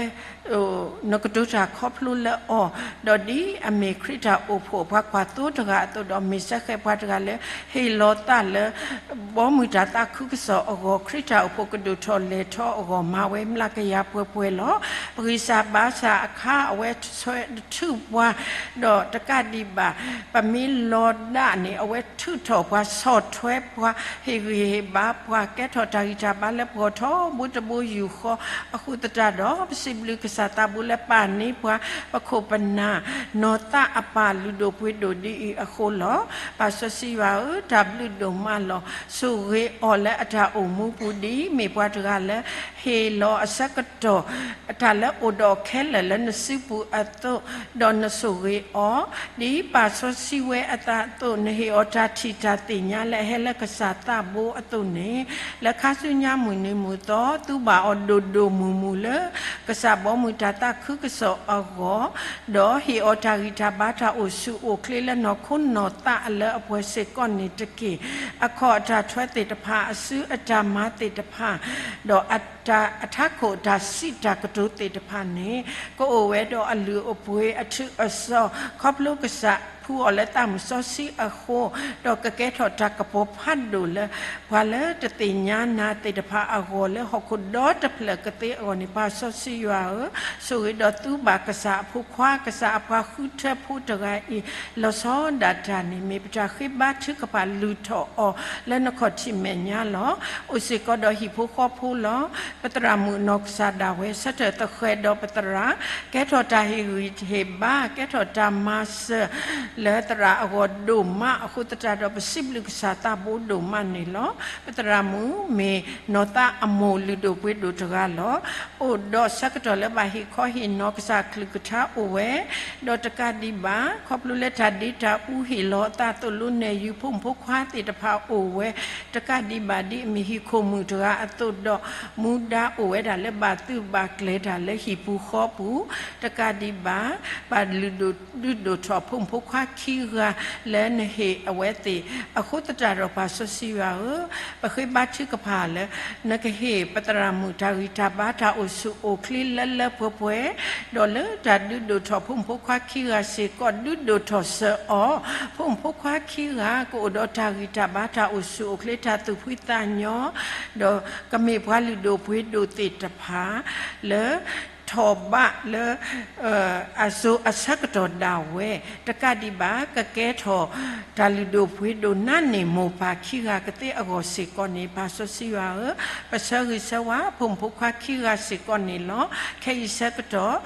နကတိၤတၢ်ခီဖျိလၢအီၤ, ဒီးဒ်အမ့ၢ်ခရံာ်တၢ်အိၣ်ဖှိၣ်အပှၤကွၢ်သိတဂၤအသိးဒီး မ့ၢ်စဲဃဲးပှၤတဂၤလၢ ဟ့ၣ်လီၤသးလၢ ဘီမုၢ်တၢ်သးခုကစီၣ်အဂီၢ် ခရံာ်တၢ်အိၣ်ဖှိၣ်ကဒိၣ်ထီၣ်လဲၢ်ထီၣ်အဂီၢ် မၤဝဲမျးကယၤပှဲၤပှဲၤလီၤ. ပဂံၢ်စၢ်ဘါစၢ်အခါ အဝဲဆဲးတထုးပှၤ, ဒီးတကးဒံးဘၣ် ပမ့ၢ်လီၤဒၣ်န့ၣ် အဝဲထုးထီၣ်ပှၤ ဆီၣ်ထွဲပှၤ ဟ့ၣ်ဂံၢ်ဟ့ၣ်ဘါပှၤ ကဲထီၣ်တၢ်ဂံၢ်တၢ်ဘါလၢပဂီၢ်ထီဘိတဘိယူၢ်ဃီအဃိသတးဒီး ပစံးဘျုးကစၢ်သးဘိလၢပာ်န့ၢ်ပှၤ ပခိၣ်ပနၢ် နီၢ်သးအပၢ်လုၢ်ဒိၣ်ပှ့ၤဒိၣ်ဒ်အံၤအဃိလီၤ. ပၢ်စီဆှံယွၤဧၢ, တၢ်ဘျုးဒိၣ်မးလီၤ. ဆိၣ်ဂ့ၤအီၤလၢအတၢ်အိၣ်မူပူၤ ဒ်မ့ၢ်ပှၤတဂၤလၢ ဟ့ၣ်လီၤအဆၢကတီၢ် တၢ်လၢအိၣ်ဒီးခဲလၢာ်လၢနစုပူၤအသိး, ဒီးနဆိၣ်ဂ့ၤအီၤ, ဒ်ပၢ်စီဆှံဝဲအသးအသိး နဟ့ၣ်အီၤတၢ်ထံၣ်တၢ်သ့ၣ်ညါလၢအဟဲလၢကစၢ်သးဘိအသိးန့ၣ်, လၢခါဆူညါမုၢ်နံၤမုၢ်သီ သူဘၣ်အီၤဒိၣ်ဒိၣ်မုၢ်မုၢ်လၢ ကစၢ်ဘီမုၢ်တၢ်သးခုကစီၣ်အဂီၢ်, ဒီးဟ့ၣ်အီၤတၢ်ဂံၢ်တၢ်ဘါ တၢ်အိၣ်ဆူၣ်အိၣ်ချ့လၢနီၢ်ခိနီၢ်သးအလၢအပှဲၤစ့ၢ်ကီးန့ၣ်တက့ၢ်. အခီၣ်အတၢ်ထွဲသ့ၣ်တဖၣ် အစုအတၢ်မၤသ့ၣ်တဖၣ် ဒီးအတၢ်အထးခိၣ်အတၢ်စံးတၢ်ကတိၤသ့ၣ်တဖၣ်န့ၣ် ကအိၣ်ဝဲဒီးအလုၢ်အပှ့ၤအထူးအစီၤ ခီဖျိကစၢ်ဖှူအီၤလၢသးမုၢ်စီဆှံအဃိ, ဒီးကကဲထီၣ်တၢ်ကပီၤဖးဒိၣ်လၢ ပှၤလၢတသ့ၣ်ညါနၤသ့ၣ်တဖၣ်အဂီၢ် လၢဟီၣ်ခိၣ်ဒီတဖျၢၣ်ကသ့အဂီၢ်န့ၣ် ပၢ်စီဆှံယွၤဧၢ, ဆိၣ်ဂ့ၤဒီးသူဘၣ်ကစၢ်အဖိခွါ ကစၢ်အပှၤဃုထၢဖိတဂၤအံၤ လီၤဆီဒၣ်တၢ်န့ၣ် မ့ၢ်ပတၢ်ဃ့ဘါထုကဖၣ်လုၢ်ထီၣ်အီၤလၢနခီၣ်ထံးမဲာ်ညါလီၤ. အိၣ်စ့ၢ်ကီးဒီးဟံၣ်ဖိဃီဖိလီၤ. ပသရၣ်မုၣ်အနီၢ်ကစၢ်ဒၣ်ဝဲ ဆၢထၢၣ်သဃဲးဒီးပသရၣ်, ကဲထီၣ်တၢ်ဟ့ၣ်ဂံၢ်ဟ့ၣ်ဘါ, ကဲထီၣ်တၢ်မၤစၢၤ လၢသရၣ်အဂီၢ်ဒိၣ်မးအဃိသတးဒီး ပစံးဘျုးကစၢ်သးဘိဒိၣ်မးန့ၣ်လီၤ. ပသရၣ်မုၣ်မ့ၢ်နီၢ်သးအမိၢ်လုၢ်ဒိၣ်ပှ့ၤဒိၣ်တဂၤလီၤ. အိၣ်ဒီးဆၢကတီၢ်လၢဘၣ်ဟ့ၣ်ခီဟ့ၣ်နီၤ ကစၢ်အကလုၢ်ကထါအိၣ်ဝဲ, ဒီးတကးဒံးဘၣ် ခီဖျိလၢတၢ်ဒ့တၢ်အူဟ့ၣ်လီၤအသးသိး လိနဲၣ်ယုၤ ဖိမုၣ်ဖိခွါသ့ၣ်တဖၣ်အိၣ်ဝဲ, တကးဒံးဘၣ် ဒ်အမ့ၢ်ဟံၣ်ခိၣ်မုၣ်တဂၤအသိးဒီး မူဒါအိၣ်ဝဲဒၣ်လၢဘၣ်သုးဘၣ်ကျဲၤတၢ်လၢဟံၣ်ပူၤဃီပူၤ, တကးဒံးဘၣ် ဘၣ်လုၢ်ဒိၣ်ဒုးဒိၣ်ထီၣ်ဖိမုၣ်ဖိခွါခံဂၤလၢနဟ့ၣ်အဝဲသ့ၣ် အဃိသတးဒီး ပၢ်စီဆှံယွၤဧၢ, ပဃ့ဘါထုကဖၣ်လၢ နကဟ့ၣ်ပသရၣ်မုၣ်တၢ်ဂံၢ်တၢ်ဘါ တၢ်အိၣ်ဆူၣ်အိၣ်ချ့လၢလၢပှဲၤပှဲၤ, ဒီးလၢတၢ်ဒုးဒိၣ်ထီၣ်ဖိမုၣ်ဖိခွါခံဂၤစ့ၢ်ကီး ဒုးဒိၣ်ထီၣ်စၢၤအီၤ, ဖိမုၣ်ဖိခွါခံဂၤ ကအိၣ်ဒီးတၢ်ဂံၢ်တၢ်ဘါ တၢ်အိၣ်ဆူၣ်အိၣ်ချ့ တၢ်သူၣ်ဖှံသးညီ, ဒီးကမ့ၢ်ပှၤလုၢ်ဒိၣ်ပှ့ၤဒိၣ်သ့ၣ်တဖၣ် လၢ ထီၣ်ဘးလၢ အစိၤအဆၢကတီၢ်ဒၣ်ဝဲ, တကးဒံးဘၣ် ကကဲထီၣ် တၢ်လုၢ်ဒိၣ်ပှ့ၤဒိၣ်နါန့ၢ်မိၢ်ပၢ်ခံဂၤကသ့အဂီၢ်စ့ၢ်ကီးန့ၣ် ပၢ်စီဆှံယွၤဧၢ, ပဆၢဂ့ၤဆၢဝါ ဖိမုၣ်ဖိခွါခံဂၤစ့ၢ်ကီးန့ၣ်လီၤ. ခဲအံၤဆၢကတီၢ်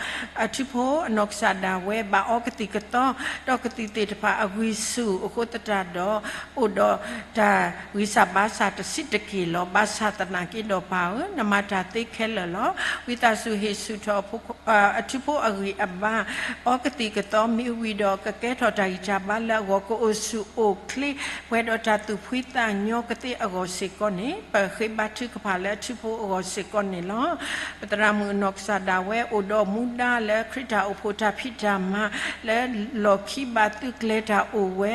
အထူဖိအနီၢ်ကစၢ်ဒၣ်ဝဲ ဘၣ်အီကသံၣ်ကသီ ဒီးကသံၣ်သ့ၣ်တဖၣ်အဂံၢ်ဆူၣ်အဃိသတးဒီး အိၣ်ဒီးတၢ်ဂံၢ်စၢ်ဘါစၢ်တဆံးတက့ၢ်လီၤ. ဘၣ်ဆၣ်သနာ်က့ဒီးပၢ်ဧၢ, နမၤတၢ်သ့ခဲလၢာ်လီၤ. ဝံသးစူၤဟ့ၣ်ဆူၣ်ထီၣ် အထူဖိအဂံၢ်အဘါ, အီကသံၣ်ကသီမ့ၢ်ဝံၤဒီး ကကဲထီၣ်တၢ်ဂံၢ်တၢ်ဘါလၢအဂီၢ် ကအိၣ်ဆူၣ်အိၣ်ချ့ ပှဲၤဒီးတၢ်သူၣ်ဖှံသးညီကသ့အဂီၢ်စ့ၢ်ကီးန့ၣ် ပဃ့ဘါထုကဖၣ်လၢအထူဖိအဂီၢ်စ့ၢ်ကီးန့ၣ်လီၤ. ပသရၣ်မုၣ်အနီၢ်ကစၢ်ဒၣ်ဝဲ အိၣ်ဒီးမူဒါလၢခရံာ်တၢ်အိၣ်ဖှိၣ်တၢ်ဖံးတၢ်မၤ လၢလီၢ်ခံဘၣ်သုးကျဲၤတၢ်အိၣ်ဝဲ,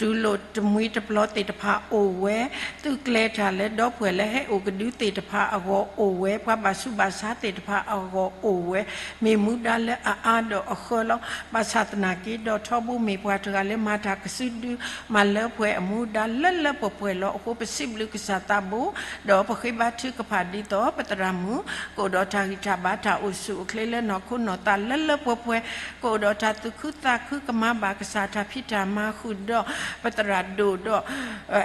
တူၢ်လိာ်တမှံၤတပျီၤသ့ၣ်တဖၣ်အိၣ်ဝဲ, သုးကျဲၤတၢ်လၢဒီပုၢ်ဝဲၢ်လၢဟဲအိၣ်ကဒုသ့ၣ်တဖၣ်အဂီၢ်အိၣ်ဝဲ, ပှၤဘၣ်ဆူးဘၣ်ဆါသ့ၣ်တဖၣ်အဂီၢ် အိၣ်ဝဲ မ့ၢ်မူဒါလၢအအါဒီးအဃၢလီၤ. ဘၣ်ဆၣ်သနာ်က့ဒီး ထီဘိမ့ၢ်ပှၤတဂၤလၢမၤတၢ်ကစုဒု မၤလၢပှဲၤအမူဒါလၢလၢပှဲၤပှဲၤလီၤ. အဃိ ပစံးဘျုးကစၢ်သးဘိ ဒီးပဃ့ဘါထုကဖၣ်ဒ်သိး ပသရၣ်မုၣ် ကအိၣ်ဒီးတၢ်ဂံၢ်တၢ်ဘါ တၢ်အိၣ်ဆူၣ်အိၣ်ချ့လၢနီၢ်ခိနီၢ်သးလၢလၢပှဲၤပှဲၤ, ကအိၣ်ဒီးတၢ်သူၣ်ခုသးခု ကမၤဘၣ်ကစၢ်တၢ်ဖံးတၢ်မၤဃုာ်ဒီး ပသရၣ်ဒိၣ်ဒီး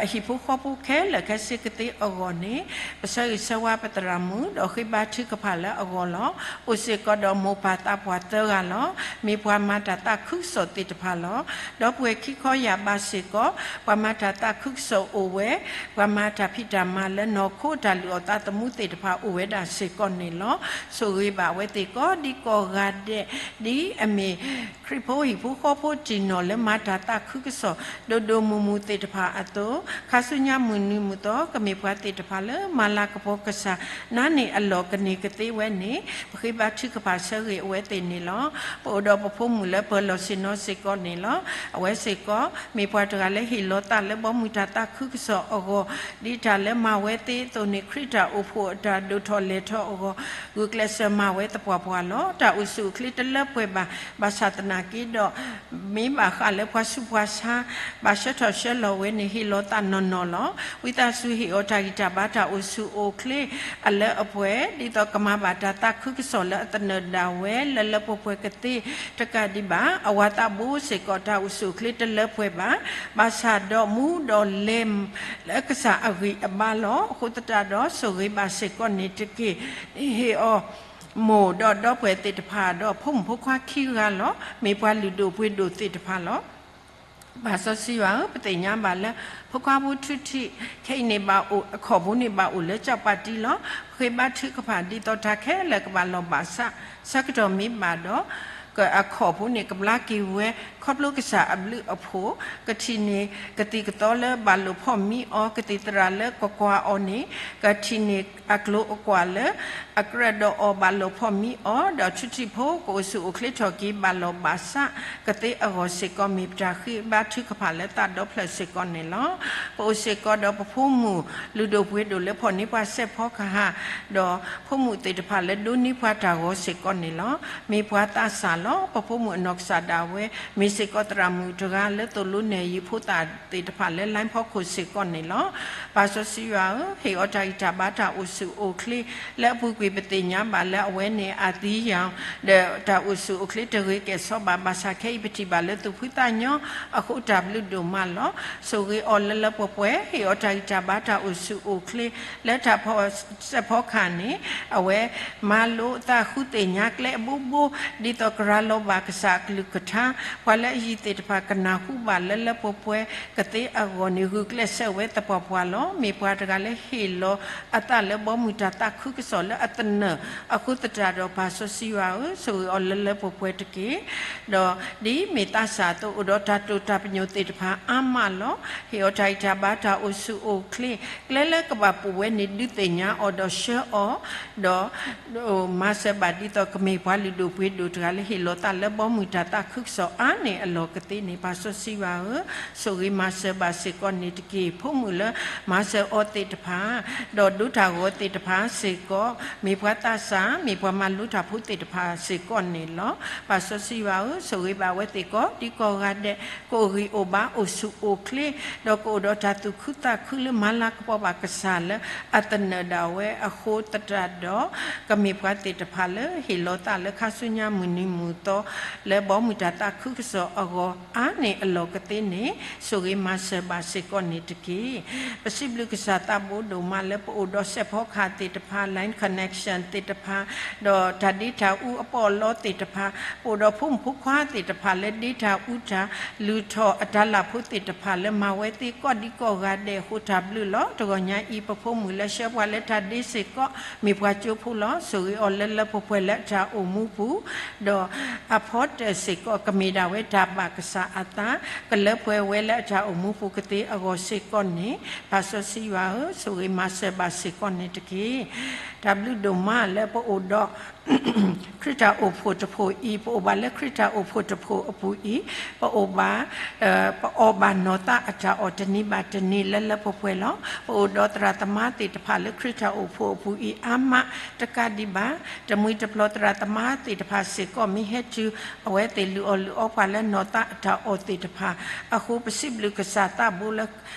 အဟံၣ်ဖိဃီဖိခဲလၢာ်ခဲဆ့ကသ့အဂီၢ်န့ၣ် ပဆၢဂ့ၤဆၢဝါပသရၣ်မုၣ် ဒီးဃ့ဘါထုကဖၣ်လၢအဂီၢ်လီၤ. အိၣ်စ့ၢ်ကီးဒီးမိၢ်ပၢ်သးပှၢ်သၢဂၤလီၤ. မ့ၢ်ပှၤမၤတၢ်သးခုကစီၣ်သ့ၣ်တဖၣ်လီၤ. ဒီပုၢ်ဝဲၢ်ခံခီယာ်ဘးစ့ၢ်ကီး ပှၤမၤတၢ်သးခုကစီၣ်အိၣ်ဝဲ, ပှၤမၤတၢ်ဖံးတၢ်မၤလၢနီၢ်ခိတၢ်လုၢ်အီၣ်သးသမူသ့ၣ်တဖၣ်အိၣ်ဝဲဒၣ်စ့ၢ်ကီးန့ၣ်လီၤ. ဆိၣ်ဂ့ၤဘၣ်ဝဲသ့ၣ်ကိးဒံကိးဂၤဒဲး ဒ်အမ့ၢ် ခရံာ်ဖိဟံၣ်ဖိဃီဖိတံၢ်နီၢ်လၢမၤတၢ်သးခုကစီၣ် ဒိၣ်ဒိၣ်မုၢ်မုၢ်သ့ၣ်တဖၣ်အသိး, ခါဆူညါမုၢ်နံၤမုၢ်သီ ကမ့ၢ်ပှၤသ့ၣ်တဖၣ်လၢမၤလၤကပီၤကစၢ် နါန့ၢ်အလီၢ်ကန့ၢ်ကသ့ဝဲန့ၣ် ပဃ့ဘါထုကဖၣ်ဆၢဂ့ၤအဝဲသ့ၣ်န့ၣ်လီၤ. ပအိၣ်ဒီးပဖိမုၣ်လၢပၢၤလီၢ်ဆ့ၣ်နီၤစ့ၢ်ကီးန့ၣ်လီၤ. အဝဲစ့ၢ်ကီး မ့ၢ်ပှၤတဂၤလၢဟ့ၣ်လီၤသးလၢဘီမုၢ်တၢ်သးခုကစီၣ်အဂီၢ်, ဒ်တၢ်လၢမၤဝဲသ့အသိးန့ၣ် ခရံာ်တၢ်အိၣ်ဖှိၣ်အတၢ်ဒိၣ်ထီၣ်လဲၢ်ထီၣ်အဂီၢ် ဂုာ်ကျဲးစၢးမၤဝဲသပှၢ်ပှၢ်လီၤ. တၢ်အိၣ်ဆူၣ်အိၣ်ချ့တလၢပှဲၤဘၣ်. ဘၣ်ဆၣ်သနာ်က့ဒီး မ့ၢ်ဘၣ်ဃးလၢပှၤဆူးပှၤဆါ ဘၣ်ဆှၢထီၣ်ဆှၢလီၤဝဲန့ၣ် ဟ့ၣ်လီၤသးနီၢ်နီၢ်လီၤ. ဝံသးစူၤဟ့ၣ်အီၤတၢ်ဂံၢ်တၢ်ဘါ တၢ်အိၣ်ဆူၣ်အိၣ်ချ့အလၢအပှဲၤ ဒ်သိးကမၤဘၣ်တၢ်သးခုကစီၣ်လၢအသနၢၣ်ဒၣ်ဝဲ လၢလၢပှဲၤပှဲၤကသ့တကးဒံးဘၣ်. အဝၤသးဘိစ့ၢ်ကီး တၢ်အိၣ်ဆူၣ်အိၣ်ချ့တလၢပှဲၤဘၣ်. ဘၣ်ဆၣ်ဒီးမူဒီးလဲၤ လၢကစၢ်အဂံၢ်အဘါလီၤ. အဃိသတးဒီး ဆိၣ်ဂ့ၤဘၣ်စ့ၢ်ကီးန့ၣ်တက့ၢ်. ဟ့ၣ်အီၤ မိၢ်ဒီးဒီပုၢ်ဝဲၢ်သ့ၣ်တဖၣ်ဒီး ဖိမုၣ်ဖိခွါခံဂၤလီၤ. မ့ၢ်ပှၤလုၢ်ဒိၣ်ပှ့ၤဒိၣ်သ့ၣ်တဖၣ်လီၤ. ပၢ်စီဆှံယွၤဧၢ, ပသ့ၣ်ညါဘၣ်လၢ ဖိခွါဖိထူထံး ခဲအံၤန့ၣ်ဘၣ်အိၣ် အခီၣ်ဖိန့ၣ်ဘၣ်အိၣ်လၢကၠီၣ်ပၣ်တံလီၤ. ပဃ့ဘါထုကဖၣ်ဒ်သိးတၢ်ခဲလၢာ် ကဘၣ်လီၤဘၣ်စး, ဆၢကတီၢ်မ့ၢ်ဘၣ်ဒီး အခီၣ်ဖိန့ၣ် ကဘျါက့ၤဝဲ ခီဖျိကစၢ်အဘျုးအဖှိၣ်, ကထံၣ်န့ၢ်ကသံၣ်ကသီလၢဘၣ်လိာ်ဖီၣ်မံအီၤ, ကသံၣ်သရၣ်လၢကကွၢ်အီၤန့ၣ် ကထံၣ်န့ၢ်အကျိၤအကွာ်လၢ အကြၢးဒီးအီၤဘၣ်လိာ်ဖီၣ်မံအီၤ, ဒီးထူထံၣ်ဖိကအိၣ်ဆူၣ်အိၣ်ချ့ထီၣ်က့ၤ ဘၣ်လီၤဘၣ်စးကသ့အဂီၢ်စ့ၢ်ကီး မ့ၢ်ပတၢ်ဃ့ဘါထုကဖၣ်လၢသးဒီဖျၢၣ်စ့ၢ်ကီးန့ၣ်လီၤ. ပအိၣ်စ့ၢ်ကီးဒီးပဖိမုၣ်လုၢ်ဒိၣ်ပှ့ၤဒိၣ်လၢဖီၣ်န့ၢ်ပှၤစဲးဖီကဟၣ်, ဒီးဖိမုၣ်သ့ၣ်တဖၣ်လၢဒိးန့ၢ်ပှၤတၢ်ဂီၤစ့ၢ်ကီးန့ၣ်လီၤ. မ့ၢ်ပှၤသးစၢ်လီၤ. ပဖိမုၣ်အနီၢ်ကစၢ်ဒၣ်ဝဲ မ့ၢ်စ့ၢ်ကီးသရၣ်မုၣ်တဂၤလၢသိၣ်လိနဲၣ်ယုာ်ဖိသၣ်သ့ၣ်တဖၣ်လၢ လိုင်းဖီခိၣ်စ့ၢ်ကီးန့ၣ်လီၤ. ပၢ်စီဆှံယွၤဧၢ, ဟ့ၣ်အီၤတၢ်ဂံၢ်တၢ်ဘါ တၢ်အိၣ်ဆူၣ်အိၣ်ချ့လၢအပူၤကွံာ် ပသ့ၣ်ညါဘၣ်လၢအဝဲန့ၣ်အသံယၤ ဒီးတၢ်အိၣ်ဆူၣ်အိၣ်ချ့တဂ့ၤကဲၣ်ဆိးဘၣ်. ဘၣ်ဆၣ်ခဲအံၤ ပထံၣ်ဘၣ်လၢသူၣ်ဖှံသးညီအဃိ တၢ်ဘျုးဒိၣ်မးလီၤ. ဆိၣ်ဂ့ၤအီၤလၢလၢပှဲၤပှဲၤ, ဟ့ၣ်အီၤတၢ်ဂံၢ်တၢ်ဘါ တၢ်အိၣ်ဆူၣ်အိၣ်ချ့လၢတၢ်ဖီၣ်စဲးဖီကဟၣ်န့ၣ် အဝဲမၤလိသးဃုသ့ၣ်ညါကျဲအဘိဘိ ဒ်သိးကရၤလီၤဘၣ်ကစၢ်အကလုၢ်ကထါ, ပှၤလၢအယံၤသ့ၣ်တဖၣ်ကနၢ်ဟူဘၣ်လၢလၢပှဲၤပှဲၤကသ့အဂီၢ်န့ၣ် ဂုာ်ကျဲးစၢးဝဲသပှၢ်ပှၢ်လီၤ. မ့ၢ်ပှၤတဂၤလၢဟ့ၣ်လီၤအသးလၢဘီမုၢ်တၢ်သးခုကစီၣ်လၢအသနၢၣ်အဃိသတးဒီး ပၢ်စီဆှံယွၤဧၢ, ဆိၣ်ဂ့ၤအီၤလၢလၢပှဲၤပှဲၤတက့ၢ်. ဒီးဒ်မ့ၢ်သးစၢ်အသိး အိၣ်ဒီးတၢ်တိာ်တၢ်ပညိၣ်သ့ၣ်တဖၣ်အါမးလီၤ. ဟ့ၣ်အီၤတၢ်ဂံၢ်တၢ်ဘါ တၢ်အိၣ်ဆူၣ်အိၣ်ချ့ ကျဲလၢကဘၣ်ပူၤဝဲန့ၣ် ဒုးသ့ၣ်ညါအီၤဒီးဆှၢအီၤ, ဒီး မၤစၢၤဘၣ်ဒ်သိးကမ့ၢ်ပှၤလုၢ်ဒိၣ်ပှ့ၤဒိၣ်တဂၤလၢဟ့ၣ်လီၤသးလၢဘီမုၢ်တၢ်သးခုကစီၣ်အါန့ၢ်အလီၢ်ကသ့န့ၣ် ပၢ်စီဆှံယွၤဧၢ, ဆိၣ်ဂ့ၤမၤစၢၤဘၣ်စ့ၢ်ကီးန့ၣ်တက့ၢ်. ဖိမုၣ်လၢမၤစၢၤအီၤသ့ၣ်တဖၣ် ဒီးဒိးတၢ်ဂီၤသ့ၣ်တဖၣ်စ့ၢ်ကီး မ့ၢ်ပှၤသးစၢ် မ့ၢ်ပှၤမၤလိတၢ်ဖိသ့ၣ်တဖၣ်စ့ၢ်ကီးန့ၣ်လီၤ. ပၢ်စီဆှံယွၤဧၢ, ဆိၣ်ဂ့ၤဘၣ်ဝဲသ့ၣ်ကိးဒံကိးဂၤဒဲး ကအိၣ်ဂံၢ်အိၣ်ဘါ အိၣ်ဆူၣ်အိၣ်ချ့ ဒီးကအိၣ်ဒီးတၢ်သူၣ်ခုသးခုလၢမၤလၤကပီၤဘၣ်ကစၢ်လၢအသနၢၣ်ဒၣ်ဝဲအဃိသတးဒီး ကမ့ၢ်ပှၤသ့ၣ်တဖၣ်လၢဟ့ၣ်လီၤသးလၢခါဆူညါမုၢ်နံၤမုၢ်သီ လၢဘီမုၢ်တၢ်သးခုကစီၣ်အဂီၢ်အါန့ၢ်အလီၢ်ကသ့န့ၣ် ဆိၣ်ဂ့ၤမၤစၢၤဘၣ်စ့ၢ်ကီးန့ၣ်တက့ၢ်. ပစံးဘျုးကစၢ်သးဘိဒိၣ်မးလၢပအိၣ်ဒီးစဲးဖီကဟၣ်သ့ၣ်တဖၣ် line connection သ့ၣ်တဖၣ် ဒီးတၢ်ဒ့တၢ်အူအပီးအလီသ့ၣ်တဖၣ်, ပအိၣ်ဒီးဖိမုၣ်ဖိခွါသ့ၣ်တဖၣ်လၢဒ့တၢ်အူတၢ် လုၢ်ထီၣ်အတၤလၣ်ဖိသ့ၣ်တဖၣ်လၢမၤဝဲသ့ကိးဒံကိးဂၤဒဲးအဃိ တၢ်ဘျုးလီၤ. တဂီၢ်ညါအံၤ ပဖိမုၣ်လၢဆှၢပှၤလၢတၢ်ဒ့စ့ၢ်ကီး မ့ၢ်ပှၤကၠိဖိလီၤ. ဆိၣ်ဂ့ၤအီၤလၢလၢပှဲၤပှဲၤလၢအတၢ်အိၣ်မူပူၤ, ဒီးအဖီတၢၣ်စ့ၢ်ကီး ကမ့ၢ်ဒၣ်ဝဲတၢ်ဘၣ်ကစၢ်အသး ကလၢပှဲၤဝဲလၢအတၢ်အိၣ်မူပူၤကသ့အဂီၢ်စ့ၢ်ကီးန့ၣ် ပၢ်စီဆှံယွၤဧၢ, ဆိၣ်ဂ့ၤမၤစၢၤဘၣ်စ့ၢ်ကီးန့ၣ်တက့ၢ်. တၢ်ဘျုးဒိၣ်မးလၢပအိၣ်ဒီး ခရံာ်တၢ်အိၣ်ဖှိၣ်တဖှိၣ်အံၤ, ပအိၣ်ဘၣ်လၢခရံာ်တၢ်အိၣ်ဖှိၣ်တဖှိၣ်အပူၤအံၤ, ပအိၣ်ဘၣ် ပအီၣ်ဘၣ်နီၢ်သးအတၢ်အီၣ်တနံၤဘၣ်တနံၤလၢလၢပှဲၤပှဲၤလီၤ. ပအိၣ်ဒီးသရၣ်သမါသ့ၣ်တဖၣ်လၢခရံာ်တၢ်အိၣ်ဖှိၣ်အပူၤအံၤအါမးတကးဒံးဘၣ်, တမှံၤတပျီၤသရၣ်သမါသ့ၣ်တဖၣ်စ့ၢ်ကီး မ့ၢ်ဟဲတုၤအဝဲသ့ၣ်လုၢ်အီၣ်လုၢ်အီပှၤလၢနီၢ်သးအတၢ်အီၣ်သ့ၣ်တဖၣ်အဃိ ပစံးဘျုးကစၢ်သးဘိလၢ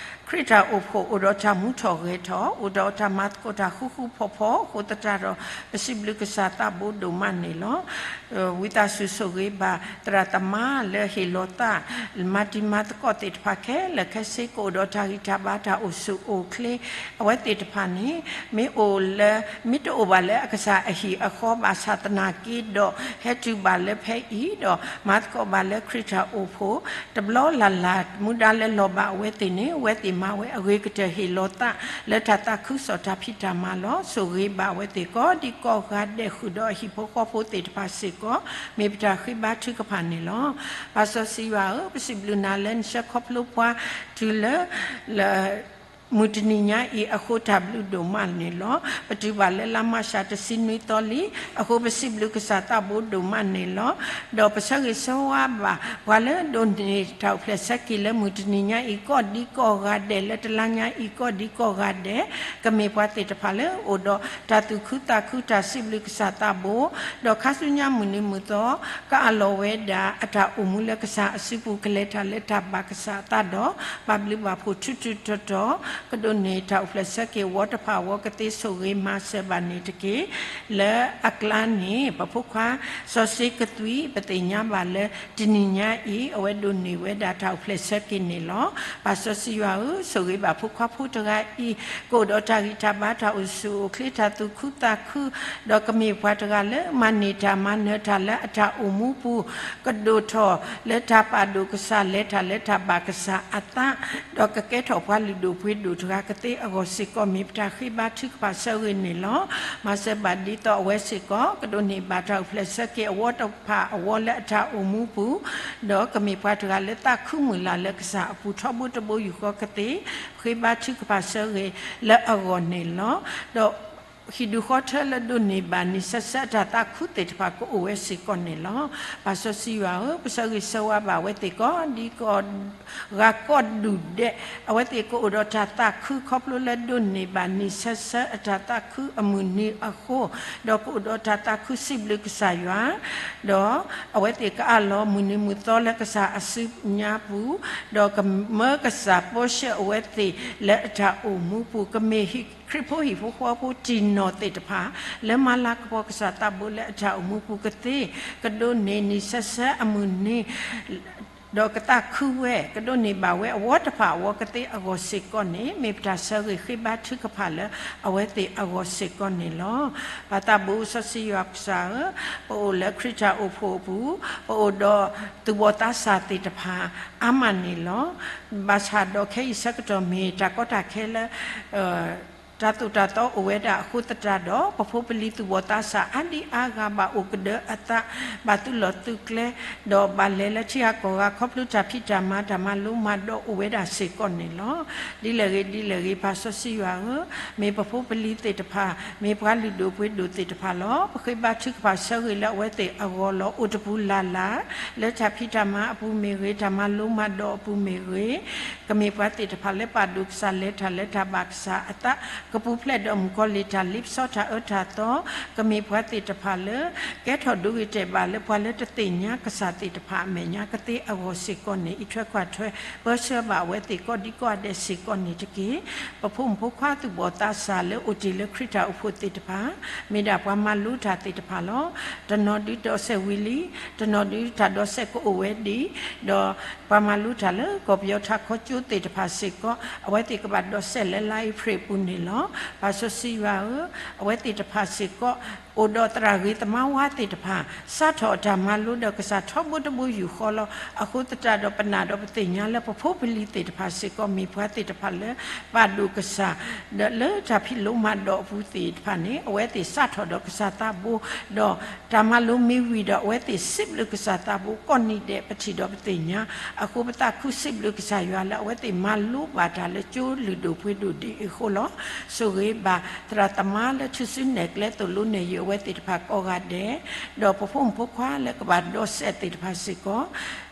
ခရံာ်တၢ်အိၣ်ဖှိၣ်အိၣ်ဒီးတၢ်မူထီၣ်ဂဲၤထီၣ်, အိၣ်ဒီးတၢ်မၤသကိးတၢ်ဃူဃူဖိးဖိးအဃိသတးဒီး ပစံးဘျုးကစၢ်သးဘိဒိၣ်မးန့ၣ်လီၤ. ဝံသးစူၤဆိၣ်ဂ့ၤဘၣ်သရၣ်သမါလၢဟ့ၣ်လီၤသး မၤတံၤမၤသကိးသ့ၣ်တဖၣ်ခဲလၢာ်ခဲဆ့ ကအိၣ်ဒီးတၢ်ဂံၢ်တၢ်ဘါတၢ်အိၣ်ဆူၣ်အိၣ်ချ့ အဝဲသ့ၣ်တဖၣ်န့ၣ် မ့ၢ်အိၣ်လၢ မ့ၢ်တအိၣ်ဘၣ်လၢအကစၢ်အဟံၣ်အဃီဘၣ်ဆၣ်သနာ်က့ဒီး ဟဲတုၤဘၣ်လၢဖဲအံၤဒီး မၤသကိးဘၣ်လၢခရံာ်တၢ်အိၣ်ဖှိၣ် တဘျီလၢ်လၢ် မူဒါလၢလီၤဘၣ်အဝဲသ့ၣ်န့ၣ် အဝဲသ့ၣ်မၤဝဲအဂ့ၤကတၢၢ်ဟ့ၣ်လီၤသးလၢတၢ်သးခုကစီၣ်တၢ်ဖံးတၢ်မၤလီၤ. ဆိၣ်ဂ့ၤဘၣ်အဝဲသ့ၣ်ကိးဒံကိးဂၤဒဲးဃုာ်ဒီးအဟံၣ်ဖိဃီဖိသ့ၣ်တဖၣ်စ့ၢ်ကီး မ့ၢ်ပတၢ်ဃ့ဘါထုကဖၣ်န့ၣ်လီၤ. ပၢ်စီဆှံယွၤဧၢ, ပစံးဘျုးနၤလၢနဆှၢခီဖျိပှၤတုၤလၢ လၢ မုၢ်တနံၤညါအံၤအဃိတၢ်ဘျုးဒိၣ်မးန့ၣ်လီၤ. ပတုၤဘၣ်လၢလါမၢ်ၡးတဆံနွံသီလံ, အဃိပစံးဘျုးကစၢ်သးဘိဒိၣ်မးန့ၣ်လီၤ. ဒီးပဆၢဂ့ၤဆၢဝါဘၣ်ပှၤလၢဒိးန့ၢ်တၢ်အိၣ်ဖျဲၣ်ဆၢက့ၤလၢမုၢ်တနံၤညါအံၤ ကိးဒံကိးဂၤဒဲးလၢတလါညါအံၤ ကိးဒံကိးဂၤဒဲး, ကမ့ၢ်ပှၤသ့ၣ်တဖၣ်လၢအိၣ်ဒီးတၢ်သူၣ်ခုသးခု တၢ်စံးဘျုးကစၢ်သးဘိ, ဒီးခါဆူညါမုၢ်နံၤမုၢ်သီ ကအးလီၤဝဲဒၣ်အတၢ်အိၣ်မူလၢကစၢ်အစုပူၤ ကလဲၤတၢ်လၢတၢ်ဘၣ်ကစၢ်အသးဒီး ဘၣ်ဘျုးဘၣ်ဖှိၣ်ထူထူတီတီ, ကဒိးန့ၢ်တၢ်အိၣ်ဖျဲၣ်ဆၢက့ၤအဝီတဖၣ်အဝီကသ့ ဆိၣ်ဂ့ၤမၤစၢၤဘၣ်န့ၣ်တက့ၢ်. လၢအကျါန့ၣ် ပဖိခွါစီၤစ့ကသွံ ပသ့ၣ်ညါဘၣ်လၢ တနံၤညါအံၤ အဝဲဒိးန့ၢ်ဝဲဒၣ်တၢ်အိၣ်ဖျဲၣ်ဆၢက့ၤန့ၣ်လီၤ. ပၢ်စီဆှံယွၤဧၢ, ဆိၣ်ဂ့ၤဘၣ်ဖိခွါဖိတဂၤအံၤ ကအိၣ်ဒီးတၢ်ဂံၢ်တၢ်ဘါ တၢ်အိၣ်ဆူၣ်အိၣ်ချ့ တၢ်သူၣ်ခုသးခု ဒီးကမ့ၢ်ပှၤတဂၤလၢမၤန့ၢ်တၢ်မၤနၢၤတၢ်လၢအတၢ်အိၣ်မူပူၤ, ကဒိၣ်ထီၣ်လၢတၢ်ပာ်ဒိၣ်ကစၢ် လဲၤတၢ်လၢတၢ်ဘၣ်ကစၢ်အသး, ဒီးကကဲထီၣ်ပှၤလုၢ်ဒိၣ်ပှ့ၤဒိၣ်တဂၤကသ့အဂီၢ်စ့ၢ်ကီး မ့ၢ်ပတၢ်ဃ့ဘါထုကဖၣ်ဆၢဂ့ၤန့ၣ်လီၤ. မၤစၢၤဘၣ်ဒ်သိးအဝဲစ့ၢ်ကီး ကဒိးန့ၢ်ဘၣ်တၢ်အိၣ်ဖျဲၣ်ဆၢက့ၤအဝီတဖၣ်အဝီလၢအတၢ်အိၣ်မူပူၤ, ဒီးကမ့ၢ်ပှၤတဂၤလၢသးခုမုၢ်လၢ်လၢကစၢ်အပူၤထီဘိတဘိယူၢ်ဃီကသ့ ဃ့ဘါထုကဖၣ်ဆၢဂ့ၤလၢအဂီၢ်န့ၣ်လီၤ. ဒီးဟံၣ်ဒူၣ်ဃီထၢလၢဒိးန့ၢ်ဘၣ်နံၣ်ဆၢဆၢအတၢ်သးခုသ့ၣ်တဖၣ်ကအိၣ်ဝဲစ့ၢ်ကီးန့ၣ်လီၤ. ပၢ်စီဆှံယွၤဧၢ, ပဆၢဂ့ၤဆၢဝါဘၣ်အဝဲသ့ၣ်ကိးဒံကိးဂၤကိးဒူၣ်ဒဲး, အဝဲသ့ၣ်ကအိၣ်ဒီးတၢ်သးခုခီဖျိလၢဒိးန့ၢ်ဘၣ်နံၣ်ဆၢဆၢအတၢ်သးခုအမုၢ်နံၤအဃိ, ဒီးကအိၣ်ဒီးတၢ်သးခုစံးဘျုးကစၢ်ယွၤ ဒီးအဝဲသ့ၣ်ကအးလီၤမုၢ်နံၤမုၢ်သီလၢကစၢ်အစုညါပူၤ, ဒီးကမၢကစၢ်ပီရှၢၣ်အဝဲသ့ၣ်လၢအတၢ်အိၣ်မူပူၤ, ကမ့ၢ်ဟံၣ်ခရံာ်ဖိဟံၣ်ဖိဃီဖိတံၢ်နီၢ်သ့ၣ်တဖၣ် လၢမၤလၤကပီၤကစၢ်သးဘိလၢအတၢ်အိၣ်မူပူၤကသ့, ကဒိးန့ၢ်နံၣ်ဆၢဆၢအမုၢ်နံၤ ဒီးကသးခုဝဲ, ကဒိးန့ၢ်ဘၣ်ဝဲအဝီတဖၣ်အဝီကသ့အဂီၢ်စ့ၢ်ကီးန့ၣ် မ့ၢ်ပတၢ်ဆၢဂ့ၤဃ့ဘါထုကဖၣ်လၢအဝဲသ့ၣ်အဂီၢ်စ့ၢ်ကီးန့ၣ်လီၤ. ပၢ်သးဘိစီဆှံယွၤကစၢ်ဧၢ, ပအိၣ်လၢခရံာ်တၢ်အိၣ်ဖှိၣ်အပူၤ, ပအိၣ်ဒီးသူၣ်ဘီၣ်သးစၢ်သ့ၣ်တဖၣ်အါမးန့ၣ်လီၤ. ဘၣ်ဆၣ်ဒီးခဲအံၤဆၢကတီၢ်မ့ၢ်တၢ်ကီတၢ်ခဲလၢ တၢ်သိၣ်တၢ်သီအိၣ်ဝဲဒၣ်အဃိသတးဒီး ပဖိပလံၤသူၣ်ဘီၣ်သးစၢ်အါဒံအါဂၤ ဘၣ်အိၣ်ကဒၢအသး, ဘၣ်သုးလီၢ်သုးကျဲ, ဒီးဘၣ်လဲၤလၢထံဂၤကီၢ်ဂၤ ခီဖျိတၢ်ဖံးတၢ်မၤ တၢ်မၤလိမၤဒိးအိၣ်ဝဲဒၣ်စ့ၢ်ကီးန့ၣ်လီၤ. ဒ်လဲၣ်ဂ့ၤဒ်လဲၣ်ဂ့ၤ ပၢ်စီဆှံယွၤဧၢ, မ့ၢ်ပဖိပလံၤသ့ၣ်တဖၣ်, မ့ၢ်ပှၤလုၢ်ဒိၣ်ပှ့ၤဒိၣ်သ့ၣ်တဖၣ်လီၤ. ပဃ့ဘါထုကဖၣ်ဆၢဂ့ၤလၢအဝဲသ့ၣ်အဂီၢ်လီၤ. အိၣ်တပူၤလၢ်လၢ်, လၢတၢ်ဖံးတၢ်မၤအပူၤမ့ၢ်ဂ့ၤ, တၢ်မၤလိမၤဒိးအပူၤမ့ၢ်ဂ့ၤ, ကမ့ၢ်ပှၤသ့ၣ်တဖၣ်လၢပာ်ဒိၣ်ကစၢ် လဲၤတၢ်လၢတၢ်ဘၣ်ကစၢ်အသး, ကပူၤဖျဲးဒီးမုၣ်ကီၤလံၢ်တၢ်လ့ပစီတၢ်အၢတၢ်သီ, ကမ့ၢ်ပှၤသ့ၣ်တဖၣ်လၢ ကဲထီၣ်ဒိဂ့ၤတဲာ်ဘၣ်လၢပှၤလၢတသ့ၣ်ညါကစၢ်သ့ၣ်တဖၣ်အမဲာ်ညါကသ့အဂီၢ်စ့ၢ်ကီးန့ၣ် အံးထွဲကွၢ်ထွဲ ပၢဆှၢဘၣ်အဝဲသ့ၣ်ကိးဒံကိးဂၤဒဲးစ့ၢ်ကီးန့ၣ်တက့ၢ်. ပဖိမုၣ်ဖိခွါသူၣ်ဘီၣ်သးစၢ်လၢအိၣ်တ့ၢ်လၢခရံာ်တၢ်အိၣ်ဖှိၣ်သ့ၣ်တဖၣ်, မ့ၢ်ဒၣ်ပှၤမၤလိတၢ်သ့ၣ်တဖၣ်လီၤ. တနီၤဒုးဒိးစဲးဝံၤလံ, တနီၤဒုးတၢ်ဒိးစဲးကအိၣ်ဝဲဒံး, ဒီးပှၤမၤလိတၢ်လၢကီၢ်ပယီၤထးခိၣ်ကၠိသ့ၣ်တဖၣ်စ့ၢ်ကီး အဝဲသ့ၣ်ကဘၣ်ဒိးစဲးလၢ library အပူၤန့ၣ်လီၤ. ပၢ်စီဆှံယွၤဧၢ, အဝဲသ့ၣ်တဖၣ်စ့ၢ်ကီး အိၣ်ဒီးသရၣ်ဂ့ၤသမါဝါသ့ၣ်တဖၣ် စးထီၣ်အတၢ်မၤလိဒီးကစၢ်ထီဘိတဘိယူၢ်ဃီလီၤ. အဃိသတးဒီးပနာ်ဒီးပသ့ၣ်ညါလၢပဖိပလံၤသ့ၣ်တဖၣ်စ့ၢ်ကီး မ့ၢ်ပှၤသ့ၣ်တဖၣ်လၢ ပာ်ဒိၣ်ကစၢ် ဒီးလၢတၢ်ဖံးလိမၤဒိးအပူၤသ့ၣ်တဖၣ်န့ၣ် အဝဲသ့ၣ်စးထီၣ်ဒီးကစၢ်သးဘိ, ဒီးတၢ်မၤလိမ့ၢ်ဝံၤဒီး အဝဲသ့ၣ်စံးဘျုးကစၢ်သးဘိကိးနံၤဒဲး ပထံၣ်ဒီးပသ့ၣ်ညါ. အဃိပသးခုစံးဘျုးကစၢ်ယွၤလၢအဝဲသ့ၣ်မၤလိဘၣ်တၢ်လၢကၠိလုၢ်ဒိၣ်ပှ့ၤဒိၣ်ဒ်အံၤအဃိလီၤ. ဆိၣ်ဂ့ၤဘၣ်သရၣ်သမါလၢထူၣ်စုနဲၣ်ကျဲသိၣ်လိနဲၣ်ယိာ် အဝဲသ့ၣ်တဖၣ်ကိးဂၤဒဲး, ဒီးပဖိမုၣ်ဖိခွါလၢကဘၣ်ဒီးစဲးသ့ၣ်တဖၣ်စ့ၢ်ကီး,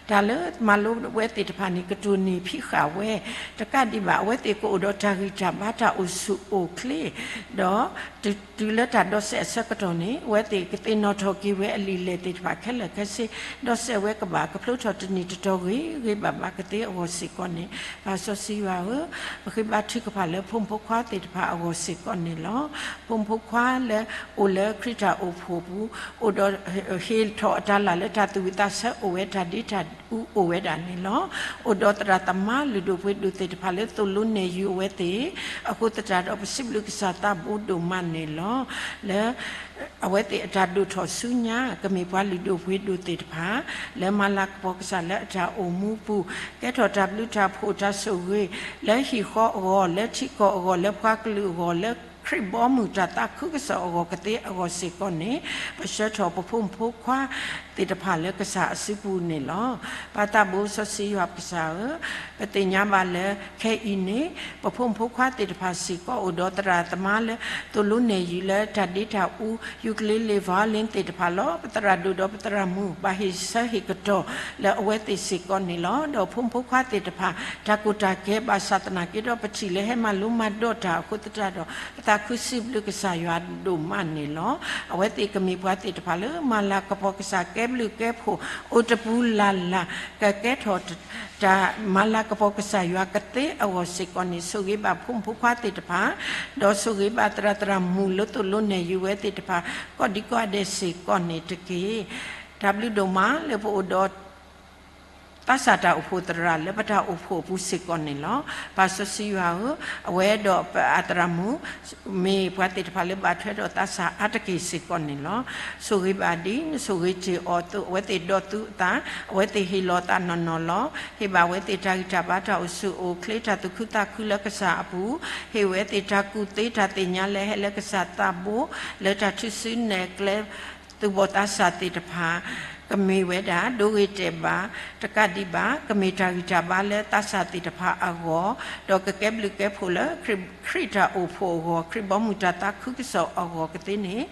တၢ်လၢမၤလိဝဲသ့ၣ်တဖၣ်န့ၣ် ကတိၢ်န့ၢ်ဖံးဃာ်ဝဲ, တကးဒံးဘၣ် အဝဲသ့ၣ်ကအိၣ်ဒီးတၢ်ဂံၢ်တၢ်ဘါ တၢ်အိၣ်ဆူၣ်အိၣ်ချ့, ဒီး တုၤလၢတၢ်ဒီးစဲးအဆၢကတီၢ်န့ၣ် အဝဲသ့ၣ်ကသ့ၣ်နီၣ်ထီၣ်က့ၤဝဲအလံာ်လဲၢ်သ့ၣ်တဖၣ်ခဲလၢာ်ခဲဆ့, ဒီးစဲးဝဲကဘၣ်ကဖျိထီၣ်တနံၤတတီၤဂ့ၤဂ့ၤဘၣ်ဘၣ်ကသ့အဂီၢ်စ့ၢ်ကီးန့ၣ်, ပၢ်စီဆှံယွၤဧၢ, ပဃ့ဘါထုကဖၣ်လၢဖိမုၣ်ဖိခွါသ့ၣ်တဖၣ်အဂီၢ်စ့ၢ်ကီးန့ၣ်လီၤ. ဖိမုၣ်ဖိခွါလၢအိၣ်လၢခရံာ်တၢ်အိၣ်ဖှိၣ်ပူၤ, အိၣ်ဒီး ဟ့ၣ်ထီၣ်အတၢ်လၢ်လၢတၢ်သူၣ်ဝံၣ်သးဆၢအိၣ်ဝဲတၢ်ဒ့တၢ်အူအိၣ်ဝဲဒၣ်န့ၣ်လီၤ. အိၣ်ဒီးသရၣ်သမါလုၢ်ဒိၣ်ပှ့ၤဒိၣ်သ့ၣ်တဖၣ်လၢသိၣ်လိနဲၣ်ယုၤအဝဲသ့ၣ်, အဃိသတးဒီးပစံးဘျုးကစၢ်သးဘိဒိၣ်မးန့ၣ်လီၤ. လၢ အဝဲသ့ၣ်အတၢ်ဒိၣ်ထီၣ်ဆူညါ ကမ့ၢ်ပှၤလုၢ်ဒိၣ်ပှ့ၤဒိၣ်သ့ၣ်တဖၣ် လၢမၤလၤကပီၤကစၢ်လၢအတၢ်အိၣ်မူပူၤ, ကဲထီၣ်တၢ်ဘျုးတၢ်ဖှိၣ်တၢ်ဆိၣ်ဂ့ၤ လၢဟံၣ်ဃီအဂီၢ်, လၢထံကီၢ်အဂီၢ်, လၢပှၤကလုာ်အဂီၢ်, လၢခရံာ်ဘီမုၢ်တၢ်သးခုကစီၣ်အဂီၢ်ကသ့အဂီၢ်စ့ၢ်ကီးန့ၣ်, ပဆှၢထီၣ်ပဖိမုၣ်ဖိခွါသ့ၣ်တဖၣ်လၢကစၢ်အစုပူၤန့ၣ်လီၤ. ပၢ်သးဘိစီဆှံယွၤပကစၢ်ဧၢ, ပသ့ၣ်ညါဘၣ်လၢခဲအံၤန့ၣ် ပဖိမုၣ်ဖိခွါသ့ၣ်တဖၣ်စ့ၢ်ကီး အိၣ်ဒီးသရၣ်သမါလၢ သိၣ်လိနဲၣ်ယုၤလၢတၢ်ဒ့တၢ်အူ, ယူကလ့လ့ၣ် violin သ့ၣ်တဖၣ်လီၤ. ပသရၣ်ဒိၣ်ဒီးပသရၣ်မုၣ် ဘၣ်ဟ့ၣ်ဆၢဟ့ၣ်ကတီၢ်လၢအဝဲသ့ၣ်စ့ၢ်ကီးန့ၣ်လီၤ. ဒီးဖိမုၣ်ဖိခွါသ့ၣ်တဖၣ် တၢ်ကိၢ်တၢ်ဂီၤဘၣ်ဆၣ်သနာ်က့ဒီး ပထံၣ်လၢဟဲမၤလိမၤဒိးတၢ်အဃိသတးဒီး ပသးခုစံးဘျုးကစၢ်ယွၤဒိၣ်မးန့ၣ်လီၤ. အဝဲသ့ၣ်ကမ့ၢ်ပှၤသ့ၣ်တဖၣ်လၢ မၤလၤကပီၤကစၢ်ကဲဘျုးကဲဖှိၣ် အိၣ်တပူၤလၢ်လၢ် ကကဲထီၣ် တၢ်မၤလၤကပီၤကစၢ်ယွၤကသ့အဂီၢ်စ့ၢ်ကီးန့ၣ်, ဆိၣ်ဂ့ၤဘၣ်ဖိမုၣ်ဖိခွါသ့ၣ်တဖၣ်, ဒီးဆိၣ်ဂ့ၤဘၣ်သရၣ်သရၣ်မုၣ်လၢသိၣ်လိနဲၣ်ယုၤဝဲသ့ၣ်တဖၣ် ကိးဒံကိးဂၤဒဲးစ့ၢ်ကီးန့ၣ်တက့ၢ်. တၢ်ဘျုးဒိၣ်မးလၢပအိၣ်ဒီး သးစၢ်တၢ်အိၣ်ဖှိၣ်သရၣ်လၢပတၢ်အိၣ်ဖှိၣ်အပူၤစ့ၢ်ကီးန့ၣ်လီၤ. ပၢ်စီဆှံယွၤဧၢ, အဝဲဒီးပသရၣ်မုၣ် မ့ၢ်ပှၤသ့ၣ်တဖၣ်လၢဘၣ်ထွဲဒီးသးစၢ်အါတက့ၢ်စ့ၢ်ကီးန့ၣ်လီၤ. ဆိၣ်ဂ့ၤဘၣ်ဒ်နဆိၣ်ဂ့ၤတ့ၢ်အီၤအသိး အဝဲသ့ၣ်ဒီးသူအသး, အဝဲသ့ၣ်ဟ့ၣ်လီၤသးနီၢ်နီၢ်လီၤ. ဟ့ၣ်ဘၣ်အဝဲသ့ၣ်တၢ်ဂံၢ်တၢ်ဘါ တၢ်အိၣ်ဆူၣ်အိၣ်ချ့ တၢ်သူၣ်ခုသးခုလၢကစၢ်အပူၤ, ဟ့ၣ်ဝဲသ့ၣ်တၢ်ကူၣ်သ့တၢ်သ့ၣ်ညါလၢဟဲလၢကစၢ်သးဘိ, လၢတၢ်ထုးစုနဲၣ်ကျဲ သူၣ်ဘီၣ်သးစၢ်သ့ၣ်တဖၣ် ကမ့ၢ်ဝဲဒၣ် ဒိဂ့ၤတဲာ်ဘၣ်, တကးဒံးဘၣ် ကမ့ၢ်တၢ်ဂံၢ်တၢ်ဘါလၢသးစၢ်သ့ၣ်တဖၣ်အဂီၢ်, ဒီးကကဲဘျုးကဲဖှိၣ်လၢ ခရံာ်တၢ်အိၣ်ဖှိၣ်အဂီၢ်, ခရံာ်ဘီမုၢ်တၢ်သးခုကစီၣ်အဂီၢ်ကသ့န့ၣ်,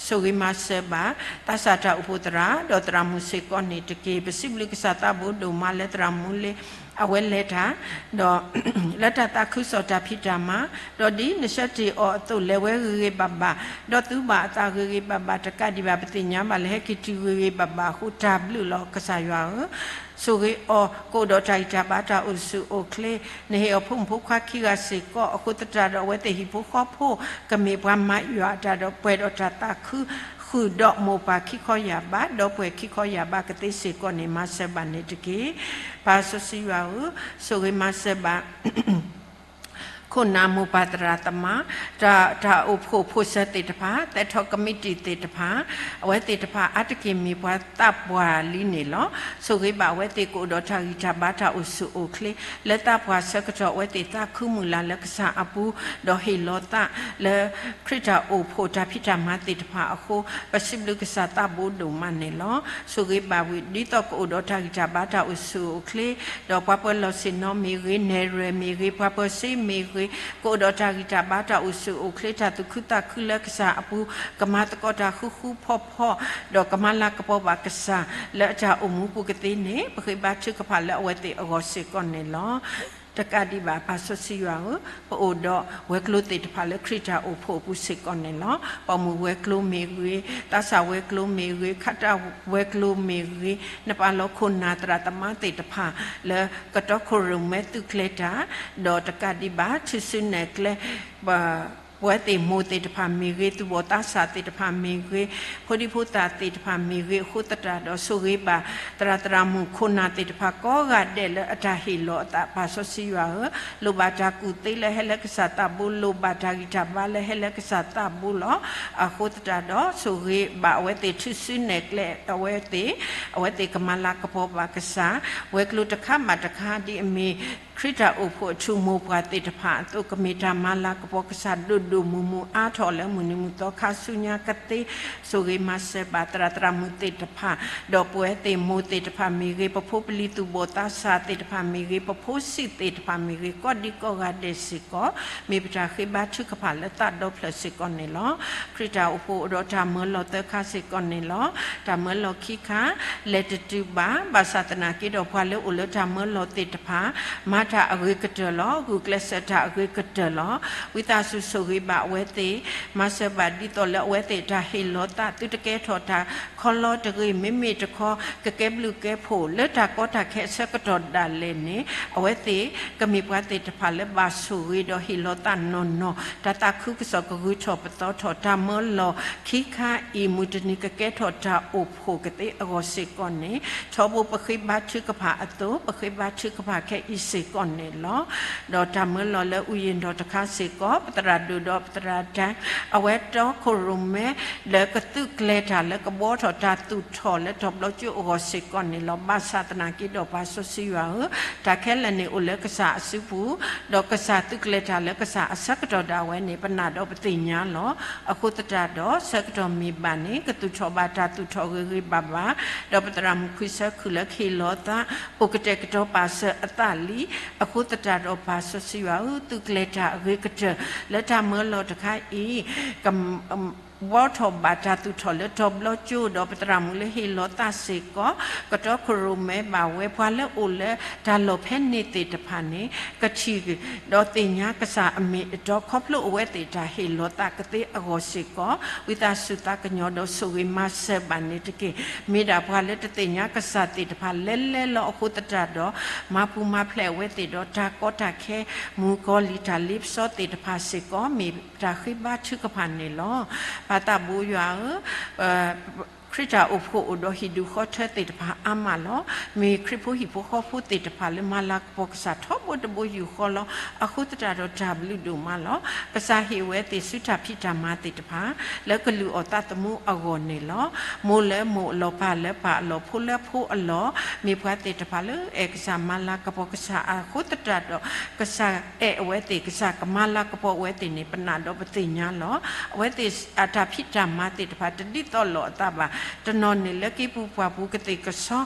ဆိၣ်ဂ့ၤမၤစၢၤဘၣ် သးစၢ်တၢ်အိၣ်ဖှိၣ်သရၣ် ဒီးသရၣ်မုၣ်စ့ၢ်ကီးန့ၣ်တက့ၢ်. ပစံးဘျုးကစၢ်သးဘိဒိၣ်မးလၢသရၣ်မုၣ်လၢ အဝဲလဲၤတၢ် ဒီး လၢတၢ်သးခုကစီၣ်တၢ်ဖံးတၢ်မၤ, ဒီးဒ်နဆၢတ့ၢ်အီၤအသိး လဲၤဝဲဂ့ၤဂ့ၤဘၣ်ဘၣ်, ဒီးသူဘၣ်အသးဂ့ၤဂ့ၤဘၣ်ဘၣ်, တကးဒံးဘၣ် ပသ့ၣ်ညါဘၣ်လၢဟဲက့ၤတုၤဂ့ၤဂ့ၤဘၣ်ဘၣ်အဃိ တၢ်ဘျုးလီၤကစၢ်ယွၤဧၢ. ဆိၣ်ဂ့ၤအီၤ ကအိၣ်ဒီးတၢ်ဂံၢ်တၢ်ဘါ တၢ်အိၣ်ဆူၣ်အိၣ်ချ့, နဟ့ၣ်အီၤဖိမုၣ်ဖိခွါခံဂၤစ့ၢ်ကီးအဃိသတးဒီး အဝဲသ့ၣ်ဟံၣ်ဖိဃီဖိ ကမ့ၢ်ပှၤမၤယွၤအတၢ်ဒီး ပှဲၤဒီးတၢ်သးခု ဃုာ်ဒီးမိၢ်ပၢ်ခံခီယၢ်ဘး ဒီးပှဲၤခံခီယၢ်ဘးကသ့စ့ၢ်ကီးန့ၣ် မၤစၢၤဘၣ်န့ၣ်တက့ၢ်. ပၢ်စီဆှံယွၤဧၢ, ဆိၣ်ဂ့ၤမၤစၢၤဘၣ် ခိၣ်နၢ်မိၢ်ပၢ်သရၣ်သမါ, တၢ် တၢ်အိၣ်ဖှိၣ်ဖိၣ်စၢၤသ့ၣ်တဖၣ်, သဲထီၣ်ကမံးတံာ်သ့ၣ်တဖၣ်, အဝဲသ့ၣ်တဖၣ်အါတက့ၢ်မ့ၢ်ပှၤသးပှၢ်လံန့ၣ်လီၤ. ဆိၣ်ဂ့ၤဘၣ်အဝဲသ့ၣ်ကအိၣ်ဒီးတၢ်ဂံၢ်တၢ်ဘါ တၢ်အိၣ်ဆူၣ်အိၣ်ချ့, လၢသးပှၢ်ဆၢကတီၢ် အဝဲသ့ၣ်သးခုမုၢ်လၢ်လၢကစၢ်အပူၤ, ဒီးဟ့ၣ်လီၤသးလၢ ခရံာ်တၢ်အိၣ်ဖှိၣ်တၢ်ဖံးတၢ်မၤသ့ၣ်တဖၣ်အဃိ, ပစံးဘျုးကစၢ်သးဘိဒိၣ်မးန့ၣ်လီၤ. ဆိၣ်ဂ့ၤဘၣ်ဝံၤ ဒ်သိးကအိၣ်ဒီးတၢ်ဂံၢ်တၢ်ဘါ တၢ်အိၣ်ဆူၣ်အိၣ်ချ့, ဒီးပှၤပၢၤလီၢ်ဆ့ၣ်နီၤမ့ၢ်ဂ့ၤ, နဲၣ်ရွဲၣ်မ့ၢ်ဂ့ၤ, ပှၤပၢၤစ့မ့ၢ်ဂ့ၤ, ကအိၣ်ဒီးတၢ်ဂံၢ်တၢ်ဘါ တၢ်အိၣ်ဆူၣ်အိၣ်ချ့ တၢ်သူၣ်ခုသးခုလၢကစၢ်အပူၤ, ကမၤသကိးတၢ်ဃူဃူဖိးဖိး, ဒီးကမၤလၤကပီၤဘၣ်ကစၢ် လၢအတၢ်အိၣ်မူပူၤကသ့န့ၣ်, ပဃ့ဘါထုကဖၣ်လၢအဝဲသ့ၣ်အဂီၢ်စ့ၢ်ကီးန့ၣ်လီၤ. တကးဒံးဘၣ် ပၢ်စီဆှံယွၤဧၢ, ပအိၣ်ဒီးဝဲၤကျိၤသ့ၣ်တဖၣ်လၢခရံာ်တၢ်အိၣ်ဖှိၣ်အပူၤစ့ၢ်ကီးန့ၣ်လီၤ. ပိာ်မုၣ်ဝဲၤကျိၤမ့ၢ်ဂ့ၤ, သးစၢ်ဝဲၤကျိၤမ့ၢ်ဂ့ၤ, ခးတၢ်ဝဲၤကျိၤမ့ၢ်ဂ့ၤ, နပာ်လီၤခိၣ်နၢ်သရၣ်သမါသ့ၣ်တဖၣ် လၢကတီခိၣ်ရိၣ်မဲသုးကျဲၤတၢ်, ဒီးတကးဒံးဘၣ် ထုးစုနဲၣ်ကျဲ ပ ပဝဲသ့ၣ်မိၢ်သ့ၣ်တဖၣ်မ့ၢ်ဂ့ၤ, သူၣ်ဘီၣ်သးစၢ်သ့ၣ်တဖၣ်မ့ၢ်ဂ့ၤ, ဖိဒံဖိသၣ်သ့ၣ်တဖၣ်မ့ၢ်ဂ့ၤ အဃိသတးဒီး ဆိၣ်ဂ့ၤဘၣ် သရၣ်သရၣ်မုၣ်ခိၣ်နၢ်သ့ၣ်တဖၣ်ကိးဂၤဒဲးလၢအတၢ်ဟ့ၣ်လီၤအသး ပၢ်စီဆှံယွၤဧၢ, လိၣ်ဘၣ်တၢ်ကူၣ်သ့လၢဟဲလၢကစၢ်သးဘိ, လိၣ်ဘၣ်တၢ်ဂံၢ်တၢ်ဘါလၢဟဲလၢကစၢ်သးဘိလီၤ. အဃိသတးဒီး ဆိၣ်ဂ့ၤဘၣ်အဝဲသ့ၣ် ထုးစုနဲၣ်ကျဲအဝဲသ့ၣ်, အဝဲသ့ၣ်ကမၤလၤကပီၤဘၣ်ကစၢ်, ဝဲၤကျိၤတခါဘၣ်တခါ ဒ်အမ့ၢ် ခရံာ်တၢ်အိၣ်ဖှိၣ်အထူမိၢ်ပှၢ်သ့ၣ်တဖၣ်အသိး ကမ့ၢ်တၢ်မၤလၤကပီၤကစၢ်ဒိၣ် ဒိၣ်မုၢ်မုၢ်အါထီၣ်လၢမုၢ်နံၤမုၢ်သီခါဆူညါကသ့ ဆိၣ်ဂ့ၤမၤစၢၤဘၣ်သရၣ်သရၣ်မုၣ်သ့ၣ်တဖၣ်, ဒီးပဝဲသ့ၣ်မိၢ်သ့ၣ်တဖၣ်မ့ၢ်ဂ့ၤ, ပဖိပလံၤသူၣ်ဘီၣ်သးစၢ်သ့ၣ်တဖၣ်မ့ၢ်ဂ့ၤ, ပဖိဆံးသ့ၣ်တဖၣ်မ့ၢ်ဂ့ၤ, ကိးဒံကိးဂၤဒဲးစ့ၢ်ကီး မ့ၢ်ပတၢ်ဃ့ဘါထုကဖၣ်လၢသးဒီဖျၢၣ်စ့ၢ်ကီးန့ၣ်လီၤ. ခရံာ်တၢ်အိၣ်ဖှိၣ်အိၣ်ဒီးတၢ်မၢလီၤသၢခါစ့ၢ်ကီးန့ၣ်လီၤ. တၢ်မၢလီၤခံခါ လဲၤတတုၤဘၣ်, ဘၣ်ဆၣ်သနာ်က့ဒီးပှၤလၢအိၣ်လၢတၢ်မၢလီၤသ့ၣ်တဖၣ် မၤတၢ်အဂ့ၤကတၢၢ်လီၤ. ဂုာ်ကျဲးစၢးတၢ်အဂ့ၤကတၢၢ်လီၤ. ဝံသးစူၤဆိၣ်ဂ့ၤဘၣ်အဝဲသ့ၣ်, မၤစၢၤဘၣ်ဒ်သိးလၢအဝဲသ့ၣ်တၢ်ဟ့ၣ်လီၤသး သုတကဲထီၣ်တၢ်ခီလီတဂ့ၤ, မ့မ့ၢ်တခီ ကကဲဘျုးကဲဖှိၣ်လၢတၢ်ကီတၢ်ခဲအဆၢကတီၢ်ဒၣ်လဲာ်န့ၣ် အဝဲသ့ၣ်ကမ့ၢ်ပှၤသ့ၣ်တဖၣ်လၢဘၣ်ဆိၣ်ဂ့ၤဒီးဟ့ၣ်လီၤသးနီၢ်နီၢ်, တၢ်သးခုကစီၣ်ကဂုၤထီၣ်ပသီထီၣ်, တၢ်မၢလီၤခံခါအံၤ မုၢ်တနံၤကကဲထီၣ်တၢ်အိၣ်ဖှိၣ်ကသ့အဂီၢ်စ့ၢ်ကီးန့ၣ် ထီဘိပဃ့ဘါထုကဖၣ်အသိး ပဃ့ဘါထုကဖၣ်ခဲအံၤစ့ၢ်ကီးန့ၣ်လီၤ. ဒီးတၢ်မၢလီၤလၢအူယံၤဒီးတခါစ့ၢ်ကီး ပသရၣ်ဒိၣ်ဒီးပသရၣ်ဒဲ အဝဲတီခိၣ်ရိၣ်မဲ လၢကသုးကျဲၤတၢ်လၢကဘှီထီၣ်တၢ်သူၣ်ထီၣ်လၢတီၤဘျီကၠိအဂီၢ်စ့ၢ်ကီးန့ၣ်လီၤ. ဘၣ်ဆၣ်သနာ်က့ဒီးပၢ်စီဆှံယွၤဧၢ, တၢ်ခဲလၢာ်န့ၣ်အိၣ်လၢကစၢ်အစုပူၤ, ဒီးကစၢ်သုးကျဲၤတၢ်လၢကစၢ်အဆၢကတီၢ်ဒၣ်ဝဲန့ၣ် ပနာ်ဒီးပသ့ၣ်ညါလီၤ. အဃိသတးဒီး ဆၢကတီၢ်မ့ၢ်ဘၣ်န့ၣ် ကသူၣ်ထီၣ်ဘၣ်တၢ်သူၣ်ထီၣ်ဂ့ၤဂ့ၤဘၣ်ဘၣ်, ဒီးပသရၣ်မုၣ်ခွံဆၢခုၣ်လၢကဟ့ၣ်လီၤသး အိၣ်ကတဲာ်ကတီၤပာ်စၢၤအသးလံ. အဃိသတးဒီးပၢ်စီဆှံယွၤဧၢ, သုးကျဲၤတၢ်အဂ့ၤကတၢၢ် လၢတၢ်မၢလီၤတခါအံၤ က ဘှီထီၣ်ဘၣ်တၢ်သူၣ်ထီၣ်လၢတီၤဘျီကၠိဒီးပသရၣ်မုၣ်လၢဟ့ၣ်လီၤသးစ့ၢ်ကီး, ကတီခိၣ်ရိၣ်မဲဘၣ်ဝဲ ပှၤလၢအိၣ်လၢတၢ်လီၢ်ဖဲန့ၣ်သ့ၣ်တဖၣ်န့ၣ် ကထံၣ်ဒီးသ့ၣ်ညါကစၢ်အမ့ၢ်အတီ ခီဖျိအဝဲသ့ၣ်တၢ်ဟ့ၣ်လီၤသးကသ့အဂီၢ်စ့ၢ်ကီး ဝံသးစူၤသးကညီၤဒီးဆိၣ်ဂ့ၤမၤစၢၤဘၣ်န့ၣ်တက့ၢ်. မ့ၢ်ဒၣ်ပှၤလၢတသ့ၣ်ညါကစၢ်သ့ၣ်တဖၣ်လဲၤလဲၤလီၤ. အဃိသတးဒီး မၤပူၤမၤဖျဲးအဝဲသ့ၣ်ဒီးတၢ်ကီတၢ်ခဲ မုၣ်ကီၤလံၢ်တၢ်လ့ပစီသ့ၣ်တဖၣ်စ့ၢ်ကီး မ့ၢ်တၢ်ဃ့ဘါထုကဖၣ်န့ၣ်လီၤ. ပၢ်သးဘိယွၤဧၢ, ခရံာ်တၢ်အိၣ်ဖှိၣ်အိၣ်ဒီးဟံၣ်ဒူၣ်ဃီထၢသ့ၣ်တဖၣ်အါမးလီၤ. မ့ၢ်ခရံာ်ဖိဟံၣ်ဖိဃီဖိသ့ၣ်တဖၣ်လၢမၤလၤကပီၤကစၢ်ထီဘိတဘိယူၢ်ဃီလီၤ. အဃိသတးဒီးတၢ်ဘျုးဒိၣ်မးလီၤ. ကစၢ်ဟ့ၣ်အဝဲသ့ၣ်ဆူတၢ်ဖံးတၢ်မၤသ့ၣ်တဖၣ် လၢကလုၢ်အီၣ်သးသမူအဂီၢ်န့ၣ်လီၤ. မိၢ်လၢမိၢ်အလီၢ်, ပၢ်လၢပၢ်အလီၢ်, ဖိလၢဖိအလီၢ်, မ့ၢ်ပှၤသ့ၣ်တဖၣ်လၢအဲၣ်ကစၢ်မၤလၤကပီၤကစၢ်အဃိသတးဒီး ကစၢ်အဲၣ်အဝဲသ့ၣ် ကစၢ်ကမၤလၤကပီၤအဝဲသ့ၣ်န့ၣ် ပနာ်ဒီးပသ့ၣ်ညါလီၤ. အဝဲသ့ၣ်အတၢ်ဖံးတၢ်မၤသ့ၣ်တဖၣ် တဒ်သိးလိာ်အသးဘၣ်. တနီၤန့ၣ်လၢက့ၤပူၤပှၢ်ပူၤကသ့ၣ်ကဆီ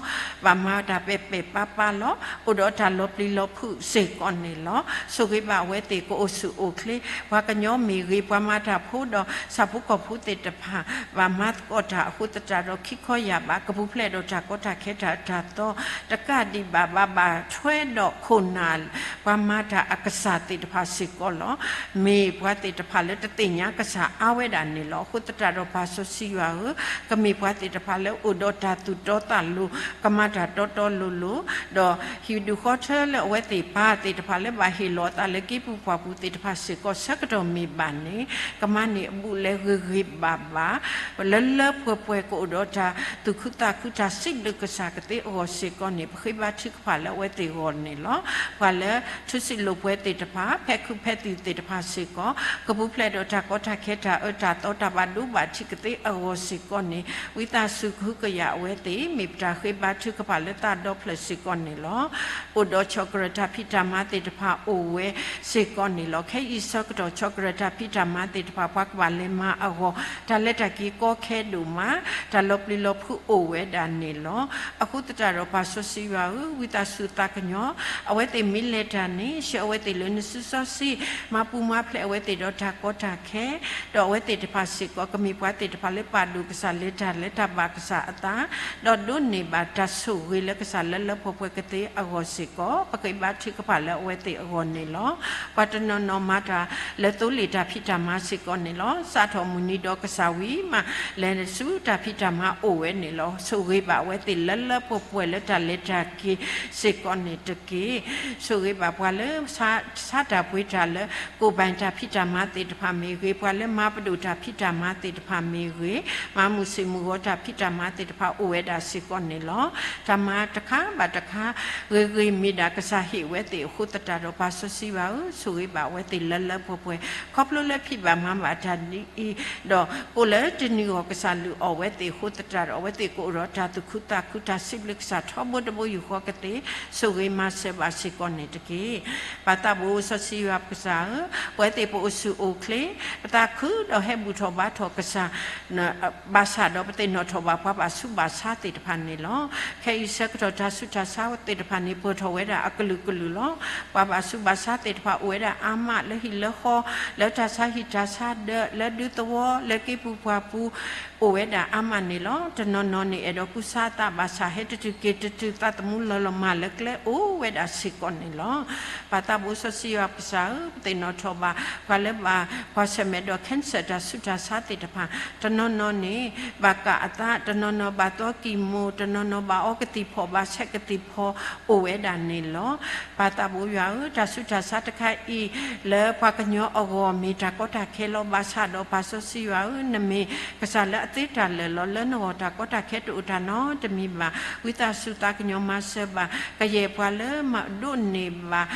ဘၣ်မၤတၢ်ပဲာ်ပဲာ်ပၢ်ပၢ်လီၤ. အိၣ်ဒီးတၢ်လီၤပျံၤလီၤဖုးစ့ၢ်ကီးန့ၣ်လီၤ. ဆိၣ်ဂ့ၤဘၣ်အဝဲသ့ၣ်ကအိၣ်ဆူၣ်အိၣ်ချ့, ပှၤကညီမ့ၢ်ဂ့ၤ, ပှၤမၤတၢ်ဖိဒီးဆၣ်ဖိကီၢ်ဖိသ့ၣ်တဖၣ် ဘၣ်မၤသကိးတၢ်အဃိသတးဒီး ခံခီယာ်ဘး ကပူၤဖျဲးဒီးတၢ်ကီတၢ်ခဲတၢ်အၢတၢ်သီ တကးဒံးဘၣ် ဘၣ်ဘၣ်ထွဲဒီးခိၣ်နၢ် ပှၤမၤတၢ်အကစၢ်သ့ၣ်တဖၣ်စ့ၢ်ကီးလီၤ. မ့ၢ်ပှၤသ့ၣ်တဖၣ်လၢတသ့ၣ်ညါကစၢ်အါဝဲဒၣ်န့ၣ်လီၤ. အဃိသတးဒီးပၢ်စီဆှံယွၤဧၢ, ကမ့ၢ်ပှၤသ့ၣ်တဖၣ်လၢအိၣ်ဒီးတၢ်သူၣ်တီသးလိၤ, ကမၤတၢ်တီတီလိၤလိၤ, ဒီးဟံၣ်ဒူၣ်ဃီထၢလၢအဝဲသ့ၣ်ပၢ်သ့ၣ်တဖၣ်လၢဘၣ်ဟ့ၣ်လီၤအသးလၢက့ၤပူၤပှၢ်ပူၤသ့ၣ်တဖၣ်စ့ၢ်ကီး ဆၢကတီၢ်မ့ၢ်ဘၣ်န့ၣ် ကမၤန့ၢ်အဘူးအလဲဂ့ၤဂ့ၤဘၣ်ဘၣ် လၢလၢပှဲၤပှဲၤကအိၣ်ဒီးတၢ်သူၣ်ခုသးခု တၢ်စံးဘျုးကစၢ်ကသ့အဂီၢ်စ့ၢ်ကီးန့ၣ် ပဃ့ဘါထုကဖၣ်လၢအဝဲသ့ၣ်အဂီၢ်န့ၣ်လီၤ. ပှၤလၢထူစံာ်လိာ်ပှဲၤသ့ၣ်တဖၣ် ဖဲခုးဖဲသံၣ်သ့ၣ်တဖၣ်စ့ၢ်ကီး ကပူၤဖျဲးဒီးတၢ်ကီတၢ်ခဲတၢ်အၢတၢ်သီ တၢ်ဘၣ်ဒိဘၣ်ထံးကသ့အဂီၢ်စ့ၢ်ကီးန့ၣ် ဝံသးစူၤကဟုကယာ်အဝဲသ့ၣ် မ့ၢ်ပတၢ်ဃ့ဘါထုကဖၣ်လၢသးဒီဖျၢၣ်စ့ၢ်ကီးန့ၣ်လီၤ. အိၣ်ဒီးဆီၣ်ကရၢၢ်တၢ်ဖံးတၢ်မၤသ့ၣ်တဖၣ်အိၣ်ဝဲစ့ၢ်ကီးန့ၣ်လီၤ. ခဲအံၤဆၢကတီၢ် ဆီၣ်ကရၢၢ်တၢ်ဖံးတၢ်မၤသ့ၣ်တဖၣ် ပှၤကဘၣ်လဲၤမၤအဂီၢ် တၢ်လဲၤတၢ်က့ၤကီခဲဒိၣ်မး တၢ်လီၤပျံၤလီၤဖုးအိၣ်ဝဲဒၣ်န့ၣ်လီၤ. အဃိသတးဒီးပၢ်စီဆှံယွၤဧၢ, ဝံသးစူၤသးကညီၤ အဝဲသ့ၣ်မ့ၢ်လဲၤတၢ်န့ၣ် ဆှၢအဝဲသ့ၣ်လၢနစုစီဆှံ, မၤပူၤမၤဖျဲးအဝဲသ့ၣ်ဒီးတၢ်ကီတၢ်ခဲ ဒီးအဝဲသ့ၣ်တဖၣ်စ့ၢ်ကီး ကမ့ၢ်ပှၤသ့ၣ်တဖၣ်လၢပာ်ဒိၣ်ကစၢ် လဲၤတၢ်လၢတၢ်ဘၣ်ကစၢ်အသး, ဒီးဒိးန့ၢ်ဘၣ်တၢ်ဆိၣ်ဂ့ၤလၢကစၢ်လၢလၢပှဲၤပှဲၤကသ့အဂီၢ်စ့ၢ်ကီး ပဃ့ဘါထုကဖၣ်လၢအဝဲသ့ၣ်အဂီၢ်န့ၣ်လီၤ. ပှၤတနီၤနီၤမၤတၢ်လၢသိလ့ၣ်တၢ်ဖံးတၢ်မၤစ့ၢ်ကီးန့ၣ်လီၤ. စးထီၣ်မုၢ်နံၤဒီးကစၢ်ဝံၤမး လဲၤဆူတၢ်ဖံးတၢ်မၤအိၣ်ဝဲန့ၣ်လီၤ. ဆိၣ်ဂ့ၤဘၣ်အဝဲသ့ၣ်လၢလၢပှဲၤပှဲၤလၢတၢ်လဲၤတၢ်က့ၤစ့ၢ်ကီးန့ၣ်တက့ၢ်. ဆိၣ်ဂ့ၤဘၣ်ပှၤလၢ ဆါတၢ်ပှ့ၤတၢ်လၢ ကိၣ်ဘၣ်တၢ်ဖံးတၢ်မၤသ့ၣ်တဖၣ်မ့ၢ်ဂ့ၤ, ပှၤလၢမၤပဒိၣ်တၢ်ဖံးတၢ်မၤသ့ၣ်တဖၣ်မ့ၢ်ဂ့ၤ, မၤမုာ်ဆ့ၣ်မုာ် တၢ်ဖံးတၢ်မၤသ့ၣ်တဖၣ်အိၣ်ဝဲဒၣ်စ့ၢ်ကီးန့ၣ်လီၤ. တၢ်မၤတခါဘၣ်တခါ ဂ့ၤဂ့ၤမ့ၢ်ဒၣ်ကစၢ်ဟ့ၣ်ဝဲသ့ၣ်အဃိသတးဒီး ပၢ်စီဆှံယွၤဧၢ, ဆိၣ်ဂ့ၤဘၣ်အဝဲသ့ၣ်လၢလၢပှဲၤပှဲၤ, ခီဖျိလၢဖံးဘၣ်မၤဘၣ်တၢ်ဒ်အံၤ, ဒီးကိးလၢတနံၤဂီၢ်ကစၢ်လုၢ်အီၣ်ဝဲသ့ၣ်အဃိသတးဒီး အဝဲသ့ၣ်ကအိၣ်ဒီးတၢ်သူၣ်ခုသးခု တၢ်စံးဘျုးကစၢ်ထီဘိတဘိယူၢ်ဃီကသ့, ဆိၣ်ဂ့ၤမၤစၢၤဘၣ်စ့ၢ်ကီးန့ၣ်တက့ၢ်. ပၢ်သးဘိစီဆှံယွၤပကစၢ်ဧၢ, ပဝဲသ့ၣ်ပအိၣ်ဆူၣ်အိၣ်ချ့, ပသးခုဒီးဟဲဘူၣ်ထီၣ်ဘါထီၣ်ကစၢ် ဘၣ်ဆၣ်ဒီးပသ့ၣ်နီၣ်ထီၣ်ဘၣ်ပှၤဘၣ်ဆူးဘၣ်ဆါသ့ၣ်တဖၣ်န့ၣ်လီၤ. ခဲအံၤဆၢကတီၢ်တၢ်ဆူးတၢ်ဆါသ့ၣ်တဖၣ်န့ၣ် ပၢၢ်ထီၣ်ဝဲဒၣ်အကလုာ်ကလုာ်လီၤ. ပှၤဘၣ်ဆူးဘၣ်ဆါသ့ၣ်တဖၣ်အိၣ်ဝဲဒၣ်အါမးလၢဟံၣ်လၢဃီ, လၢတၢ်ဆါဟံၣ်တၢ်ဆါဒၢး, လၢဒူသဝီ, လၢက့ပူၤပှၢ်ပူၤ အိၣ်ဝဲဒၣ်အါမးန့ၣ်လီၤ. တနီၤနီၤန့ၣ် အဲၣ်ဒိးကူစါအသးဘၣ်ဆၣ် ဟဲတတုၤက့ၤတတုၤ သးသမူလီၤလီၤမၢ်လၢကျဲအိၣ်ဝဲဒၣ်စ့ၢ်ကီးန့ၣ်လီၤ. ပၢ်သးဘိစီဆှံယွၤပကစၢ်ဧၢ, ပသ့ၣ်နီၣ်ထီၣ်ဘၣ် ပှၤလၢဘၣ်ကွၢ်ဆၢၣ်မဲာ်ဒီး cancer တၢ်ဆူးတၢ်ဆါသ့ၣ်တဖၣ်, တနီၤနီၤန့ၣ် ဘၣ်ကၣ်အသး, တနီၤနီၤဘၣ်သီကံၢ်မိၣ်, တနီၤနီၤဘၣ်အီကသံၣ်ဖီၣ် ဘၣ်ဆဲးကသံၣ်ဖီၣ် အိၣ်ဝဲဒၣ်န့ၣ်လီၤ. ပၢ်သးဘိယွၤဧၢ, တၢ်ဆူးတၢ်ဆါတခါအံၤ လၢပှၤကညီအဂီၢ် မ့ၢ်တၢ်ကီတၢ်ခဲလီၤ. ဘၣ်ဆၣ်ဒီးပၢ်စီဆှံယွၤဧၢ, နမ့ၢ်ကစၢ်လၢအသ့တၢ်လၢာ်လီၤ. လၢနဂီၢ်တၢ်ကီတၢ်ခဲတအိၣ်တၢ်နီတမံၤဘၣ်. ဝံသးစူၤသးကညီၤမၤစၢၤဘၣ် ကယဲၢ်ပှၤလၢမၤဒိးန့ၢ်ဘၣ်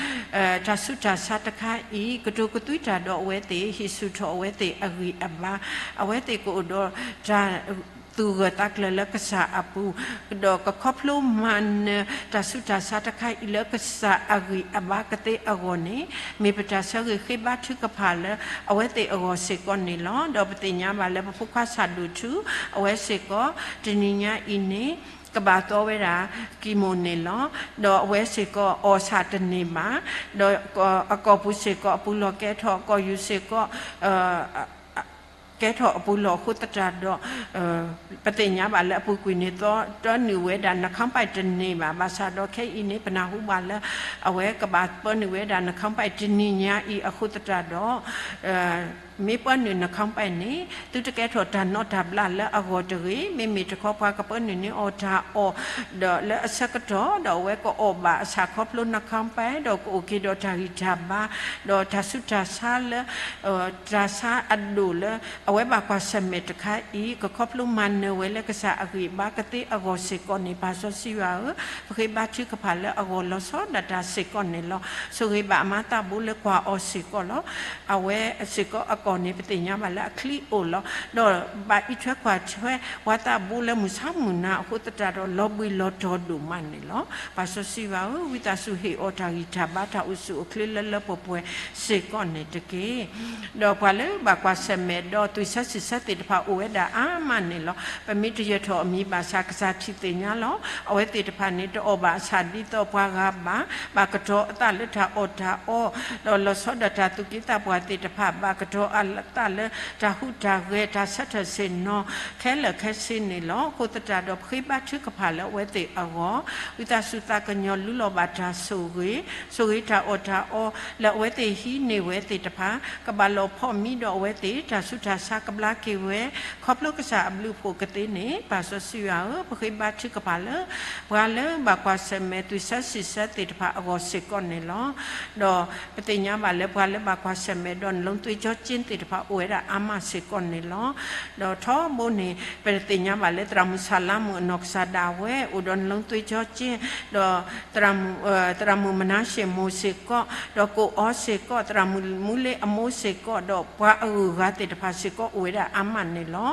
တၢ်ဆူးတၢ်ဆါတခါအံၤ, ကတိၤကသွံတၢ်ဒီးအဝဲသ့ၣ်, ဟ့ၣ်ဆူၣ်ထီၣ်အဝဲသ့ၣ်အဂံၢ်အဘါ, အဝဲသ့ၣ်ကအိၣ်ဒီးတၢ် သူၣ်ဂၢၢ်သးကျၢၤလၢကစၢ်အပူၤ, ဒီးကခီဖျိမၤနၢၤတၢ်ဆူးတၢ်ဆါတခါအံၤလၢကစၢ်အဂံၢ်အဘါကသ့အဂီၢ်န့ၣ်, မ့ၢ်ပတၢ်ဆၢဂ့ၤဃ့ဘါထုကဖၣ်လၢအဝဲသ့ၣ်အဂီၢ်စ့ၢ်ကီးန့ၣ်လီၤ. ဒီးပသ့ၣ်ညါဘၣ်လၢပဖိခွါဆၣ်ဒိၣ်ထူ အဝဲစ့ၢ်ကီး တနံၤညါအံၤန့ၣ် ကဘၣ်သီဝဲဒၣ် ကံၢ်မိၣ်န့ၣ်လီၤ. ဒီးအဝဲစ့ၢ်ကီးအီၣ်ဆၣ်တန့ၢ်ဘၣ်, ဒီးအကီၢ်ပူၤစ့ၢ်ကီးအပူၤလီၢ်ကဲထီၣ်, အကီၢ်ယူၤစ့ၢ်ကီး ကဲထီၣ်အပူၤလီၢ်အဃိသတးဒီး ပသ့ၣ်ညါဘၣ်လၢအပူၤကွံာ်န့ၣ် သီတၢနုာ်ဝဲဒၣ် နှာခေါင်းပိုက် တန့ၢ်ဘၣ်. ဘၣ်ဆၣ်ဒီးခဲအံၤန့ၣ် ပနၢ်ဟူဘၣ်လၢ အဝဲကဘၣ်သီနုာ်ဝဲဒၣ် နှာခေါင်းပိုက် တနံၤညါအံၤအဃိသတးဒီး မ့ၢ်ပၢနုာ် နှာခေါင်းပိုက် န့ၣ် သုတကဲထီၣ်တၢ်နီတၢ်ဘျးလၢအဂီၢ်တဂ့ၤ. မ့မ့ၢ်တခီပှၤကပၢနုာ်န့ၢ်အီၤတၢ်အီၣ် ဒီးလၢအဆၢကတီၢ် ဒီးအဝဲကအိၣ်ဘၣ်အဆၣ်ခီဖျိ နှာခေါင်းပိုက် ဒီးကအိၣ်က့ၤဒီးတၢ်ဂံၢ်တၢ်ဘါ ဒီးတၢ်ဆူးတၢ်ဆါလၢ တၢ်ဆါအဒိၣ်လၢ အဝဲဘၣ်ကွၢ်ဆၢၣ်မဲာ်တခါအံၤ ကခီဖျိမၤနၢၤဝဲလၢကစၢ်အဂံၢ်အဘါကသ့အဂီၢ်စ့ၢ်ကီးန့ၣ် ပၢ်စီဆှံယွၤဧၢ, ပဃ့ဘါထုကဖၣ်လၢအဂီၢ်လီၤဆီဒၣ်တၢ်စ့ၢ်ကီးန့ၣ်လီၤ. ဆိၣ်ဂ့ၤဘၣ်အမါသးဘိလၢကွၢ်အီၤစ့ၢ်ကီးလီၤ. အဝဲစ့ၢ်ကီးအကီၢ်န့ၣ် ပသ့ၣ်ညါဘၣ်လၢအချံအိၣ်လီၤ. ဒီးဘၣ်အံးထွဲကွၢ်ထွဲ ပှၤသးဘိလၢမုၢ်ဆါမုၢ်နၤအဃိသတးဒီး လီၤဘှံးလီၤတီၤဒိၣ်မးန့ၣ်လီၤ. ပၢ်စီဆှံယွၤဧၢ, ဝံသးစူၤဟ့ၣ်အီၤတၢ်ဂံၢ်တၢ်ဘါ တၢ်အိၣ်ဆူၣ်အိၣ်ချ့လၢလၢပှဲၤပှဲၤစ့ၢ်ကီးန့ၣ်တက့ၢ်. ဒီးပှၤလၢဘၣ်ကွၢ်ဆၢၣ်မဲာ်ဒီး သွံၣ်ဆၢစံၣ်ဆၢသ့ၣ်တဖၣ်အိၣ်ဝဲဒၣ်အါမးန့ၣ်လီၤ. ပမ့ၢ်တယၢၤထီၣ်အမံၤဘၣ်ဆၣ် ကစၢ်ထံၣ်သ့ၣ်ညါလီၤ. အဝဲသ့ၣ်တဖၣ်န့ၣ် တအီၣ်ဘၣ်အဆၣ်ဒ်သိးပှၤဂၤဘၣ်, ဘၣ်ကတီၤအသးလၢတၢ်အီၣ်တၢ်အီ, ဒီးလီၤဆီဒၣ်တၢ်သူၣ်က့သးပှၢ်သ့ၣ်တဖၣ် ဘၣ်ကတီၤအသးလၢတၢ်ဟူးတၢ်ဂဲၤ တၢ်ဆၢထၢၣ်ဆ့ၣ်နီၤ ခဲလၢာ်ခဲဆ့န့ၣ်လီၤ. အဃိသတးဒီး ပဃ့ဘါထုကဖၣ်လၢအဝဲသ့ၣ်အဂီၢ်, ဝံသးစူၤသးကညီၤ လူလီၤဘၣ်တၢ်ဆိၣ်ဂ့ၤ, ဆိၣ်ဂ့ၤတၢ်အီၣ်တၢ်အီ လၢအဝဲသ့ၣ်ဟံးန့ၢ်ဝဲသ့ၣ်တဖၣ် ကဘၣ်လီၤဖီၣ်မံဒီးအဝဲသ့ၣ် တၢ်ဆူးတၢ်ဆါကဘျါက့ၤဝဲ ခီဖျိကစၢ်အဘျုးအဖှိၣ်ကသ့န့ၣ် ပၢ်စီဆှံယွၤဧၢ, ပဃ့ဘါထုကဖၣ်လၢ ပှၤလၢဘၣ်ကွၢ်ဆၢၣ်မဲာ် သွံၣ်ဆၢစံၣ်ဆၢသ့ၣ်တဖၣ်အဂီၢ်စ့ၢ်ကီးန့ၣ်လီၤ. ဒီးပသ့ၣ်ညါဘၣ်လၢ ပှၤလၢဘၣ်ကွၢ်ဆၢၣ်မဲာ်ဒီး နှလုံးသွေးကြောကျဉ် သ့ၣ်တဖၣ်အိၣ်ဝဲဒၣ်အါမးစ့ၢ်ကီးန့ၣ်လီၤ. ဒီးထီဘိန့ၣ် ပသ့ၣ်ညါဘၣ်လၢ သရၣ်မုၣ်ဆၣ်လါမုၣ်အနီၢ်ကစၢ်ဒၣ်ဝဲ အိၣ်ဒီးနှလုံးသွေးကြောကျဉ်, ဒီး သရၣ်မုၣ်မနၤရှ့ၣ်မိၢ်စ့ၢ်ကီး, ဒီးကိၣ်အီစ့ၢ်ကီး, သရၣ်မုၣ်မူလ့အမိၢ်စ့ၢ်ကီး, ဒီးပှၤအဂုၤအဂၤသ့ၣ်တဖၣ်စ့ၢ်ကီး အိၣ်ဝဲဒၣ်အါမးန့ၣ်လီၤ.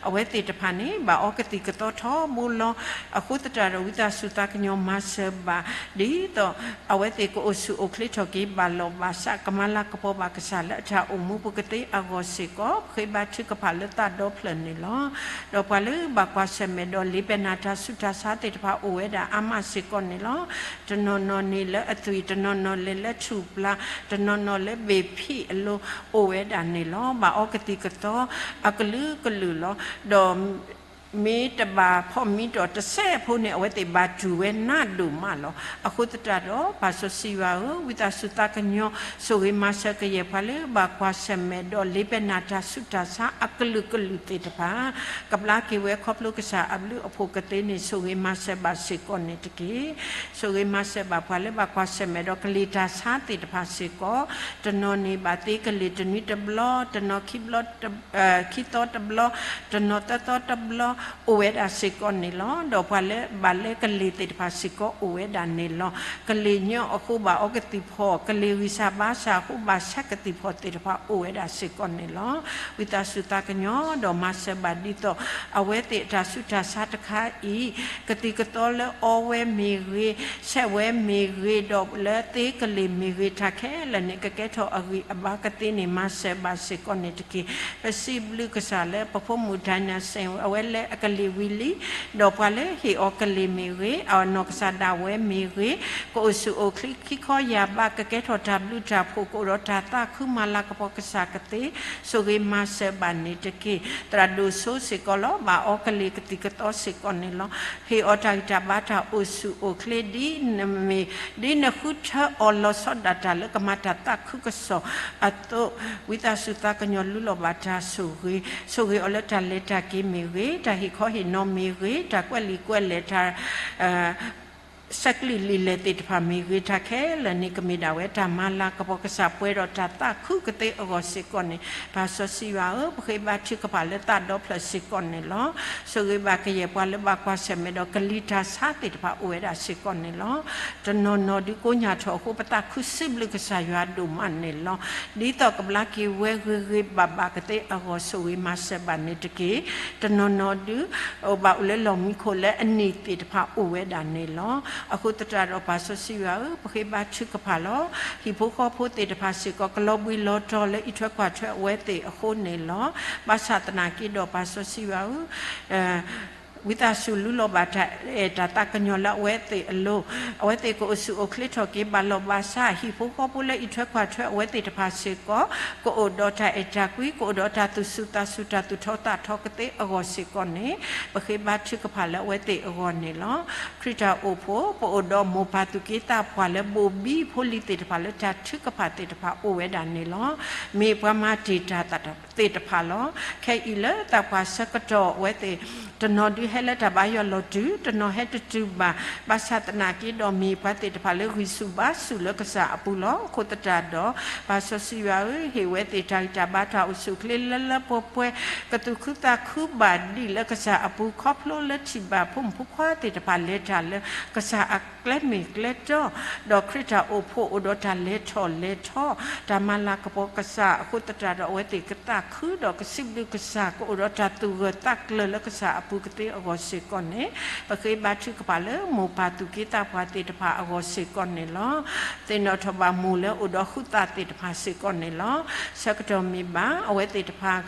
အဝဲသ့ၣ်တဖၣ်န့ၣ် ဘၣ်အီကသံၣ်ကသီထီဘိလီၤ. အဃိသတးဒီး ဝံသးစူၤသးကညီၤမၤစၢၤဘၣ် ဒ်သိးအဝဲသ့ၣ်ကအိၣ်ဆူၣ်အိၣ်ချ့ထီၣ်က့ၤ ဘၣ်လီၢ်ဘၣ်စး ကမၤလၤကပီၤဘၣ်ကစၢ်လၢအတၢ်အိၣ်မူပူၤကသ့အဂီၢ်စ့ၢ်ကီး ပဃ့ဘါထုကဖၣ်လၢသးဒီဖျၢၣ်န့ၣ်လီၤ. ဒီးပှၤလၢဘၣ်ကွၢ်ဆၢၣ်မဲာ်ဒီး လ့ပၢၢ်နၤတၢ်ဆူးတၢ်ဆါသ့ၣ်တဖၣ် အိၣ်ဝဲဒၣ်အါမးစ့ၢ်ကီးန့ၣ်လီၤ. တနီၤနီၤန့ၣ်လၢအသွံၣ်, တနီၤနီၤလဲၤလၢထူၣ်ပျၢ်, တနီၤနီၤလၢဘ့ၣ်ဖံးအလိၤ အိၣ်ဝဲဒၣ်န့ၣ်လီၤ. ဘၣ်အီကသံၣ်ကသီအကလုာ်ကလုာ်လီၤ. ဒီး မ့ၢ်တဘၣ်ဖီၣ်မံဒီးတစဲးဖိန့ၣ် အဝဲသ့ၣ်ဘၣ်တူၢ်ဝဲနးဒိၣ်မးလီၤ. အဃိသတးဒီး ပၢ်စီဆှံယွၤဧၢ, ဝံသးစူၤသးကညီၤ ဆိၣ်ဂ့ၤမၤစၢၤကယဲၢ်ပှၤလၢ ဘၣ်ကွၢ်ဆၢၣ်မဲာ်ဒီး လ့ပၢၢ်နၤတၢ်ဆူးတၢ်ဆါအကလုာ်ကလုာ်သ့ၣ်တဖၣ် ကဘျါက့ၤဝဲခီဖျိကစၢ်အဘျုးအဖှိၣ်ကသ့န့ၣ် ဆိၣ်ဂ့ၤမၤစၢၤဘၣ်စ့ၢ်ကီးန့ၣ်တက့ၢ်. ဆိၣ်ဂ့ၤမၤစၢၤဘၣ်ပှၤလၢဘၣ်ကွၢ်ဆၢၣ်မဲာ်ဒီး ကလံၤတၢ်ဆါသ့ၣ်တဖၣ်စ့ၢ်ကီး, တနီၤန့ၣ်ဘၣ်သ့ကလံၤတနွံတဘျီ, တနီၤခံဘျီ ခံသီတဘျီ, တနီၤသၢသီတဘျီ, အိၣ်ဝဲဒၣ်စ့ၢ်ကီးန့ၣ်လီၤ. ဒီးပှၤလၢဘၣ်လဲကလ့ၢ်သ့ၣ်တဖၣ်စ့ၢ်ကီးအိၣ်ဝဲဒၣ်န့ၣ်လီၤ. ကလ့ၢ်ညီအဃိဘၣ်အီကသံၣ်ဖီၣ်, ကလ့ၢ်ဂံၢ်စၢ်ဘါစၢ်အဃိဘၣ်ဆဲးကသံၣ်ဖီၣ်သ့ၣ်တဖၣ်အိၣ်ဝဲဒၣ်စ့ၢ်ကီးန့ၣ်လီၤ. ဝံသးစူၤသးကညီၤဒီးမၤစၢၤဘၣ်ဒ်သိး အဝဲသ့ၣ်အတၢ်ဆူးတၢ်ဆါတခါအံၤ ကသံၣ်ကသီလၢအီဝဲမ့ၢ်ဂ့ၤ, ဆဲးဝဲမ့ၢ်ဂ့ၤ, ဒီးလၢသ့ကလ့ၢ်မ့ၢ်ဂ့ၤ တၢ်ခဲလၢာ်န့ၣ် ကကဲထီၣ်အဂံၢ်အဘါကသ့န့ၣ် မၤစၢၤဘၣ်စ့ၢ်ကီးန့ၣ်တက့ၢ်. ပစံးဘျုးကစၢ်လၢပဖိမုၣ် Diana Seng အဝဲလဲၤအကလ့ၢ်ဝံၤလံ, ဒီးပှၤလၢဟ့ၣ်အီၤကလ့ၢ်မ့ၢ်ဂ့ၤ, အနီၢ်ကစၢ်ဒၣ်ဝဲမ့ၢ်ဂ့ၤ, ကအိၣ်ဆူၣ်အိၣ်ချ့ခံခီယၢ်ဘး ကကဲထီၣ်တၢ်ဘျုးတၢ်ဖှိၣ် ကအိၣ်ဒီးတၢ်သးခုမၤလၤကပီၤကစၢ်ကသ့ ဆိၣ်ဂ့ၤမၤစၢၤဘၣ်န့ၣ်တက့ၢ်. သရၣ်ဒိၣ်စိစ့ၢ်ကီးလီၤ. ဘၣ်အီကလ့ၢ်ကသံၣ်ကသီစ့ၢ်ကီးန့ၣ်လီၤ. ဟ့ၣ်အီၤတၢ်ဂံၢ်တၢ်ဘါတၢ်အိၣ်ဆူၣ်အိၣ်ချ့ ဒ်နမ့ၢ် ဒ်နဃုထၢအီၤလီၤဆီဒၣ်တၢ်လၢကမၤတၢ်သးခုကစီၣ်အသိး, ဝံသးစူၤသးကညီၤလူလီၤဘၣ်တၢ်ဆိၣ်ဂ့ၤ, ဆိၣ်ဂ့ၤအီၤလၢတၢ်လဲၤတၢ်က့ၤမ့ၢ်ဂ့ၤ, တၢ်ဟ့ၣ်ခီဟ့ၣ်နီၤမ့ၢ်ဂ့ၤ, တၢ်ကွဲးလံာ်ကွဲးလဲၢ်တၢ် ဆဲးကလုာ်လံာ်လဲၢ်သ့ၣ်တဖၣ်မ့ၢ်ဂ့ၤ, တၢ်ခဲလၢာ်န့ၣ် ကမ့ၢ်ဒၣ်ဝဲတၢ်မၤလၤကပီၤကစၢ် ပှဲၤဒီးတၢ်သးခုကသ့အဂီၢ်စ့ၢ်ကီးန့ၣ်, ပၢ်စီဆှံယွၤဧၢ, ပဃ့ဘါထုကဖၣ်လၢသးဒီဖျၢၣ်စ့ၢ်ကီးန့ၣ်လီၤ. ဆိၣ်ဂ့ၤဘၣ်ကယဲၢ်ပှၤလၢဘၣ်ကွၢ်ဆၢၣ်မဲာ်ဒီးကလံၤတၢ်ဆါသ့ၣ်တဖၣ်အိၣ်ဝဲဒၣ်စ့ၢ်ကီးန့ၣ်လီၤ. တနီၤနီၤဒုးကိးညၣ်ထီၣ်အဃိ ပသးခုစံးဘျုးကစၢ်ယွၤဒိၣ်မးန့ၣ်လီၤ. ဒ်သိးကဘျါက့ၤဝဲဂ့ၤဂ့ၤဘၣ်ဘၣ်ကသ့အဂီၢ် ဆိၣ်ဂ့ၤမၤစၢၤဘၣ်န့ၣ်တက့ၢ်. တနီၤနီၤဒုး အိၣ်ဘၣ်အိၣ်လၢလီၢ်မံခိၣ်လၢအနံၣ်သ့ၣ်တဖၣ်အိၣ်ဝဲဒၣ်န့ၣ်လီၤ. အဃိသတးဒီးပၢ်စီဆှံယွၤဧၢ, ပဃ့ဘါထုကဖၣ်လီၤ. ဟံၣ်ဖိဃီဖိသ့ၣ်တဖၣ်စ့ၢ်ကီး ကလီၤဘှံးလီၤတီၤလၢအံးထွဲကွၢ်ထွဲအဝဲသ့ၣ်အဃိန့ၣ်လီၤ. ဘၣ်ဆၣ်သနာ်က့ဒီးပၢ်စီဆှံယွၤဧၢ, ဝံသးစူၤလူလီၤဘၣ်တၢ်အဲၣ်တၢ်သးကညီၤလၢအဝဲသ့ၣ်အလိၤ, အဝဲသ့ၣ်ကအိၣ်ဆူၣ်အိၣ်ချ့ထီၣ်က့ၤဘၣ်လီၤဘၣ်ဆၣ် ဟံၣ်ဖိဃီဖိလၢအံးထွဲကွၢ်ထွဲအဝဲသ့ၣ်တဖၣ်စ့ၢ်ကီး ကအိၣ်ဒီးတၢ်အဲၣ်တၢ်ကွံ, ကအိၣ်ဒီးတၢ်သူၣ်ဆူၣ်သးဆူၣ် တၢ်သူၣ်ထီသးထီကသ့အဂီၢ်စ့ၢ်ကီးန့ၣ်, ပဃ့ဘါထုကဖၣ်လၢအဝဲသ့ၣ်အဂီၢ်န့ၣ်လီၤ. ခရံာ်တၢ်အိၣ်ဖှိၣ် ပအိၣ်ဒီးမိၢ်ပၢ်သူၣ်က့သးပှၢ်လၢဘိၣ်ဘံဖိလံၤသ့ၣ်တဖၣ်လၢတၢ်ထုကဖၣ်သ့ၣ်တဖၣ်အိၣ်ဝဲဒၣ်န့ၣ်လီၤ. မ့ၢ်ပှၤမၤတ့ၢ်တၢ်သ့ၣ်တဖၣ်လီၤ. ခဲအံၤလၢသးပှၢ်ဆၢကတီၢ်အဝဲသ့ၣ် တနီၤဒုးဟဲလၢတၢ်ဘါယွၤလီၤတုၤ, တနီၤဟဲတတုၤဘၣ်. ဘၣ်ဆၣ်သနာ်က့ဒီးမ့ၢ်ပှၤသ့ၣ်တဖၣ်လၢဂံၢ်ဆူၣ်ဘါဆူၣ်လၢကစၢ်အပူၤလီၤ. အဃိသတးဒီး ပၢ်စီဆှံယွၤဧၢ, ဟ့ၣ်ဝဲသ့ၣ်တၢ်ဂံၢ်တၢ်ဘါတၢ်အိၣ်ဆူၣ်အိၣ်ချ့လၢလၢပှဲၤပှဲၤ, ကသူၣ်ခုသးခုဘၣ်ဒံးလၢကစၢ်အပူၤ ခီဖျိလၢထံၣ်ဘၣ်ဖိမုၣ်ဖိခွါသ့ၣ်တဖၣ်လဲၤတၢ်လၢကစၢ်အကျဲမ့ၢ်ကျဲတီ, ဒီးခရံာ်တၢ်အိၣ်ဖှိၣ်အိၣ်ဒီးတၢ်လဲၤထီၣ်လဲၤထီ, တၢ်မၤလၤကပီၤကစၢ်အဃိသတးဒီး အဝဲသ့ၣ်ကသးခုဒီးကစံးဘျုးကစၢ် ကအိၣ်ဒီးတၢ်သူၣ်ဂၢၢ်သးကျၢၤလၢကစၢ်အပူၤကသ့အဂီၢ်စ့ၢ်ကီးန့ၣ်, ပဃ့ဘါထုကဖၣ်လၢမိၢ်ပၢ်သူၣ်က့သးပှၢ်သ့ၣ်တဖၣ်အဂီၢ်စ့ၢ်ကီးန့ၣ်လီၤ. သ့ၣ်နီၣ်ထီၣ်ဘၣ်မိၢ်လၢအိၣ်ဒီးဃုသးသ့ၣ်တဖၣ်စ့ၢ်ကီးန့ၣ်လီၤ. ဆၢကတီၢ်မ့ၢ်ဘၣ် အဝဲသ့ၣ်တဖၣ်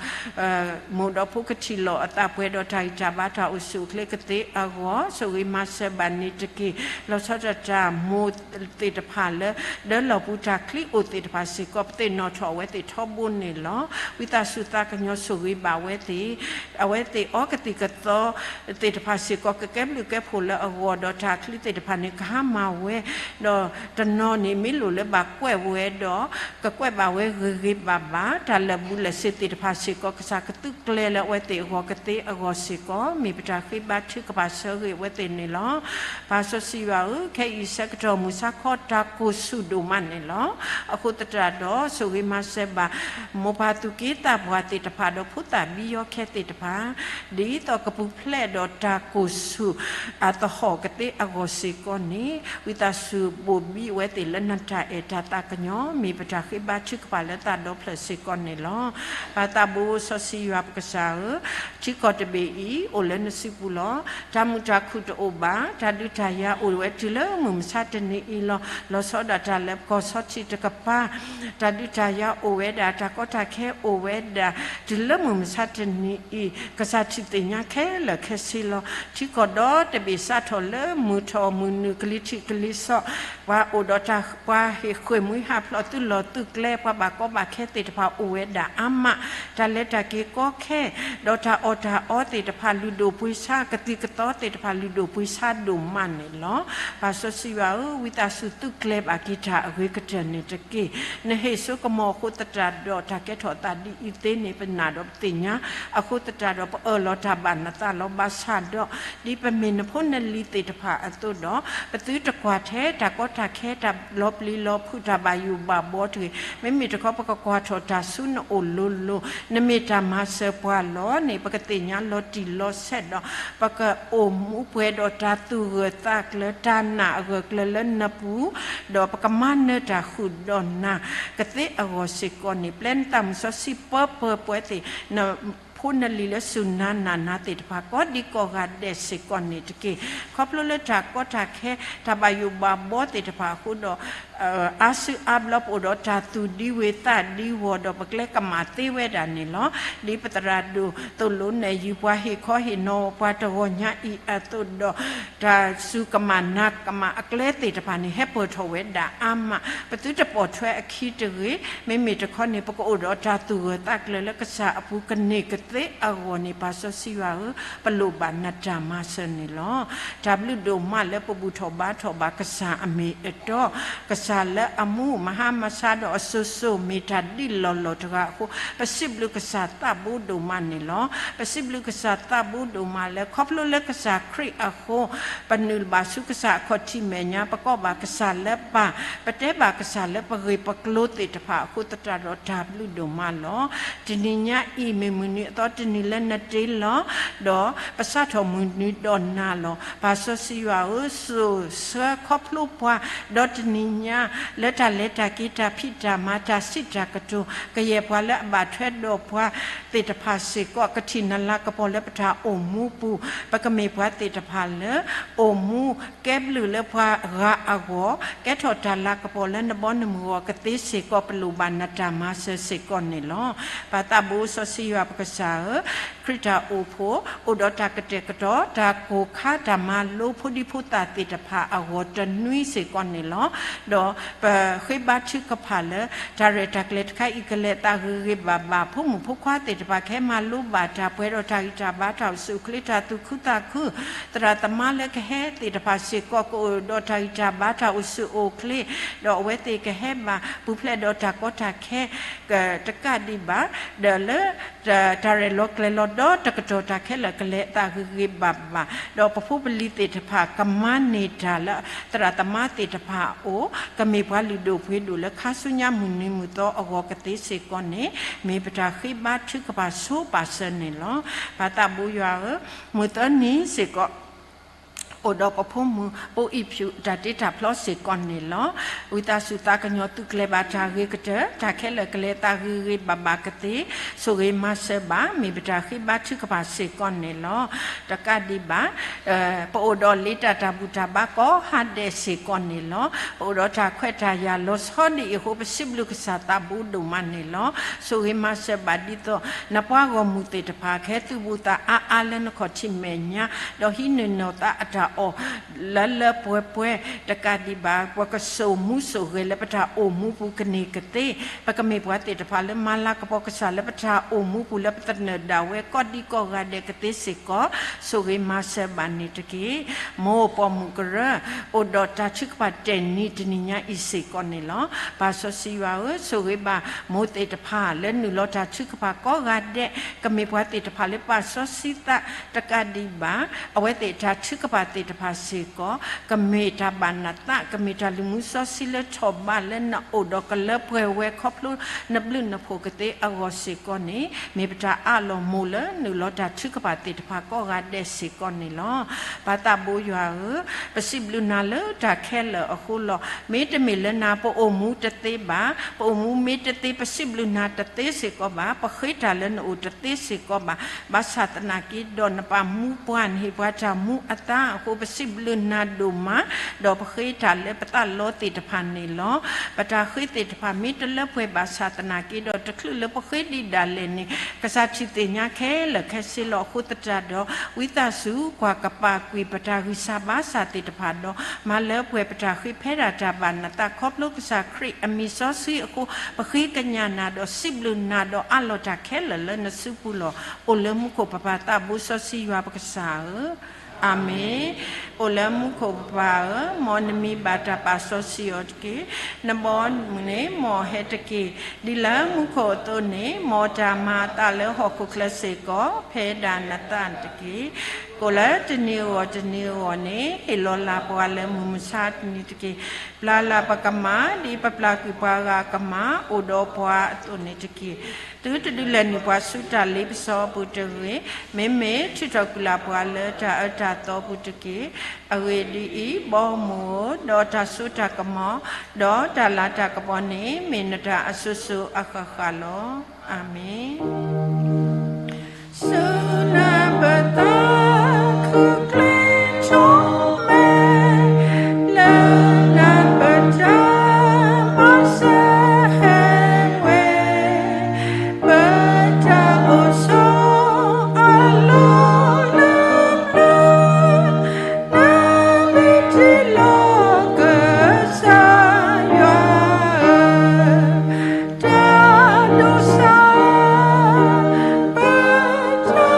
မိၢ်ဒီးဖိကထံၣ်လိာ်အသးပှဲၤဒီးတၢ်ဂံၢ်တၢ်ဘါတၢ်အိၣ်ဆူၣ်အိၣ်ချ့ကသ့အဂီၢ် ဆိၣ်ဂ့ၤမၤစၢၤဘၣ်န့ၣ်တက့ၢ်. လီၤဆီဒၣ်တၢ်မိၢ်သ့ၣ်တဖၣ်လၢ ဒၢလီၢ်ပူၤတၢ်ချံအိၣ်သ့ၣ်တဖၣ်စ့ၢ်ကီး ပသ့ၣ်နီၣ်ထီၣ်အဝဲသ့ၣ်ထီဘိန့ၣ်လီၤ. ဝံသးစူၤသးကညီၤဆိၣ်ဂ့ၤဘၣ်ဝဲသ့ၣ် အဝဲသ့ၣ်အီကသံၣ်ကသီသ့ၣ်တဖၣ်စ့ၢ်ကီး ကကဲဘျုးကဲဖှိၣ်လၢအဂီၢ်ဒီးတၢ်ချံသ့ၣ်တဖၣ်န့ၣ် ကဟါမၢ်ဝဲ ဒီးတနီၤန့ၣ်မ့ၢ်လိၣ်လၢဘၣ်ကွဲးဝဲဒီး ကကွဲးဘၣ်ဝဲဂ့ၤဂ့ၤဘၣ်ဘၣ် တၢ်လၢာ်ဘူၣ်လၢာ်စ့ၤသ့ၣ်တဖၣ်စ့ၢ်ကီး ကစၢ်ကသုးကျဲၤလၢအဝဲသ့ၣ်အဂီၢ်ကသ့အဂီၢ်စ့ၢ်ကီး မ့ၢ်ပတၢ်ဃ့ဘါထုကဖၣ်ဆၢဂ့ၤအဝဲသ့ၣ်န့ၣ်လီၤ. ပၢ်စီဆှံယွၤဧၢ, ခဲအံၤဆၢကတီၢ်မုၢ်ဆါခီတၢ်ကိၢ်ဆူၣ်ဒိၣ်မးန့ၣ်လီၤ. အဃိသတးဒီး ဆိၣ်ဂ့ၤမၤစၢၤဘၣ် မိၢ်ပၢ်သူၣ်က့သးပှၢ်သ့ၣ်တဖၣ်ဒီးဖိသၣ်ဘံယီခဲသ့ၣ်တဖၣ် ဒ်သိးကပူၤဖျဲးဒီးတၢ်ကိၢ်ဆူၣ်အသဟီၣ်ကသ့အဂီၢ်စ့ၢ်ကီးန့ၣ် ဝံသးစူၤဘိၣ်ဘံအဝဲသ့ၣ်လၢနတၢ်အဲၣ်တၢ်သးကညီၤ မ့ၢ်ပတၢ်ဃ့ဘါထုကဖၣ်လၢသးဒီဖျၢၣ်စ့ၢ်ကီးန့ၣ်လီၤ. ပၢ်သးဘိစီဆှံယွၤပကစၢ်ဧၢ, ထံကီၢ်တဘ့ၣ်အံၤ အိၣ်လၢနစုပူၤလီၤ. တၢ်မုာ်တၢ်ခုၣ်တအိၣ်ဘၣ်, တၢ်ဒုးတၢ်ယၤအိၣ်ဝဲတုၤလၢမုၢ်မဆါတနံၤအံၤလီၤ. လီၤဆီဒၣ်တၢ်လၢပကီၢ်ဆီထံးတကပၤ တၢ်ဒုးတၢ်ယၤအိၣ်ဝဲဒၣ်, တၢ်ကီတၢ်ခဲအိၣ်ဝဲဒၣ်, တုၤလၢမုၢ်မဆါတနံၤအံၤ ကစၢ်ထံၣ်သ့ၣ်ညါခဲလၢာ်ခဲဆ့လီၤ. ထံကီၢ်ဒီတဘ့ၣ်စးထီၣ်လၢမုၢ်ထီၣ်မုၢ်နုာ် ကလံၤထံးကလံၤဆှီ, ပှၤအိၣ်ဒီးတၢ်ပှၤဟ့ၣ်ဃ့ၢ်မှံဟးဖျိးသုးလီၢ်သုးကျဲ, ပှၤဘၣ်ကီဘၣ်ခဲသ့ၣ်တဖၣ်အိၣ်ဝဲဒၣ်အါမး, တၢ်လဲၤတၢ်က့ၤကီခဲ, ဒီးတၢ်အီၣ်တၢ်အီသ့ၣ်တဖၣ် လုၢ်ဒိၣ်ပှ့ၤဆါ, ကသံၣ်ကသီသ့ၣ်တဖၣ် လုၢ်ဒိၣ်ပှ့ၤဆါဒိၣ်မးန့ၣ်လီၤ. ပၢ်စီဆှံယွၤဧၢ, ဝံသးစူၤသုးကျဲၤဘၣ်က့ၤတၢ်အဂ့ၤကတၢၢ်န့ၣ်တက့ၢ်. နဟ့ၣ်စိကမီၤအဃိသတးဒီး တၢ်ကဲထီၣ်အသးဒ်အံၤသ့န့ၣ် ပနာ်ဒီးပသ့ၣ်ညါ, အဃိသတးဒီး ပအၢၣ်လီၤတၢ်ဘၣ်န ပကဘၣ်မၤလၢပှဲၤဒီးတၢ်သးလီၤဘၣ်ဆၣ်ဒီး, ဒ်ပမ့ၢ်နဖိနလံၤသ့ၣ်တဖၣ်အသိးဒီး, ပသုတကွၢ်ထဲတၢ်ကီတၢ်ခဲ တၢ်လီၤပျံၤလီၤဖုး တၢ်ဘၣ်ယိၣ်ဘၣ်ဘီတဂ့ၤ. မ့မ့ၢ်တခီပကကွၢ်ထီၣ်တၢ်ဆူနအိၣ်လိၤလိၤ, နမ့ၢ်တၢ်မၤစၢၤပှၤလီၤန့ၣ် ပကသ့ၣ်ညါလီၤတံၢ်လီၤဆဲးဒီး ပကအိၣ်မူပှဲၤဒီးတၢ်သူၣ်ဂၢၢ်သးကျၢၤ တၢ်နာ်အဂၢၢ်ကျၢၤလၢနပူၤ, ဒီးပကမၤနၢၤတၢ်ဃုာ်ဒီးနၤကသ့အဂီၢ်စ့ၢ်ကီးန့ၣ် ပျဲနသးမုၢ်စီဆှံပၢပၢပှဲၤသ့ၣ် နဖိနလံၤလၢစူၢ်နၤနာ်နၤသ့ၣ်တဖၣ် ကိးဒံကိးဂၤဒဲးစ့ၢ်ကီးန့ၣ်တက့ၢ်. ခီဖျိလၢတၢ်ကီတၢ်ခဲ တၢ်ဘၣ်ယိၣ်ဘၣ်ဘီသ့ၣ်တဖၣ်အဃိဒီး အါစုအါဘျီပအိၣ်ဒီးတၢ်သူၣ်ဒံဝ့ၤ သးဒံဝီၤဒီး ပကျဲကမၣ်သ့ဝဲဒၣ်န့ၣ်လီၤ. ဒ်ပသရၣ်ဒိၣ်သိၣ်လိနဲၣ်ယုၤ ပှၤဟ့ၣ်ခီဟ့ၣ်နီၤပှၤတဂီၤညါအံၤအသိးဒီး, တၢ်စူၢ်ကမၣ်နာ်ကမၣ်အကျဲသ့ၣ်တဖၣ်န့ၣ် ဟဲပၢၢ်ထီၣ်ဝဲဒၣ်အါမး, ပသုတပိာ်ထွဲအခံတဂ့ၤ. မ့မ့ၢ်တခီန့ၣ် ပကအိၣ်ဒီးတၢ်သူၣ်ဂၢၢ်သးကျၢၤလၢကစၢ်အပူၤကန့ၢ်ကသ့အဂီၢ်န့ၣ် ပၢ်စီဆှံယွၤဧၢ, ပလိၣ်ဘၣ်နတၢ်မၤစၢၤန့ၣ်လီၤ. တၢ်ဘျုးဒိၣ်မးလၢပဘူၣ်ထီၣ်ဘါထီၣ်ဘၣ်ကစၢ်အမ့ၢ်အတီ, ကစၢ်လၢအမူမဟါမဆါဒီးအစိၤစိၤ မ့ၢ်တၢ်ဒ်လီၢ်လီၢ်တဂၤအဃိ, ပစံးဘျုးကစၢ်သးဘိဒိၣ်မးန့ၣ်လီၤ. ပစံးဘျုးကစၢ်သးဘိဒိၣ်မးလၢ ခီဖျိလၢကစၢ်ခရံာ်အဃိ ပနုာ်ဘၣ်ဆူကစၢ်အခီၣ်ထံးမဲာ်ညါ, ပကိးဘၣ်ကစၢ်လၢပၢ်, ပတဲဘၣ်ကစၢ်လၢပဂ့ၢ်ပကျိၤသ့ၣ်တဖၣ်အဃိသတးဒီး တၢ်ဘျုးဒိၣ်မးလီၤ. တနံၤညါအံၤ မ့ၢ်မုၢ်နံၤအသီတနံၤလၢနတ့လီၤ, ဒီးပစးထီၣ်မုၢ်နံၤဒီးနၤလီၤ. ပၢ်စီဆှံယွၤဧၢ, စိာ်ဆှၢခီဖျိပှၤ ဒီးတနံၤညါ လၢတၢ်လဲၤတၢ်က့ၤ တၢ်ဖံးတၢ်မၤ တၢ်စံးတၢ်ကတိၤ ကယဲၢ်ပှၤလၢအဘၣ်ထွဲဒီးပှၤသ့ၣ်တဖၣ်စ့ၢ်ကီး ကထံၣ်နလၤကပီၤလၢပတၢ်အိၣ်မူပူၤ, ပကမ့ၢ်ပှၤသ့ၣ်တဖၣ်လၢ အိၣ်မူကဲဘျုးလၢပှၤဂၤအဂီၢ်, ကဲထီၣ်တၢ်လၤကပီၤလၢနဘီနမုၢ်အဂီၢ်ကသ့စ့ၢ်ကီး ပလိၣ်ဘၣ်နတၢ်မၤစၢၤစ့ၢ်ကီးန့ၣ်လီၤ. ပၢ်သးဘိစီဆှံယွၤပကစၢ်ဧၢ, ခရံာ်တၢ်အိၣ်ဖှိၣ် အိၣ်ဒီးတၢ်ကတဲာ်ကတီၤ တၢ်ကိၢ်ခါတၢ်မၤလိ ဖိဒံဖိသၣ်သ့ၣ်တဖၣ်အဂီၢ်တနွံစ့ၢ်ကီးန့ၣ်လီၤ. ဒီးပဃ့ဘါထုကဖၣ်လၢ တၢ်ရဲၣ်တၢ်ကျဲၤတခါအံၤ ကလဲၤအသးဂ့ၤဂ့ၤဘၣ်ဘၣ်, ဖိမုၣ်ဖိခွါသ့ၣ်တဖၣ် ကဟဲမၤလိဘၣ်တၢ် ပှဲၤဒီးတၢ်ဂံၢ်တၢ်ဘါ တၢ်အိၣ်ဆူၣ်အိၣ်ချ့ တၢ်သူၣ်ခုသးခု, သရၣ်သမါလၢကဟဲသ့ၣ်တဖၣ်စ့ၢ်ကီး ကအိၣ်ဒီးတၢ်ဂံၢ်တၢ်ဘါ တၢ်အိၣ်ဆူၣ်အိၣ်ချ့, ဒီးအဝဲသ့ၣ်ကဟဲဘၣ်ပူၤဖျဲးဒီးတၢ်ကီတၢ်ခဲ တကးဒံးဘၣ်, ဒီးလၢ တၢ်ရဲၣ်လီၤကျဲၤလီၤဒီး တကတီၢ်တၢ်ခဲလၢာ် ကလဲၤအသးဂ့ၤဂ့ၤဘၣ်ဘၣ်, ဒီးပဖိပလံၤသ့ၣ်တဖၣ် ကမၤန့ၢ်တၢ်လၢသရၣ်သမါသ့ၣ်တဖၣ်အအိၣ်, ကမ့ၢ်ပှၤလုၢ်ဒိၣ်ပှ့ၤဒိၣ်လၢ ခါဆူညါမုၢ်နံၤမုၢ်သီအဂီၢ်ကသ့စ့ၢ်ကီးန့ၣ် မ့ၢ်ပတၢ်ဃ့ဘါထုကဖၣ်ဆိပာ်စၢၤန့ၣ်လီၤ. ပၢ်သးဘိယွၤဧၢ, မုၢ်သၢနံၤစ့ၢ်ကီး အိၣ်ဒီးပဖိမုၣ် ပိအံၣ်ဖၠူၣ်အတၢ်တ့တၢ်ဖျီစ့ၢ်ကီးန့ၣ်လီၤ. ဝံသးစူၤသးကညီၤသုးကျဲၤဘၣ်တၢ်ဂ့ၤကတၢၢ်, တၢ်ခဲလၢာ်ကလဲၤအသးဂ့ၤဂ့ၤဘၣ်ဘၣ်ကသ့, ဆိၣ်ဂ့ၤမၤစၢၤဘၣ်, မ့ၢ်ပတၢ်ဃ့ဘါထုကဖၣ်စ့ၢ်ကီးန့ၣ်လီၤ. တကးဒံးဘၣ် ပအိၣ်ဒီးလ့တၢ်တၢ်ဘူၣ်တၢ်ဘါကိးဂၤဒဲးစ့ၢ်ကီးန့ၣ်လီၤ. ပအိၣ်ဒီးတၢ်ခွဲးတၢ်ယာ်လီၤဆီဒ်အံၤအဃိ ပစံးဘျုးကစၢ်သးဘိဒိၣ်မးန့ၣ်လီၤ. ဆိၣ်ဂ့ၤမၤစၢၤဘၣ်ဒ်သိး နပှၤဂီၢ်မုၢ်သ့ၣ်တဖၣ် ကဟဲသုးဘူးသးအါအါလၢနခီၣ်ထံးမဲာ်ညါ, ဒီးဟံးန့ၢ်နီၢ်သးအတၢ်အီၣ် လၢလၢပှဲၤပှဲၤ, တကးဒံးဘၣ် ပကစိာ်မူစိာ်ဂဲၤလၢပတၢ်အိၣ်မူပူၤကန့ၢ်ကသ့, ပကမ့ၢ်ပှၤသ့ၣ်တဖၣ်လၢမၤလၤကပီၤကစၢ်လၢပတၢ်အိၣ်မူပူၤ လၢပသနၢၣ်ဒၣ်ဝဲကိးဒံကိးဂၤဒဲးကသ့စ့ၢ်ကီး, ဆိၣ်ဂ့ၤမၤစၢၤဘၣ်န့ၣ်တက့ၢ်. မိၢ်ပိာ်မုၣ်ကရၢ အိၣ်ဒီးတၢ်ထုကဖၣ်တဲာ်နံၤတနံၤညါအံၤစ့ၢ်ကီးန့ၣ်လီၤ. ပၢ်စီဆှံယွၤဧၢ, ဆိၣ်ဂ့ၤဘၣ်မိၢ်သ့ၣ်တဖၣ် လၢနုာ်လီၤတၢ်ထုကဖၣ်ကိးဂၤဒဲး, ကမ့ၢ်ပှၤသ့ၣ်တဖၣ်လၢပာ်စီဆှံသး တကးဒံးဘၣ် အဝဲသ့ၣ်တၢ်ထုကဖၣ်သ့ၣ်တဖၣ်စ့ၢ်ကီး ကမ့ၢ်တၢ်ဘၣ်နသး, ကမ့ၢ်တၢ်လုၢ်မူစီဆှံလၢထီၣ်ဘးလၢနအိၣ်ဒီးကလၢပှဲၤဝဲခီဖျိနဘျုးနဖှိၣ်ကသ့အဂီၢ်စ့ၢ်ကီးန့ၣ် မ့ၢ်ပတၢ်အးလီၤမိၢ်လၢနုာ်လီၤတၢ်ထုကဖၣ်သ့ၣ်တဖၣ်ကိးဂၤဒဲးစ့ၢ်ကီးန့ၣ်လီၤ. ပၢ်သးဘိယွၤဧၢ, ပစံးဘျုးနၤလၢတၢ်ခဲလၢာ်အဃိလီၤ. မ့တမ့ၢ်လၢနၤ ပအိၣ်မူတသ့ဘၣ်. ပအိၣ်မူမ့တသ့ ပစံးဘျုးနၤတသ့စ့ၢ်ကီးဘၣ်. ပဃ့တၢ်လၢနအိၣ်တသ့စ့ၢ်ကီးဘၣ်. ဘၣ်ဆၣ်သနာ်က့ဒီး နပာ်မူပှၤ နဟ့ၣ်ပှၤတၢ်မူအသါအဃိ ပစံးဘျုးနၤဒိၣ်မး, ဒီးပဃ့တၢ်လၢပသးလီသ့ၣ်တဖၣ်န့ၣ်လီၤ. ပတၢ်ဃ့သ့ၣ်တဖၣ် မ့ၢ်တလၢပှဲၤဘၣ်ဆၣ်သနာ်က့ဒီး တချုးလၢပဃ့ဒံးဒၣ်လဲာ်န့ၣ် ကစၢ်ထံၣ်သ့ၣ်ညါခဲလၢာ်ခဲဆ့လီၤ. အဃိသတးဒီး ဝံသးစူၤ ကွၢ်ကပာ်ကွံာ်ပတၢ်ဂံၢ်စၢ်ဘါစၢ်သ့ၣ်တဖၣ်ဒီး မၤလၢပှဲၤပတၢ်ဃ့ဖဲဒၣ်တၢ်ဘၣ်နသး ခီဖျိကစၢ်ခရံာ်အမံၤစီဆှံအဃိ ပဃ့ကညးနၤဒီးစံးဘျုးနၤဒီးအးလီၤတၢ်ခဲလၢာ်လၢနစုပူၤလီၤ. အိၣ်လၢမူခိၣ်ပပၢ်သးဘိစီဆှံယွၤပကစၢ်ဧၢ အၤမ့ၣ်. အိၣ်လၢမူခိၣ်ပပၢ်ဧၢ, မ်နမံၤဘၣ်တၢ်ပာ်စီဆှံအီၤတက့ၢ်. နဘီမုၢ်န့ၣ်မ်အဟဲတက့ၢ်. ဒ်လၢမူခိၣ်အသိးန့ၣ်, မ်တၢ်မၤအသးလၢဟီၣ်ခိၣ်ချၢစ့ၢ်ကီး ဖဲဒၣ်နသးန့ၣ်တက့ၢ်. ကိၣ်လၢတနံၤအဂီၢ်တနံၤအဂီၢ်န့ၣ်, ဟ့ၣ်လီၤလၢ်ပှၤလၢမုၢ်မဆါတနံၤတက့ၢ်. ပျၢ်လၢ်ပကမၣ်, ဒ်ပပျၢ်ကွံာ်ပှၤဂၤအကမၣ်, အိၣ်ဒီးပှၤအသိးန့ၣ်တက့ၢ်. သုတဒုးလဲၤနုာ်ပှၤဆူတၢ်လ့ပစီအပူၤတဂ့ၤ, မ့မ့ၢ်ထုးထီၣ်ကွံာ်လၢ်ပှၤလၢတၢ်အၢတၢ်သီပူၤတက့ၢ်. အဂ့ၢ်ဒ်အံၤ, ဘီမုၢ်ဧၢ, ဒီးတၢ်စိတၢ်ကမီၤ, ဒီးတၢ်လၤတၢ်ကပီၤန့ၣ် မ့ၢ်နတၢ်အစိၤစိၤအဃၣ်ဃၣ်လီၤ. အၤမ့ၣ်. ဆူနပသးခုကျ့ထီမဲ, လၢနပတၢ်မၤစၢၤဟဲဝဲ, ပတၢ်အိၣ်ဆိးအလီၢ်လၢနၤ, နမ့ၢ်တ့လီၤကစၢ်ယွၤဧၢ, တၢ်ဒိးစၢ် ပတၢ်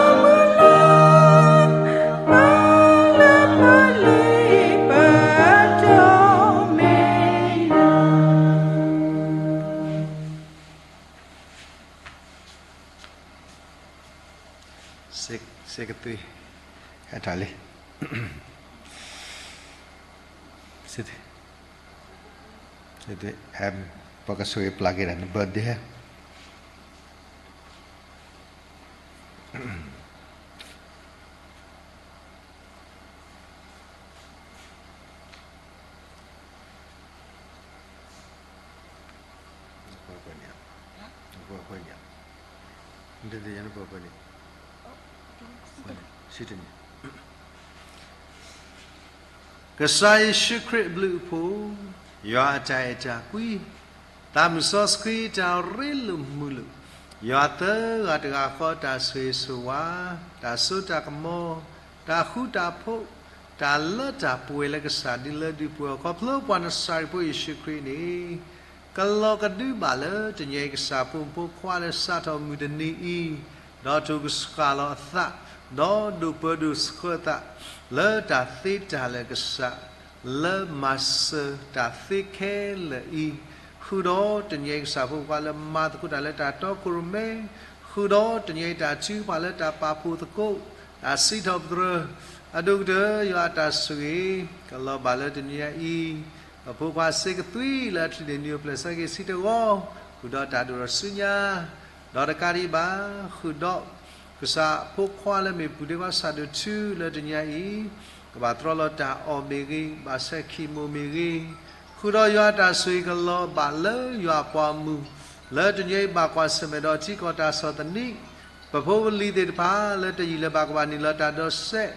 မုၢ်လၢ်, ပလၢပလံၤပဒီမ့ၢ်နၤ. စ့ကသွံ, ဟဲထီၣ်လံ, စ့သွံ, ပကဆိၣ်ဂ့ၤပျၢ်က့ၤဒီးန birthday ဟဲ ကစၢ်ယ့ၣ်ၡူးခရံာ်အဘျုးအဖှိၣ်, ယွၤအတၢ်အဲၣ်တၢ်ကွံ, သးမုၢ်စီဆှံတၢ်ရ့လိာ်မုာ်လိာ်, ယွၤသၢဂၤတဂၤဃီတၢ်ဆိၣ်ဂ့ၤဆိၣ်ဝါ, တၢ်စိတၢ်ကမီၤ, တၢ်ဃူတၢ်ဖိး, တၢ်လၢတၢ်ပှဲၤလၢကစၢ်ဒုးလၢဒုးပှဲၤအီၤ ခီဖျိပှၤနစၤရ့းဖိယ့ၣ်ၡူးခရံာ်န့ၣ် ကလီၤကဒုဘၣ်လၢတနံၤအံၤ ကစၢ်ဖိမုၣ်ဖိခွါလၢစးထီၣ်မုၢ်တနံၤအံၤ, ဒီးတိၢ်ကဆှၣ်လီၤအသး, ဒီးဒိးပၢဒိးဆှၢသး, လၢတၢ်သ့တၢ်လၢာ်ကစၢ်, လၢမၤစၢၤတၢ်သ့ခဲလၢာ်အံၤ, ဃုာ်ဒီးတနံၤအံၤ ကစၢ်ဖိခွါလၢမၤသကိးတၢ်လၢတၢ်တီခိၣ်ရိၣ်မဲ, ဃုာ်ဒီးတနံၤအံၤ တၢ်ထုကဖၣ်လၢတၢ်ပာ်ဖှိၣ်သကိး, တၢ်စံးထီၣ်ပတြၢၤ, အဒိၣ်ကတၢၢ် ယွၤအတၢ်ဆိၣ်ဂ့ၤ, ကလီၤဘၣ်လၢတနံၤအံၤ, ပဖိခွါစ့ကသွံလၢအချံန့ၣ် နံၣ်အိၣ်ဖျဲၣ်ဆၢက့ၤဆံတဂီၤ, ဃုာ်ဒီးတၢ်ဒိၣ်ထီၣ်ဆူညါ, ဒီးတကးဒံးဘၣ်, ဃုာ်ဒီး ကစၢ်ဖိခွါလၢမ့ၢ်ပုၢ်ဒ့ခွါဆၣ်ဒိၣ်ထူလၢတနံၤအံၤ, ကဘၣ်တြီလီၤတၢ်အီၣ်မ့ၢ်ဂ့ၤ, ဘၣ်ဆဲးခံမိၢ်မ့ၢ်ဂ့ၤ, ဃုာ်ဒီးယွၤအတၢ်ဆိၣ်ဂ့ၤကလီၤဘၣ်လၢယွၤအပှၤမုၣ်, လၢတနံၤအံၤဘၣ်ကွၢ်ဆၢၣ်မဲာ်ဒီးထံကီၢ်တၢ်ဆီၣ်သနံး, ပဖိပလံၤသ့ၣ်တဖၣ် လၢတယံာ်လၢဘၣ်ကဘၣ်နုာ်လီၤတၢ်ဒီးစဲး,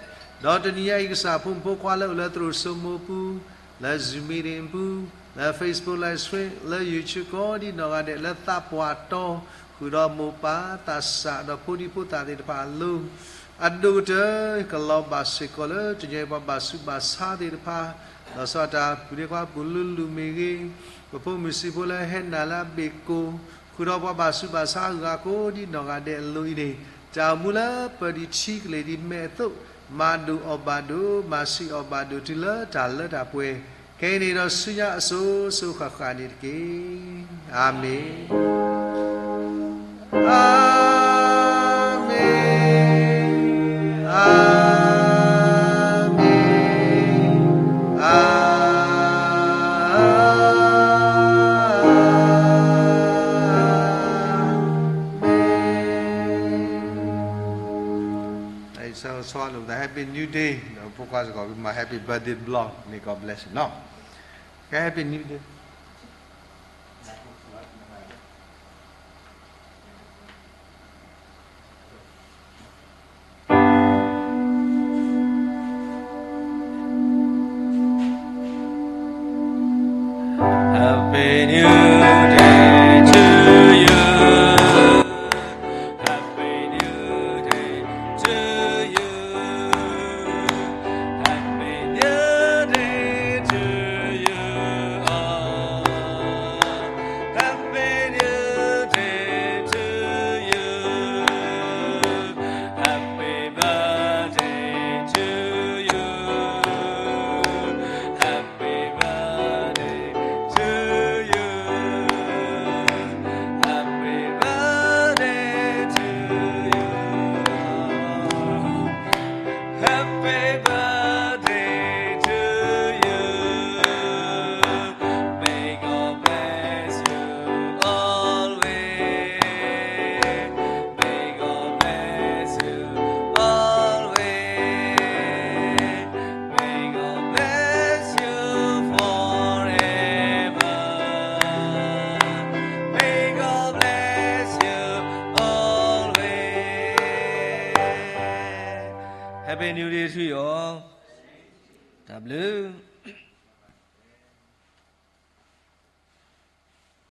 ဒီးတနံၤအံၤ ကစၢ်ဖိမုၣ်ဖိခွါလၢအိၣ်လၢသရိာ်စိမိးပူၤ, လၢ Zoom meeting ပူၤ, လၢ Facebook Live Stream, လၢ YouTube ကိးဒံနီၢ်ဂၤဒဲး လၢသးပှၢ်တီ, ဃုာ်ဒီးမိၢ်ပၢ်သးစၢ် ဒီးဖိဒံဖိသၣ်သ့ၣ်တဖၣ်အလိၤ, အဒိၣ်ကတၢၢ် ကလီၤဘၣ်စ့ၢ်ကီးလၢတနံၤအံၤ ပှၤဘၣ်ဆူးဘၣ်ဆါသ့ၣ်တဖၣ်, လီၤဆီဒၣ်တၢ် ပုၢ်ဒ့ခွါပူၤလုလုမ့ၢ်ဂ့ၤ, ပဖိမုၣ်ဆံးဖိလၢဟဲနုာ်လၢအဘ့ၣ်ကိၣ်, ဃုာ်ဒီးပှၤဘၣ်ဆူးဘၣ်ဆါအဂၤကိးဒံနီၢ်ဂၤဒဲးအလိၤအံၤန့ၣ်, တၢ်အိၣ်မူလၢပၢၤဒံးထံကလ့ၢ်ဒံးမဲာ်အသိး, မၤဒိၣ်အီၣ်ဘၣ်ဒိၣ်, မၤဆံးအီၣ်ဘၣ်ဒိၣ်တုၤလၢတၢ်လၢတၢ်ပှဲၤ, ခဲအံၤန့ၣ်ဒီးဆူညါအစိၤစိၤဃၣ်ဃၣ်န့ၣ်တက့ၢ်. အၤမ့ၣ်, အၤမ့ၣ်, အၤမ့ၣ်, အၤမ့ၣ်. Happy New Day, ဒီးဖိခွါစ့ၢ်ကီး my happy birthday တဘျီ, may God bless you နီၤ. Okay, Happy New Day. Happy New